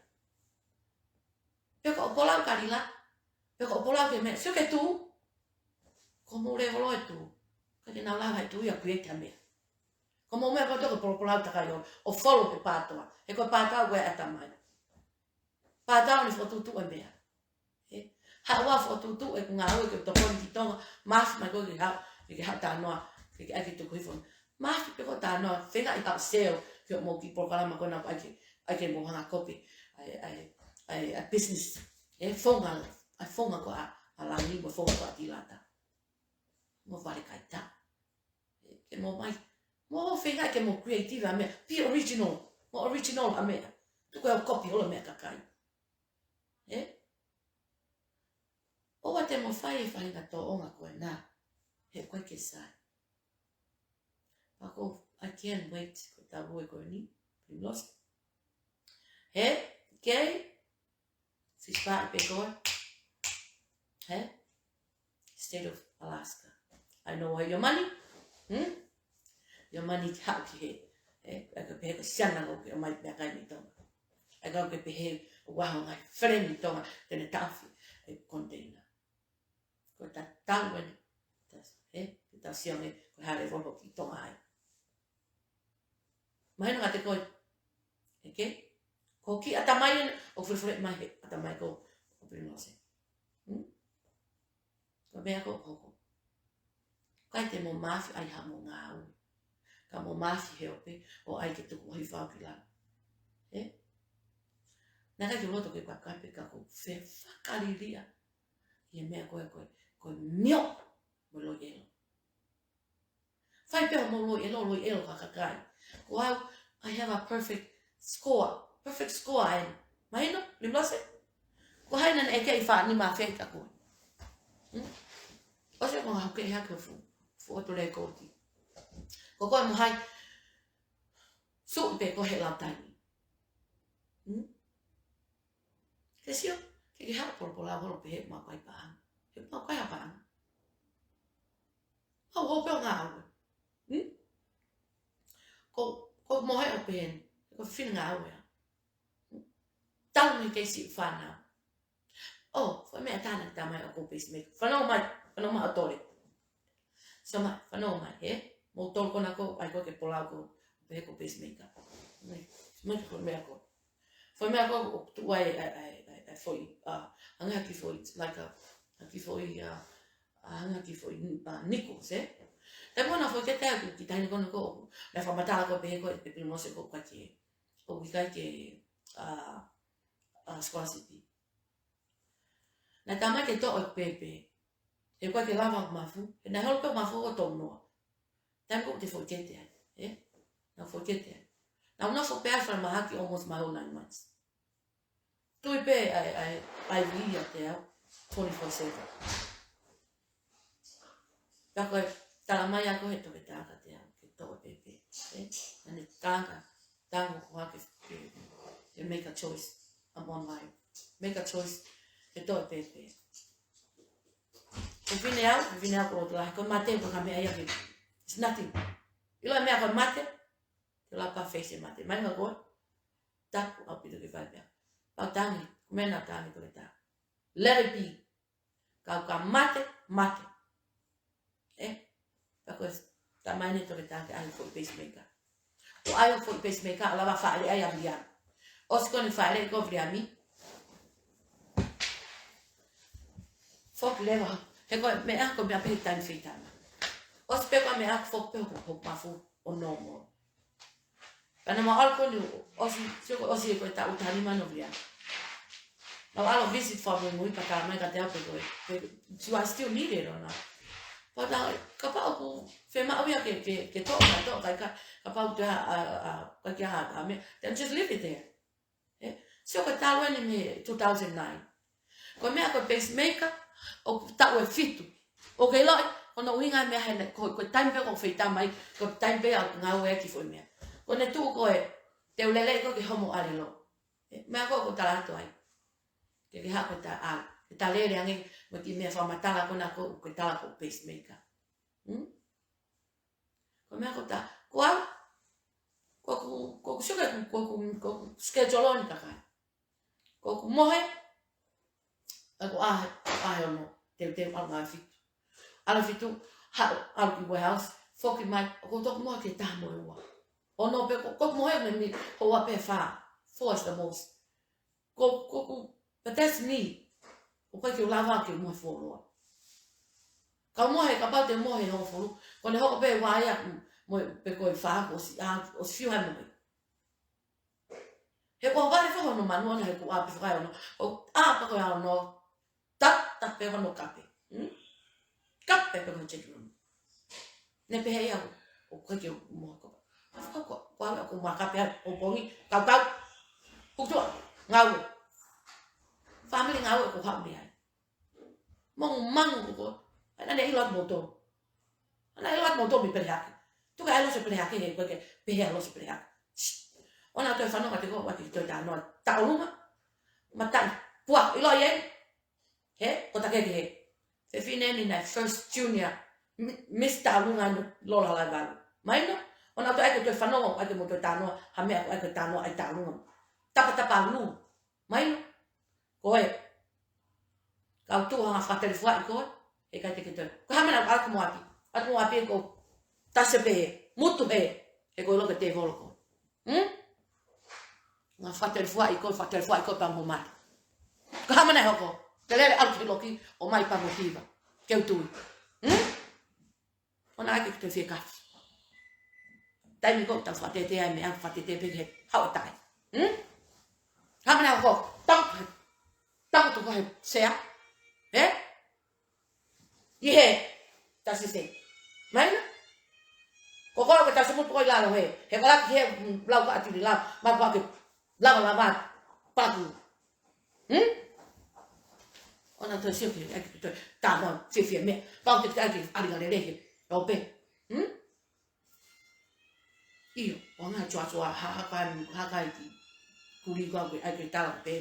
Pe ko e polau kalila, pe ko e polau ke meʻa, sio ke tū. Ko mou levolo e tū. Ka ke nau lava e tū ia create ha meʻa. Ko mou meʻa ko e toko polopolau takai ʻo, ʻo follow he pātoa. He ko e pātoa ko e ʻatamai. Pātoa ʻoku ne fokotuʻutuʻu e meʻa. Ē? Haʻu ʻo fokotuʻutuʻu ʻeku ngāue ke tokoni ki Tonga, mafi mai koe ke haʻu, ke ke haʻu talanoa, ke ke ʻai ke tuku hifo. Mafi pē ko e talanoa, feinga ʻi haʻo sell, ke mou ki polokalama ko ena ʻai ke, ʻai ke mou hanga kopi, ʻai, ʻai, ʻai, ʻai business. Ē, founga, ʻai founga ko ā, ʻa Langi mo founga ko ā Tilata. Mo fale kaita. Ke mou mai. Mou feinga ke mou creative ʻa meʻa. Be original. Mou original ʻa meʻa. Tuku e kopi holo meʻa kakai. Ē? ʻOua te mou fai e faʻahinga tōʻonga ko ena. He ʻoku ʻikai ke sai. Pea ko, I can't wait. Ko e taʻu ē ko eni. Primrose. He? Kei? Fish pie pē koe. He? State of Alaska. I know where your money. Hmm? Your money haʻu ki hē. Ē? ʻAi ke pehē ko e siana ko ke ʻomai meʻakai mei Tonga. ʻAi ke pehē ʻoku ʻi ai ha ngaahi feleni mei Tonga te ne taʻofi e container. Ko e tatau eni. Tas-, ē? Ke tau sio ange ko e hā e levolo ki Tonga ai. Mahino kiate koe. Eke? Ko e kiʻi ʻatamai ena, ʻoku felefolemaʻi he ʻatamai ko, ko Primrose. Hmm? Ko e meʻa ko, ko, ko. ʻIkai te mou mafi ʻai haʻamou ngāue. Ka mou mafi he ope, ʻo ʻai ke tuku hifo au ki lalo. Ē? Naʻe ʻikai ke u loto ke u kakape ka ʻoku ou fefakalilia. ʻI he meʻa ko e, ko e, ko e mio mo e loi ʻelo. Fai pē hoʻomou loi ʻelo, loi ʻelo ka kakai. Ko au, I have a perfect score. Perfect score eni. Mahino, Primrose? Ko hai naʻe ʻeke ʻi he fānau mafia ka ko. Hmm? ʻOsi ko e ngaahi hake hake fu, fu ʻoto lēkooti. Ko koe mo hai, suʻi pē ko e lau taimi. Hmm? Ke sio, ke ke haʻu polopolau holo pē he mau kai paʻanga. He mau kai ha paʻanga. Au hou pē ʻo ngāue. Hmm? Ko, ko mohe ʻo pehē ni. Ko fine ngāue ā. Hmm? Tau ni kei siʻi fānau. ʻO, fai meʻa tana ki tamai ʻoku pacemaker. Fanongo mai, fanongo mai ʻo tole. So mai, fanongo mai, ē? Mou tolu ko ena ko, ʻai ko ke polau ko, pehē ko pacemaker. Mai, mai ko meʻa ko. Fai meʻa ko, ʻo tuʻu ai, ʻai, ʻai, ʻai, ʻai foʻi, ʻa, hangē ha kiʻi foʻi, like a, ha kiʻi foʻi, ʻa, ʻa, hangē ha kiʻi foʻi, ʻa, nickels, ē? Taimi ko ena foʻi ke te aku, ki tahi ni ko ena ko, naʻe fakamatala ko pehē ko, e Primrose ko ʻikai ke, ʻoku ʻikai ke, ʻa, ʻa, scholarship. Naʻe tamai ke toʻo e pēpē. He ʻoku ʻikai ke lava ʻo mafu. He naʻe holo pē ʻo mafu ʻo tau noa. Taimi ko ē te foʻi kete ai. Ē? Naʻa foʻi kete ai. Naʻa nofo pē ai falemahaki almost my whole nine months. Tui pē ʻa e, ʻa e, ʻa e I V ʻiate au. Twenty-four seven. Pea ko e talamai ʻe he toketā kiate au ke toʻo e pēpē. Ē? Naʻa ne kalanga, tango ko hake ke, ke make a choice. I'm online. Make a choice ke toʻo e pēpē. Ko e fefine au, ko e fefine au ko e loto lahi, ko e mate, ko e hā e meʻa ia ke. It's nothing. ʻIlo e meʻa ko e mate, te lava pē ʻo face e mate. Mai nga ko, taku ʻaupito ke fai pea. Pea u tangi, ko e meʻa naʻa u tangi toketā. Let it be. Ka u ka mate, mate. Ē? Pea ko e talamai ʻe he toketā ke ʻai foʻi pacemaker. ʻO ʻai foʻi pacemaker, ʻo lava fāʻeleʻi ai ʻa Viliami. ʻOsi ko eni fāʻeleʻi ko Viliami. Foki leva. He ko e meʻa, ko e meʻa pē he taimi feitama. ʻOsi pē ko e meʻa, foki pē hoku, hoku mafu ʻo normal. Pea naʻa mau ʻalu ko eni ʻosi, sio ko e ʻosi ko e taʻu taha nima ʻo Viliami. Naʻa mau ʻalu visit fakamuimui pea talamai kiate au pē ko e, pē, do I still need it or not? Pea u tala, kapau ʻoku fiemaʻu ia ke, ke, ke toʻo, ka toʻo, ka, ka, kapau te ha, a, a, ka ke ha, a, me, then just leave it there. Ē? Sio ko e talu eni mei he two thousand nine. Ko e meʻa ko e pacemaker, ʻoku taʻu ʻe fitu. ʻOku ke ʻiloʻi, ko hono ʻuhinga e meʻa hena, ko, ko e taimi pē ko e feitama ai, ko e taimi pē ʻoku ngāue ai ki he foʻi meʻa. Ko ʻene tuʻu ko e, te u lele ko e ke homo ʻalelo. Ē, meʻa ko ē ʻoku tala atu ai. Ke ke haʻu ke ta ʻalu. Ke ta lele ange, mo e kiʻi meʻa fakamatala ko ena ko, ko e tala ko e pacemaker. Hmm? Ko e meʻa ko ē ta, Ko au, ko ʻeku, ko ʻeku sio ki he, ko ʻeku, ko ʻeku schedule ʻo e kakai. Ko ʻeku mohe, ʻa ʻeku ʻalu, ʻalu ʻo teuteu ʻalu ngāue fitu. ʻAlu fitu, haʻu, ʻalu ki warehouse, foki mai, ʻoku ou toki mohe ki he taha mo e ua. Ono pē ko, ko ʻeku mohe mei, mei houa pē ʻe fā, four is the most. Ko, ko, ko, but that's me. ʻOku ʻikai ke u lava ke mohe fuoloa. Ka u mohe, kapau te u mohe hongofulu, ko ʻene hoko pē ʻa e ua ia, mo, pe ko e fā, ʻosi, ʻa, ʻosi fiu he mohe. He ko e vale fē hono manu ʻana he ko e ʻapi fakae ono. ʻO ʻā pē ko e ono. Tap, tap pē hono kape. Hmm? Kape pē ko e check room. Ne pehē ia ʻoku, ʻoku ʻikai ke u mohe ko. Ko, ko, ko, ko, ko ma kape ʻa, ʻo pongi, kau, kau. Pukutua, ngāue. Family ngāue ko haʻu mei ai. Mo mangu ko. ʻAi naʻa ne ʻilo atu moutolu. ʻAi naʻa ne ʻilo atu moutolu mei pele hake. Tuku ai losi pele hake he ko e ke pehē losi pele hake. Shh. ʻOua naʻa toe fanongo atu ko ʻoua te ke toe talanoa. Taʻolunga. Mataʻi. Pua. ʻIlo ʻi ai. He, ko ta ke ke he. Fefine ni naʻe first junior. Mi-, Miss Taʻolunga no lola lai valu. Mahino? ʻOua naʻa toe ʻai ke toe fanongo, ʻai ke mo toe talanoa. Ha meʻa ko ʻai ke talanoa, ʻai taʻolunga. Tapa tapa lu. Mahino? Ko e. Kau tuʻu hanga fakatelefuaʻi koe, he ʻikai te ke toe. Ko e hā e meʻa naʻa ku ʻalu ki mo ʻapi. ʻAlu ki mo ʻapi ko e tasi pē, mutu he, he ko e loke tēvolo ko. Hmm? Nga fakatelefuaʻi koe, fakatelefuaʻi koe pea mo mali. Ko e hā e meʻa naʻe hoko. Ke lele ʻalu ki loki, ʻomai pea mo hiva. Ke u tui. Hmm? ʻOua naʻa ke toe fie kafi. Taimi ko ē tau fakatete ai meʻa, fakatete pē ke haʻu ʻo tai. Hmm? Hā e meʻa naʻe hoko. Tau, tau tu ko he sea. He? ʻI he. Tasi se. Mahino? Ko koe ke tasi mutu ko ʻi lalo he. He kalaki he, mm, lau ka atili lau. Ma ko ke lava lava. Paku. Hmm? ʻOua naʻa toe sio ki ai ke toe talanoa fiefia meʻa. Pau ke ʻai ke ʻalinga lelei he. ʻO pē. Hmm? ʻIo, ʻo ngā tuatua ha, haka, haka ʻi ki. Kuli ko au ke ʻai ke tala pē.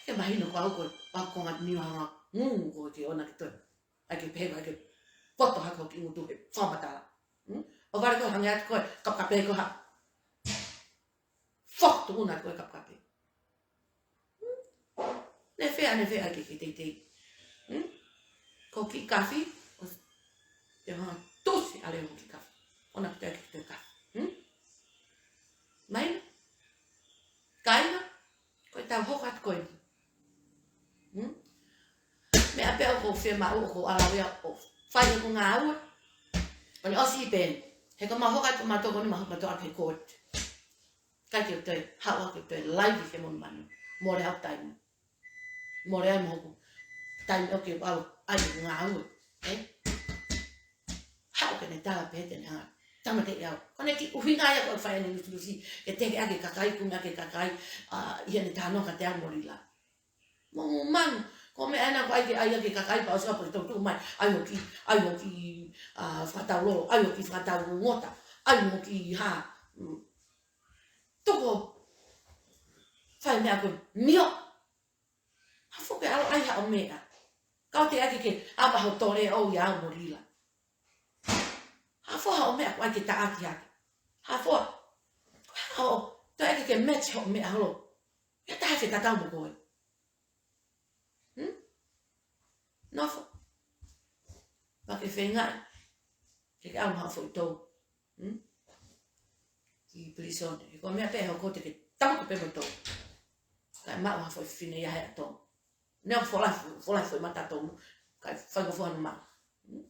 Ke mahino ko au ko e, ʻa ko ngā niu hanga ngungu ko ke ʻoua naʻa ke toe. ʻAi ke pehē ko ʻai ke poto hake hoʻo kiʻi ngutu he fakamatala. Hmm? ʻO vale ko e hangē atu ko e kapekape ko ha. Fok tu una ko e kapekape. Hmm? Ne fea, ne fea ke ke teitei. Hmm? Ko e kiʻi kafi, ʻo, te hanga tusi ale ho kiʻi kafi. ʻOua naʻa ke toe kiʻi toe kafi. Hmm? Mahino? Kāinga, ko e tau hoko atu ko eni. Hmm? Meʻa pē ʻoku ou fiemaʻu ʻoku ou ʻalu ia ʻo fai ʻeku ngāue. ʻO ne ʻosi pē eni. He ko ma hoko atu ma toko ni ma hoko ma toko atu he court. ʻIkai ke toe, haʻu ʻa ke toe live ke mo manu. Mole haʻu taimi. Mole ai mo hoku. Taimi ʻoku ke ʻalu, ʻai ʻeku ngāue. Eh? Haʻu ke ne tala pē te ne hanga. Tama te au. Ko ʻene kiʻi ʻuhinga ia ko e fai ʻene nusinusi. Ke teke ʻaki e kakai, kumi ʻaki e kakai. ʻA, ʻi heʻene talanoa kiate au mo Lila. Mo manu. Ko e meʻa ena ko e ʻai ke, ʻai ʻaki e kakai pea ʻosi ka pau ke tau tuʻu mai. ʻAi hoʻo kiʻi, ʻai hoʻo kiʻi, ʻa, fakataulolo. ʻAi hoʻo kiʻi fakataungota. ʻAi hoʻo kiʻi hā. Mm. Tuku. Fai meʻa ko e mio. Hafo ke ʻalu ʻai haʻo meʻa. Kau te ʻai ke ke ʻava ho tole ʻo ia mo Lila. Hafo haʻo meʻa ko ʻai ke taʻaki hake. Hafo. Haʻo, toe ʻai ke ke match hoʻo meʻa holo. Ia taha ke tatau mo koe. Hmm? Nofo. Pea ke feingaʻi. Ke ke ʻalu haʻo foʻi tou. Hmm? Ki prison. He ko e meʻa pē ʻe hoko te ke tamutu pē mo tou. Kae maʻu ha foʻi fefine ia he ʻato. Ne o fola, fola foʻi mata tou. Kae fai ko foha no ma. Hmm?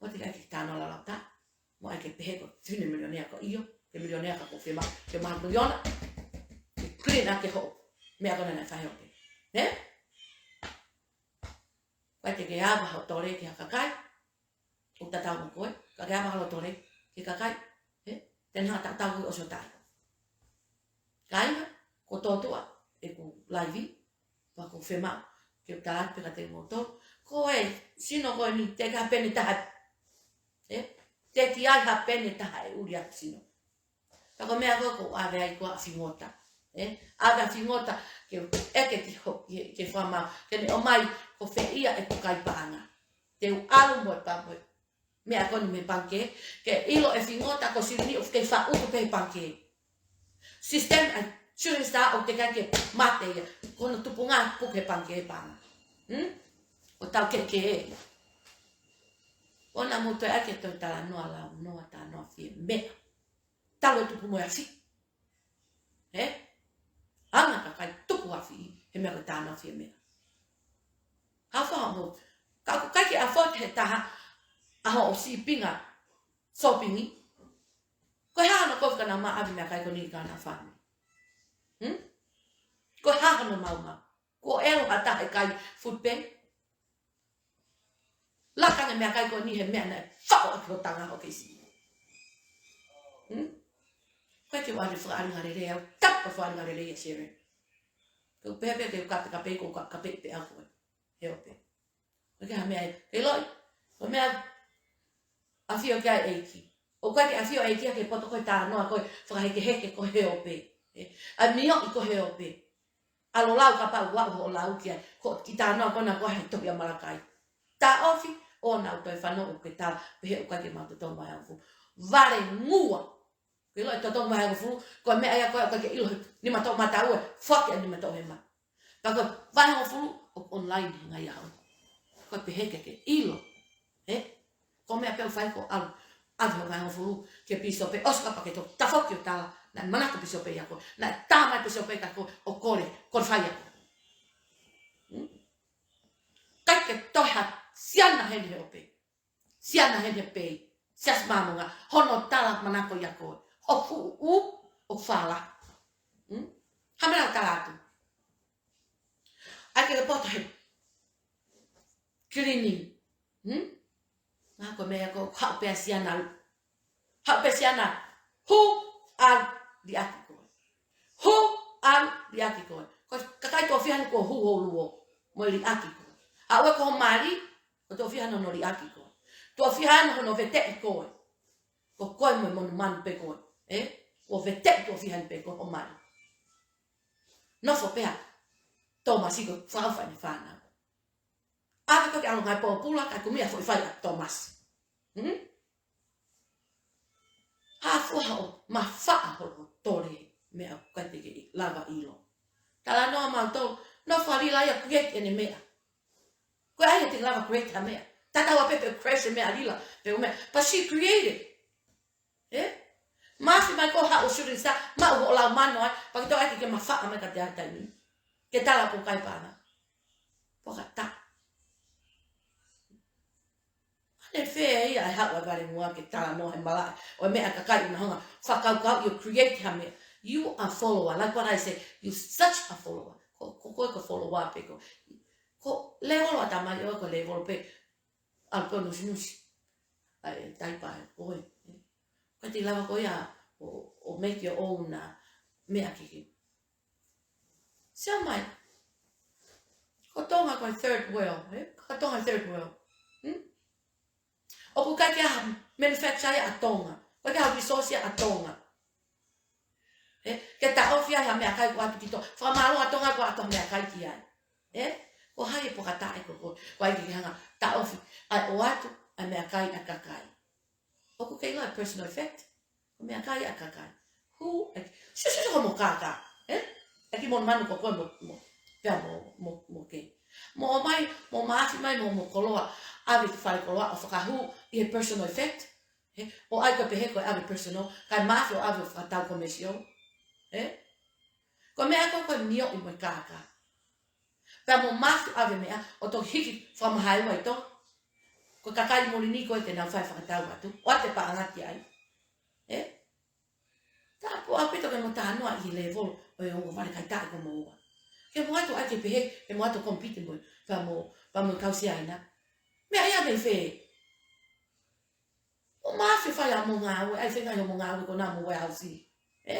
ʻOua te ke ʻai ke tano la la ta. Mo ʻai ke pehē ko e fefine milionea ko ʻio. Ke milionea ka ko fema. Ke maha miliona. Ke clean ʻaki ho. Meʻa ko ena naʻe fai hoke. Ne? Kae te ke ʻava ho tole ki ha kakai. ʻO tatau mo koe, ka ke ʻava holo tole, ki he kakai, he, te ne hanga tatau koe ʻosi ʻo tai. Kāinga, ko tōtua, ʻeku live, pea ko fema, ke u tala atu pē kiate kimoutolu, ko e, sino ko eni, te ke ha peni taha, he, te ke ʻai ha peni taha ʻe ʻuli ʻa sino. Pea ko e meʻa ko ē ʻoku ou ʻave ai ko e fingota. ʻE, ʻave fingota ke u ʻeke ki ho, ki, ki he fakamaau. Ke ne ʻomai ko fē ia ʻeku kai paʻanga. Te u ʻalu mo e pa mo e. Meʻa ko eni mei he pangikē, ke ʻilo e fingota ko e silini ʻoku kei faʻu pē he pangikē. System ʻa e Shooting Star ʻoku teʻeki ke mate ia, ko hono tupunga puke he pangikē pē ʻana. Hmm? ʻO tau kehekehe. ʻOua naʻa mou toe ʻai ke toe talanoa launoa talanoa fie meʻa. Talu e tupu mo e afi. Ē? Anga kakai tupu afi he meʻa ko e talanoa fie meʻa. Hafa mo. Ka ʻoku ʻikai ke afford he taha ʻa hoʻo sīpinga shopping. Ko e hā hono kofu ka na maʻavi meʻakai ko eni ki hona fāmili? Hmm? Ko e hā hono maumau? Kuo ʻelo ha taha ʻe kai food bank? Laka ange meʻakai ko eni he meʻa naʻe faʻo ʻaki ho tanga ho kesi. Hmm? Ko e ke wari fakaʻalinga lelei au, tapa fakaʻalinga lelei ʻa Sharon. Ko e pehē pē ke u kapekape ko u kapekape pē au ko e. He ʻo pē. Ko e ke ha meʻa e, ke loi, ko e meʻa ʻafio ki ai ʻEiki. ʻOku ʻikai ke ʻafio ʻEiki ʻa ke poto ko e talanoa ko e fakahekeheke ko e he ʻo pē. Ē, ʻa e mioʻi ko e he ʻo pē. ʻAlu ʻo lau kapau ʻoku ʻaʻu hoʻo lau ki ai, ko e kiʻi talanoa ko ena ko e he tohi ʻa Malakai. Taʻofi, ʻoua naʻa toe fanongo ke tala, pehē ʻoku ʻikai ke mau totongi vahehongofulu. Vale ngua. Ke ʻilo e totongi vahehongofulu, ko e meʻa ia ko ē ʻoku ʻikai ke ʻilo, nima toʻomataʻu ē, foaki ʻa e nima toʻohema. Pea ko e vahehongofulu, ʻoku online he ngaahi ʻaho. Ko e pehē ke ke ʻilo. Ē? Ko e meʻa pē ʻoku fai ko e ʻalu, ʻave hoʻo vahehongofulu ki he pīsope, ʻosi kapau ke toe tafoki ʻo tala, naʻe manako e pīsope ia ko ē, naʻe tā mai e pīsope kia koe ʻo kole, kole fai ia ko ē. Hmm? ʻIkai ke toe ha siana heni he ʻo pē. Siana heni he pē. Siasi Māmonga, hono tala manako ia ko ē. Ho fuʻu ʻū, ʻo fala. Hmm? Ha meʻa ʻoku tala atu. ʻAi ke ke poto he cleaning. Hmm? Ngā ko e meʻa ko e haʻu pē ʻa siana. Haʻu pē siana. Hū, ʻalu, liʻaki ko ē. Hū, ʻalu, liʻaki ko ē. Ko e kakai tuʻo fiha eni kuo hū ho luo. Mo e liʻaki ko ē. Haʻu ē ko ho mali, ko e tuʻo fiha eni hono liʻaki ko ē. Tuʻo fiha eni hono veteʻi ko ē. Ko koe mo e monumanu pē ko ē. Ē? Kuo veteʻi tuʻo fiha eni pē ko ho mali. Nofo pē ʻa Tōmasi ko e fakaʻofa ʻene fānau. ʻAve ko ē ke ʻalu ngāue pōpula, kae kumi ʻa e foʻi fai ʻa Tōmasi. Hmm? Hā fua haʻo mafaʻa hoʻo tole meʻa ʻoku ʻikai te ke lava ʻilo. Talanoa mautolu, nofo ʻa Lila ia create ʻene meʻa. Ko e ʻai ia te ke lava create ha meʻa. Tatau ai pē pe crash e meʻa ʻa Lila, pe ʻū meʻa. But she created. Ē? Mafi mai ko e haʻu Shooting Star, maʻu hoʻo lau mano ai, pea ke toe ʻai ke ke mafaʻa mai kiate au he taimi ni. Ke tala ko e kai pana. Pokata. ʻAne fē ia e haʻu ʻa e vale ngua ke talanoa he malaʻe ʻo e meʻa ʻa e kakai ʻoku na hanga ʻo fakakaukau ʻo create ha meʻa. You are follower, like what I say, you such a follower. Ko, ko koe ko e follower pē ko. Ko e level ʻa e tamai ʻo ko e level pē. ʻAlu pē ʻo nusinusi. ʻAi, taipa he koe. Ka te lava ko ia ʻo, ʻo make your own, uh, meʻa ki he. Sio mai. Ko Tonga ko e third world, ē? Ko Tonga third world. Hmm? ʻOku ʻikai ke ʻi ai ha manufacture ʻa Tonga. ʻOku ʻikai ke ʻi ai ha resource ʻa Tonga. Ē, ke taʻofi ai ha meʻakai kuo ʻatu ki Tonga. Fakamālō ʻa Tonga kuo ʻatu ha meʻakai ki ai. Ē, ko hai e pokataʻi ko, ko, ko ai ke hanga taʻofi. ʻAi ʻo ʻatu, ʻa e meʻakai ʻa e kakai. ʻOku ke ʻilo e personal effect. Ko e meʻakai ʻa e kakai. Hū, ē, sio, sio, sio ko mo kākā. Ē, ʻe ki monumanu ko koe mo, mo, pea mo, mo, mo ke. Mo ʻomai, mo mafi mai, mo, mo koloa. ʻAve ki fale koloa, ʻo fakahū ʻi he personal effect. Ē, ʻo ʻai ko e pehē ko e ʻave personal, kae mafi ʻo ʻave ʻo fakatau commercial. Ē? Ko e meʻa ko ē ko e mioʻi mo e kākā. Pea mo mafi ʻave meʻa, ʻo toki hiki fakamahae ua ʻi Tonga. Ko e kakai muli ni ko ē te nau fai fakatau atu. ʻOua te paʻanga ki ai. Ē? Tāpuaki ʻaupito ke mo talanoa ʻi he level ʻo e ongo vale kaitaʻi ko moua. Ke mo ʻatu ʻai ke pehē, ke mo ʻatu compete mo, pea mo, pea mo e kau Siaina. Meʻa ia mei fē? ʻO mafi fai ʻa mo ngāue, ʻai fenga ʻa mo ngāue ko na mo warehouse. Ē?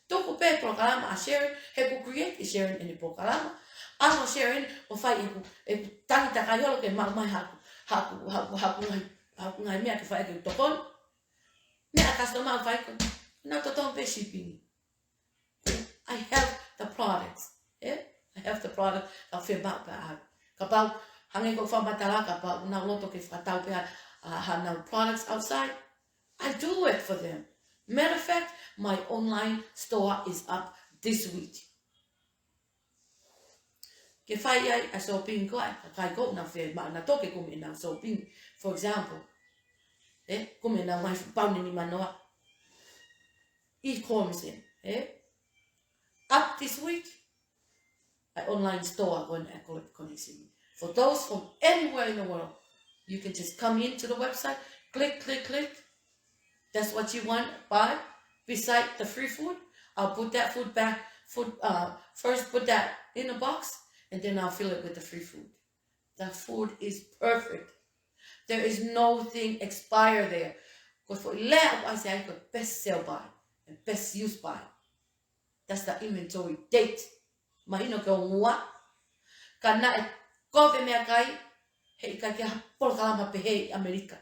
Tuku pē polokalama ʻa Sharon, he ʻoku create ʻe Sharon ʻene polokalama. ʻAlu ʻa Sharon ʻo fai ʻeku, ʻeku tangi takai holo ke maʻu mai haku, haku, haku, haku ngaahi, haku ngaahi meʻa ke fai ke u tokoni. Meʻa customer ʻoku fai ko, na totongi pē shipping. I have the products. Ē? I have the product. Ka fē maʻu pē ʻa. Kapau, Hangē ko e fakamatala kapau ʻoku nau loto ke fakatau pē ʻa, ʻa, ʻa ʻenau products outside. I do it for them. Matter of fact, my online store is up this week. Ke fai ai ʻa e shopping ko ē, ʻa e kakai ko ē ʻoku nau fiemaʻu nautolu ke kumi ʻenau shopping. For example, ē, kumi ʻenau ngaahi fuʻu pauni ʻe nima noa. E-commerce, ē? Up this week, ʻa e online store ko eni ʻa e Collect Connection. For those from anywhere in the world, you can just come into the website, click, click, click. That's what you want, buy. Beside the free food, I'll put that food back. Food, uh, first put that in a box, and then I'll fill it with the free food. The food is perfect. There is no thing expire there. Ko e foʻi lea ʻoku ʻasi ai ko e best sell by and best use by. That's the inventory date. Mahino ke ʻoua. Ka naʻe kovi e meʻakai, he ʻikai ke ʻi ai ha polokalama pehē ʻi ʻAmelika.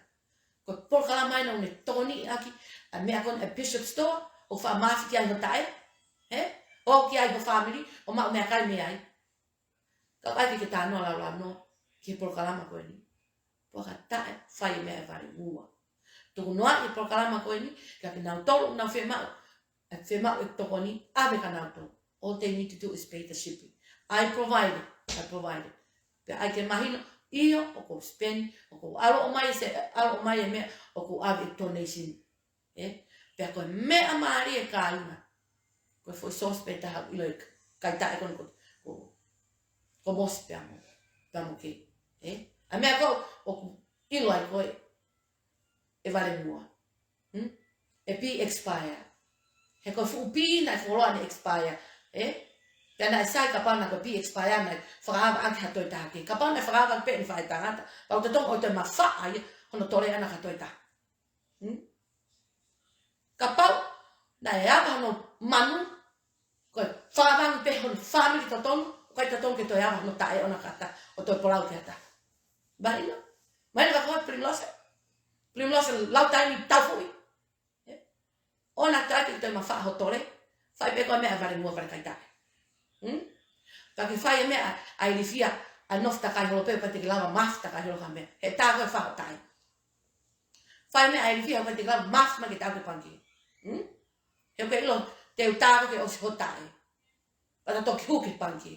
Ko e polokalama ʻeni ʻoku ne tokoniʻi ʻaki ʻa e meʻa ko eni ʻa e Bishop Store, ʻo fakamāfi ki ai ho taʻe, ē? ʻO ki ai ho family, ʻo maʻu meʻakai mei ai. Ka ʻoku ʻikai ke ke talanoa laulaunoa ki he polokalama ko eni. Pea ka taʻe fai e meʻa ʻe valengua. Tuku noaʻi e polokalama ko eni, kiate kinautolu ʻoku nau fiemaʻu, ʻe fiemaʻu e tokoni, ʻave kia nautolu. All they need to do is pay the shipping. I provide it. I provide it. Pea ʻai ke mahino, ʻio, ʻoku ou spend, ʻoku ou ʻalu ʻo ʻomai e se, ʻalu ʻo ʻomai e meʻa, ʻoku ou ʻave e donation. Ē? Pea ko e meʻa mālie kāinga. Ko e foʻi source pē taha ʻoku ʻilo ʻe he kakai taʻe ko eni ko, ko, ko Mosi pea mo, pea mo Kei. Ē? ʻA e meʻa ko ē ʻoku ʻilo ai ko ē ʻe valengua. Hmm? ʻE pī expire. He ko e fuʻu pī naʻe fuoloa ʻene expire. Ē? Pea naʻe sai kapau naʻe ko e pī expire naʻe fakaava ʻaki ha toe taha kehe. Kapau naʻe fakaava pē ʻene faʻētangata, pea ʻoku totonu ʻo toe mafaʻa ia hono tole ʻana ki ha toe taha. Hmm? Kapau naʻe ava hono manu, ko e fakaava ange pē hono family totonu, ʻoku ʻikai totonu ke toe ava hono taʻe ʻona ki ha taha, ʻo toe pulau ki ha taha. Mahino? Mahino kia koe Primrose? Primrose lau taimi taufuʻi. Ē? ʻOua naʻa toe ʻai ke toe mafaʻa ho tole, fai pē koe e meʻa ʻe valengua, vale kakai taʻe. Hmm? Ka ke fai e meʻa ʻa e ilifia, ʻa e nofo takai holo pē, ʻoku ʻikai te ke lava mafi takai holo ki ha meʻa. He tā koe e fā ho taʻe. Fai e meʻa ʻa e ilifia, ʻoku ʻikai te ke lava mafi mai ke tau ki he pangikē. Hmm? He ʻoku ke ʻilo te u tā koe ke ʻosi ho taʻe. Pea ta toki hū ki he pangikē.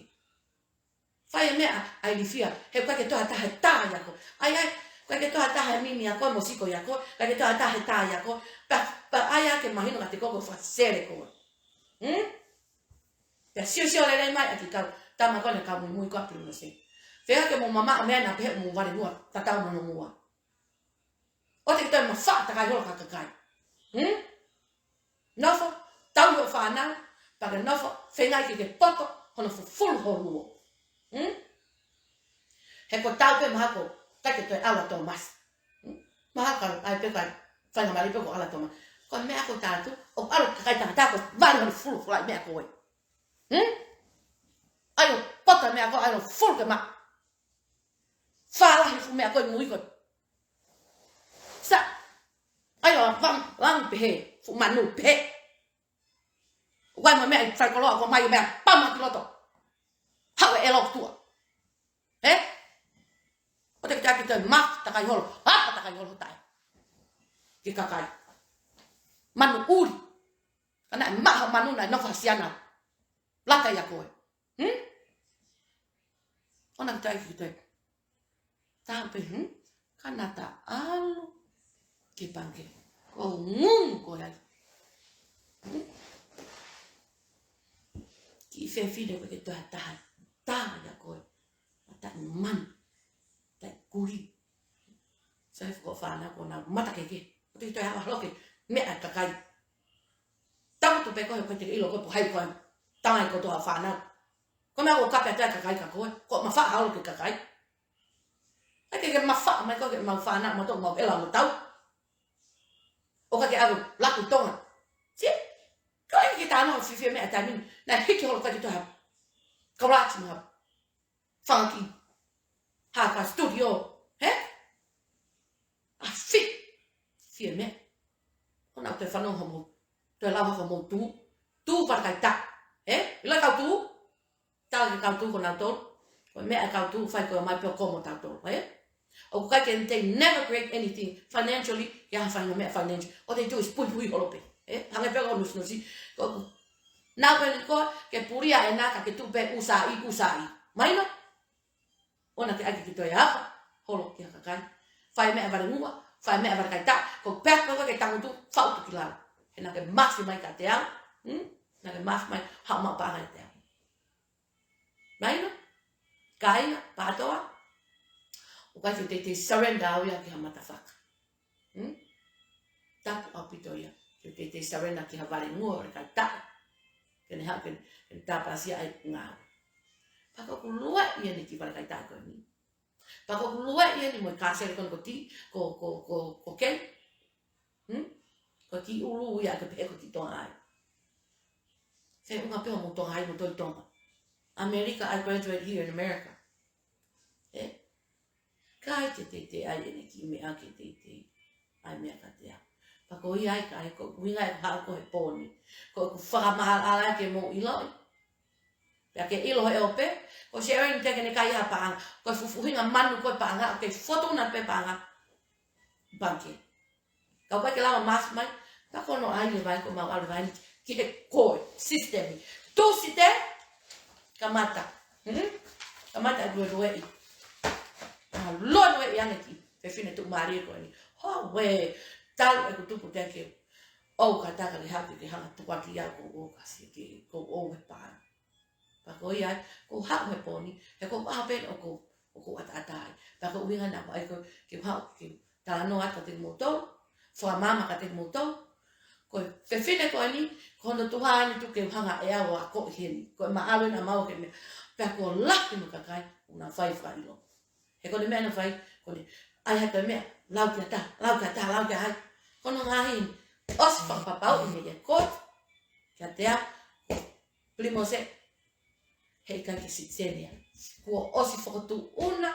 Fai e meʻa ʻa e ilifia, he ʻoku ʻikai ke toe ʻi ai ha taha ʻe tā ia koe. ʻAi, ʻai, ʻoku ʻikai ke toe ʻi ai ha taha ʻe mimi ia koe mo siko ia koe, ʻikai ke toe ʻi ai ha taha ʻe tā ia koe. Pea, pea ʻai ā ke mahino kiate koe ko e fakasele koe. Hmm? Pea siosio lelei mai ʻa e kiʻi kau tama ko eni naʻe kau muimui ko ē ʻa Primrose. Fēfē ke mou mamaʻo e meʻa naʻa pehē ʻoku mou valengua tatau mo hono muʻa. ʻOua te ke toe mafaʻa takai holo ki ha kakai. Hmm? Nofo, tauhi hoʻo fānau, pea ke nofo, feinga ke ke poto, hono fufulu ho luo. Hmm? He ko e tau pē mahalo ʻoku ʻikai ke toe ʻalu ʻa Tōmasi. Hmm? Mahalo ka ʻai pē ka faingamālie pē ko e ʻalu ʻa Tōmasi. Ko e meʻa ko ē ʻoku tau atu, ʻoku ʻalu e kakai tangata ko e vale hono fufulu e meʻa ko ē. Hmm? ʻAi ʻo poto e meʻa ko ē, ʻai ʻo fufulu ke maʻa. Fālahi e fuʻu meʻa ko ē ʻi mui ko ē. Sa, ʻai ʻo vang, vang pehē, fuʻu manu pehē. ʻOku ʻi ai mo e meʻa ʻi faikoloa ʻoku ʻomai ʻo meʻa pama ki loto. Haʻu e ʻelo ki tuʻa. Ē? ʻOua te ke toe mafaʻa takai holo, ʻapa takai holo taʻe ki he kakai. Manu ʻuli. Ka naʻe maʻa hoʻo manu naʻe nofo ha siana lata ia koe. Hmm? ʻOua naʻa toe ʻai ke toe tā pē, hmm? Ka naʻa ta ʻalu ki he pangikē. Ko e ngungu ko ē ai. Hmm? Kiʻi fefine, ʻoku ʻikai ke toe ʻi ai ha taha ʻe tā ia koe. Mata ʻi manu. Taʻe kuli. Sai foko fānau ko ena mata keke. ʻOua te ke toe ava holo ki he meʻa ʻa e kakai. Tangutu pē koe he ʻoku ʻikai te ke ʻilo koe pe ko hai koe. Tangai kotoa fānau. Ko e meʻa ʻoku kape atu ai e kakai kia koe. Ko e mafaʻa holo ki he kakai. ʻAi ke ke mafaʻa mai koe ki heʻemau fānau, mautolu mau ʻela mo tau. ʻOka ke ʻalu laku ʻi Tonga. Sia, ko e kiʻi talanoa fiefia e meʻa taimi ni. Naʻe hiki holo ʻikai ke toe ha kalachi mo ha fanga kiʻi haka studio. He? ʻAfio. Fie meʻa. ʻOua naʻa toe fanongo hoʻomou, toe lau hake hoʻomou tū. Tū vale kakai taʻe. He? ʻIlo e kau tū? Tala ki he kau tū ko nautolu. Ko e meʻa ʻa e kau tuʻu fai ko e ō mai pē ʻo komo tautolu, ē? ʻOku ʻikai ke, they never create anything financially, ke ʻai ha faʻahinga meʻa financial. All they do is puipui holo pē, ē? Hangē pē ko e nusinusi. Ko, nau pē ni ko, ke pulia ʻena ka ke tuʻu pē ʻū sāʻi, ʻū sāʻi. Mahino? ʻOua naʻa ke ʻai ke toe ʻalu holo ki ha kakai. Fai meʻa valengua, fai meʻa valekaitaʻa, ko e pea ko ke tangutu, fautu ki lalo. He naʻa ke masi mai kiate au, hmm? Naʻa ke masi mai, haʻu maʻu paʻanga kiate au. Mahino? Kāinga, Pātoa. ʻOku ʻikai ke u teitei surrender au ia ki ha motherfucker. Hmm? Tapu ʻaupito ia. Ke u teitei surrender ki ha valengua ʻo e kaitaʻa. Ke ne haʻu ke, ke ne tāpasi ai ngāue. Pea ko ʻeku lue ia ni ki valekaitaʻa ko eni. Pea ko ʻeku lue ia ni mo e kāsele ko eni ko ti, ko, ko, ko, ko Ken. Hmm? Ko e kiʻi ʻulu ia ke pehē ko ti Tonga ai. Feʻunga pē hoʻomou Tonga ai mo Toi Tonga. America, I graduate here in America. Ē? ʻIkai ke teitei ʻai ʻene kiʻi meʻa ke teitei ʻai meʻa kiate au. Pea ko ia ai ka ai ko e ʻuhinga ʻeku haʻu ko ē he pō ni. Ko ʻeku fakamaʻalaʻala ke mou ʻiloʻi. Pea ke ʻilo he ʻope, ko Sharon te ke ne kai ha paʻanga. Ko e fufuhinga manu ko e paʻanga, ʻoku kei fotu na pē paʻanga. Pangke. Ka ʻoku ʻikai ke lava masi mai, ka ko hono ʻai leva ai ko mau ʻalu leva ai ki he ko e system. Tūsite, kamata. Hmm? Kamata e luelueʻi. ʻA, luelueʻi ange ki he fefine tuʻumālie ko eni. Hō, ē, talu ʻeku tupu te ke ʻoua ka taka ke haʻu ke hanga tukuaki au ko ʻoua ka si ke ko ʻoua he paʻanga. Pea ko ia ai, ko e haʻu he pō ni, he ko e ʻaho pē ʻoku, ʻoku ʻataʻatā ai. Pea ko e ʻuhinga naʻa ku ʻai ko ē ke u haʻu ke u talanoa atu kiate kimoutolu, fakamaama kiate kimoutolu. Ko e fefine ko eni, ko hono tuha eni tuku ke u hanga ʻe au ʻo akoʻi heni. Ko e māʻalo eni ʻa maua ke meʻa, pea kuo lahi mo e kakai, ʻoku nau fai fakaʻilo. He ko ʻene meʻa naʻa ne fai, ko ʻene ʻai ha toe meʻa, lau kia ta, lau kia ta, lau kia hai. Ko hono ngaahi, ʻosi fakapapauʻi mei he ko, kiate au, Pilimose, heʻikai ke sitenia. Kuo ʻosi fokotuʻuna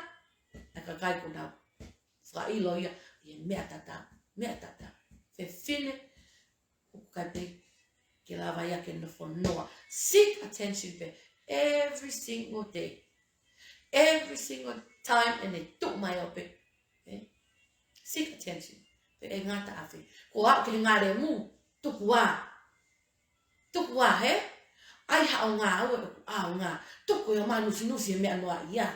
ʻa e kakai kuo nau fakaʻilo ia, ʻi he meʻa tatau, meʻa tatau. Fefine, ʻoku ʻikai pē ke lava ia ke nofo noa. Seek attention pē every single day. Every single time ʻene tuʻu mai ʻo pē. Ē? Seek attention. Pea ʻe ngata ʻafē. Ko au ke ngalemu, tuku ā. Tuku ā, hē? ʻAi haʻo ngāue ʻoku ʻaonga. Tuku ē ʻo manusinusi he meʻa noaʻia.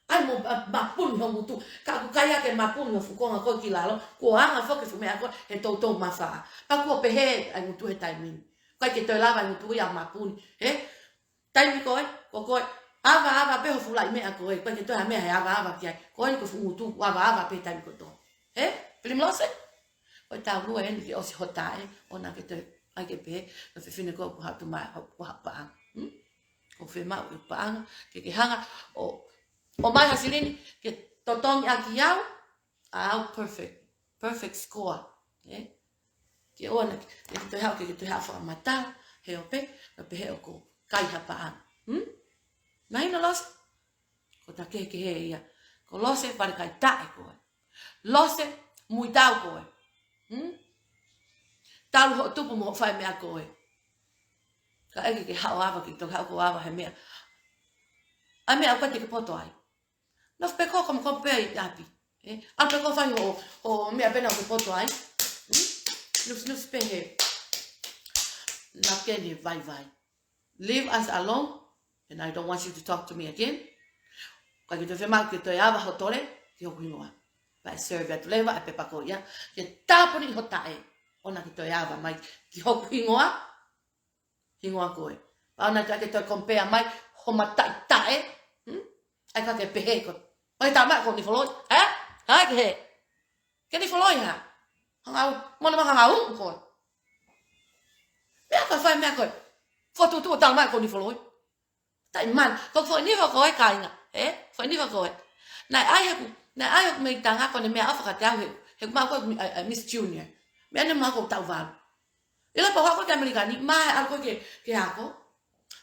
ʻAi mo ma-, mapuni ho ngutu. Ka ʻoku ʻikai ke mapuni ho fuʻu konga ko ē ki lalo. Kuo anga foki e fuʻu meʻa ko ē he toutou mafā. Pea kuo pehē ʻa e ngutu he taimi ni. ʻIkai ke toe lava e ngutu ia ʻo mapuni. Hē? Taimi ko ē, ko koe. Ava, ava pē ho fuʻu laʻi meʻa ko ē. ʻIkai ke toe ha meʻa he ava, ava ki ai. Ko eni ko e fuʻu ngutu, ava, ava pē taimi kotoa. Hē? Pilimose? Ko e taulua eni ke ʻosi ho taʻe, ʻoua naʻa ke toe, ʻai ke pehē, ko e fefine ko ē ʻoku haʻu mai, ʻoku haʻu paʻanga. Hmm? ʻOku fiemaʻu e paʻanga, ke ke hanga, ʻo, ʻomai ha silini, ke totongi ʻaki au, ʻa au perfect, perfect score. Ē? Ke ʻoua naʻa ke, ke toe haʻu, ke, ke toe haʻu fakamatala, he ʻope, ka pehē ʻoku kai ha paʻanga. Hmm? Mahino Lose? Ko e takehekehe ia. Ko Lose, fale kai taʻe ko ē. Lose, muitau ko ē. Hmm? Talu hoʻo tupu mo hoʻo fai meʻa ko ē. Ka ʻeke ke haʻu ava, ke toki haʻu ko ava he meʻa. ʻAi meʻa ʻoku ʻikai te ke poto ai. Nofo pē ko ē komokomo pē ʻi ʻapi. Ē? ʻAlu pē ko ē fai hoʻo, hoʻo meʻa pē naʻa ke poto ai. Hmm? Nusinusi pē he. Naʻa ke ne vaivai. Leave us alone, and I don't want you to talk to me again. ʻIkai ke toe fiemaʻu ke toe ava ho tole ki hoku hingoa. Pea ʻe serve atu leva e pepa ko ia ke tāpuni ho taʻe. ʻOua naʻa ke toe ava mai ki hoku hingoa. Hingoa ko ē. Pea ʻoua naʻa ke toe compare mai ho mataʻi taʻe. Hmm? ʻAi ka ke pehē ko ē. Mai tā mai ko ni foloi. Hē? Hē ke hē? Ke ni foloi hā? Hangau, mona manga hangau ko ē. Meʻa ko ē fai meʻa ko ē. Fotu tu o tau mai ko ni foloi. Taʻi man, ko ko ni fo ko ē kāinga, ē? Ko ni fo ko ē. Naʻe ʻai heʻeku, naʻe ʻai heʻeku mei Tonga ko ʻene meʻaʻofa kiate au he, he mau ko ē, ē, ē, Miss Junior. Meʻa ne mau ko tau valu. ʻIlo pau ko ē ki ʻAmelika ni, ma he ʻalu ko ē ke, ke ako.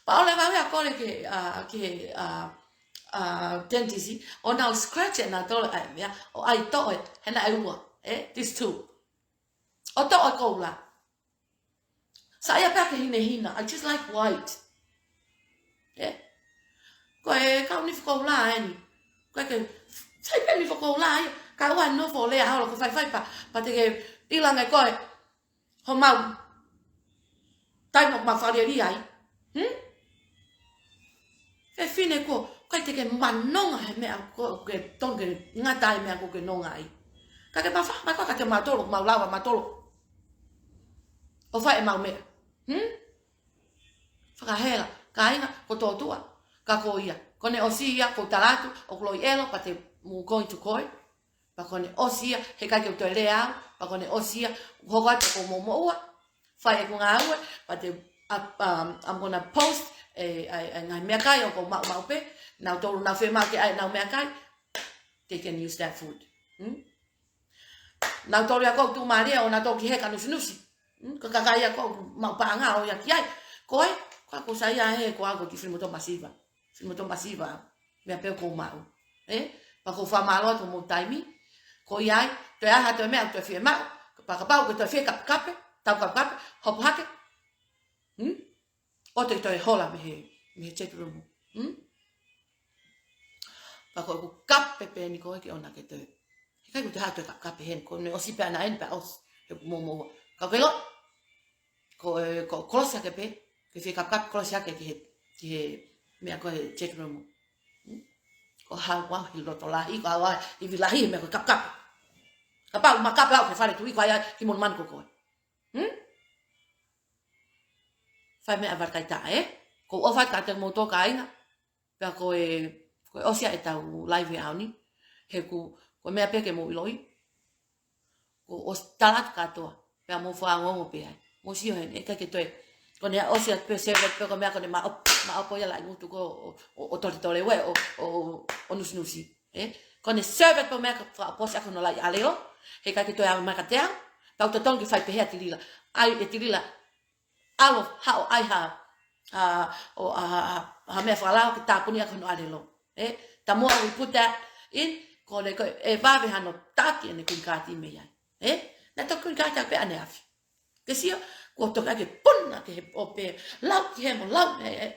Pea ʻalu leva au ia ko ē ke, ā, ke, ā, ā, dentist, ʻo nau scratch ʻe nautolu ʻa e meʻa, ʻo ʻai toʻo ē, he naʻe ua, ē? These two. ʻO toʻo e koula. Saiʻia pē ke hinehina. I just like white. Ē? Ko e kau ni fokoula eni. Ko e ke, sai pē ni fokoula ia. Ka ua nofo lea holo ko faifai pā, pā te ke ʻilonga koe. Homau. Taimi ʻoku mau fakaʻaliʻali ai. Hmm? Fefine ko, ʻikai te ke manonga he meʻa ko ke tonu ke ngata ai meʻa ko ke nonga ai. Ka ke mafa, mai ko ka te matolo, mau lava matolo. ʻO fai ʻemau meʻa. Hmm? Fakahela, kāinga, ko tō tua, ka ko ia. Ko ʻene ʻosi ia, ko talatu, ʻoku loi ʻelo, pā te mou going to koe. Pā ko ʻene ʻosi ia, heʻikai ke u toe lea au, pā ko ʻene ʻosi ia, hoko atu ko mou moʻua. Fai ʻeku ngāue, pā te, uh, um, I'm gonna post, e, e, e ngaahi meʻakai, ʻoku mau, mau pē, nau tolu nau fema ke ai, nau meʻakai, they can use that food. Hmm? Nau tolu ia ko tu maria, ʻo nau tolu ki he ka nusinusi. Hmm? Ka kakai ia ko mau paʻanga ʻo ia ki ai. Ko e, ko aku sai ia he, ko aku ki Finemotuʻa masiva. Finemotuʻa masiva. Meʻa pē ko mau. E? Pā ko famalo to mo taimi. Ko ia ai, toe ʻai ha toe meʻa, toe fie maʻu. Pā kapau, ko toe fie kapekape, tau kapekape, hopo hake. Hmm? ʻO te toe hola mei he, mei he chat room. Hmm? Pā ko ʻeku kape pē ni ko e ke ʻona ke toe. Heʻikai ko te ha toe kapekape heni, ko ʻene ʻosi pē ʻana eni pē ʻosi. He mo mo. Ka ke lo. Ko e, ko kolosi hake pē, ke fie kapekape kolosi hake ki he, ki he meʻa ko e chat room. Hmm? Ko hau au he loto lahi, ko hau au he ivi lahi he meʻa ko e kapekape. Kapau ma kape au he fale tu i ko ai ki monumanu ko koe. Hmm? Fai meʻa vale kai taʻe, e? Ko ʻofa atu kiate kimoutolu kāinga. Pea ko e, ko e ʻosi ia ʻetau live he ʻaho ni. He ʻoku, ko e meʻa pē ke mou ʻiloʻi. Ko ʻosi talatu kātoa. Pea mou fakaongoongo pē ai. Mou sio heni, ʻikai ke toe. Ko ʻene ʻosi ia pē service pē ko e meʻa ko ʻene maʻo, maʻopo ia laʻi ngutu ko ʻo, ʻo, ʻo toletole ue, ʻo, ʻo, ʻo nusinusi. E? Ko ʻene service pē meʻa ka fakaʻoposi ʻaki hono laʻi ʻalelo. Heʻikai ke toe ʻave mai kiate au. Tau totonu ke fai pehē ʻa Tilila. ʻAi ʻe Tilila. ʻAlu, haʻu ʻai ha, ha, ʻo, ha, ha, ha, ha meʻa fakalao ke tāpuni ʻaki hono ʻalelo. E, the more we put that in, ko ʻene ko e vave hano taki ʻene kuini kāti mei ai. E, naʻe toki kuini kāti pē ʻaneafi. Ke sio, kuo toki ake puna ke he ʻo pē, lau ki he mo lau, e, e.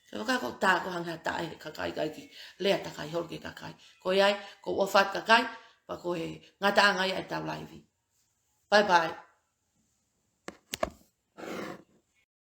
Ke vaka ko tā ko hanga tā e kakai kai ki, lea takai holo ke kakai. Ko ia ai, ko ʻofa atu kakai, pā ko e ngataʻanga ia ʻetau live. Bye bye.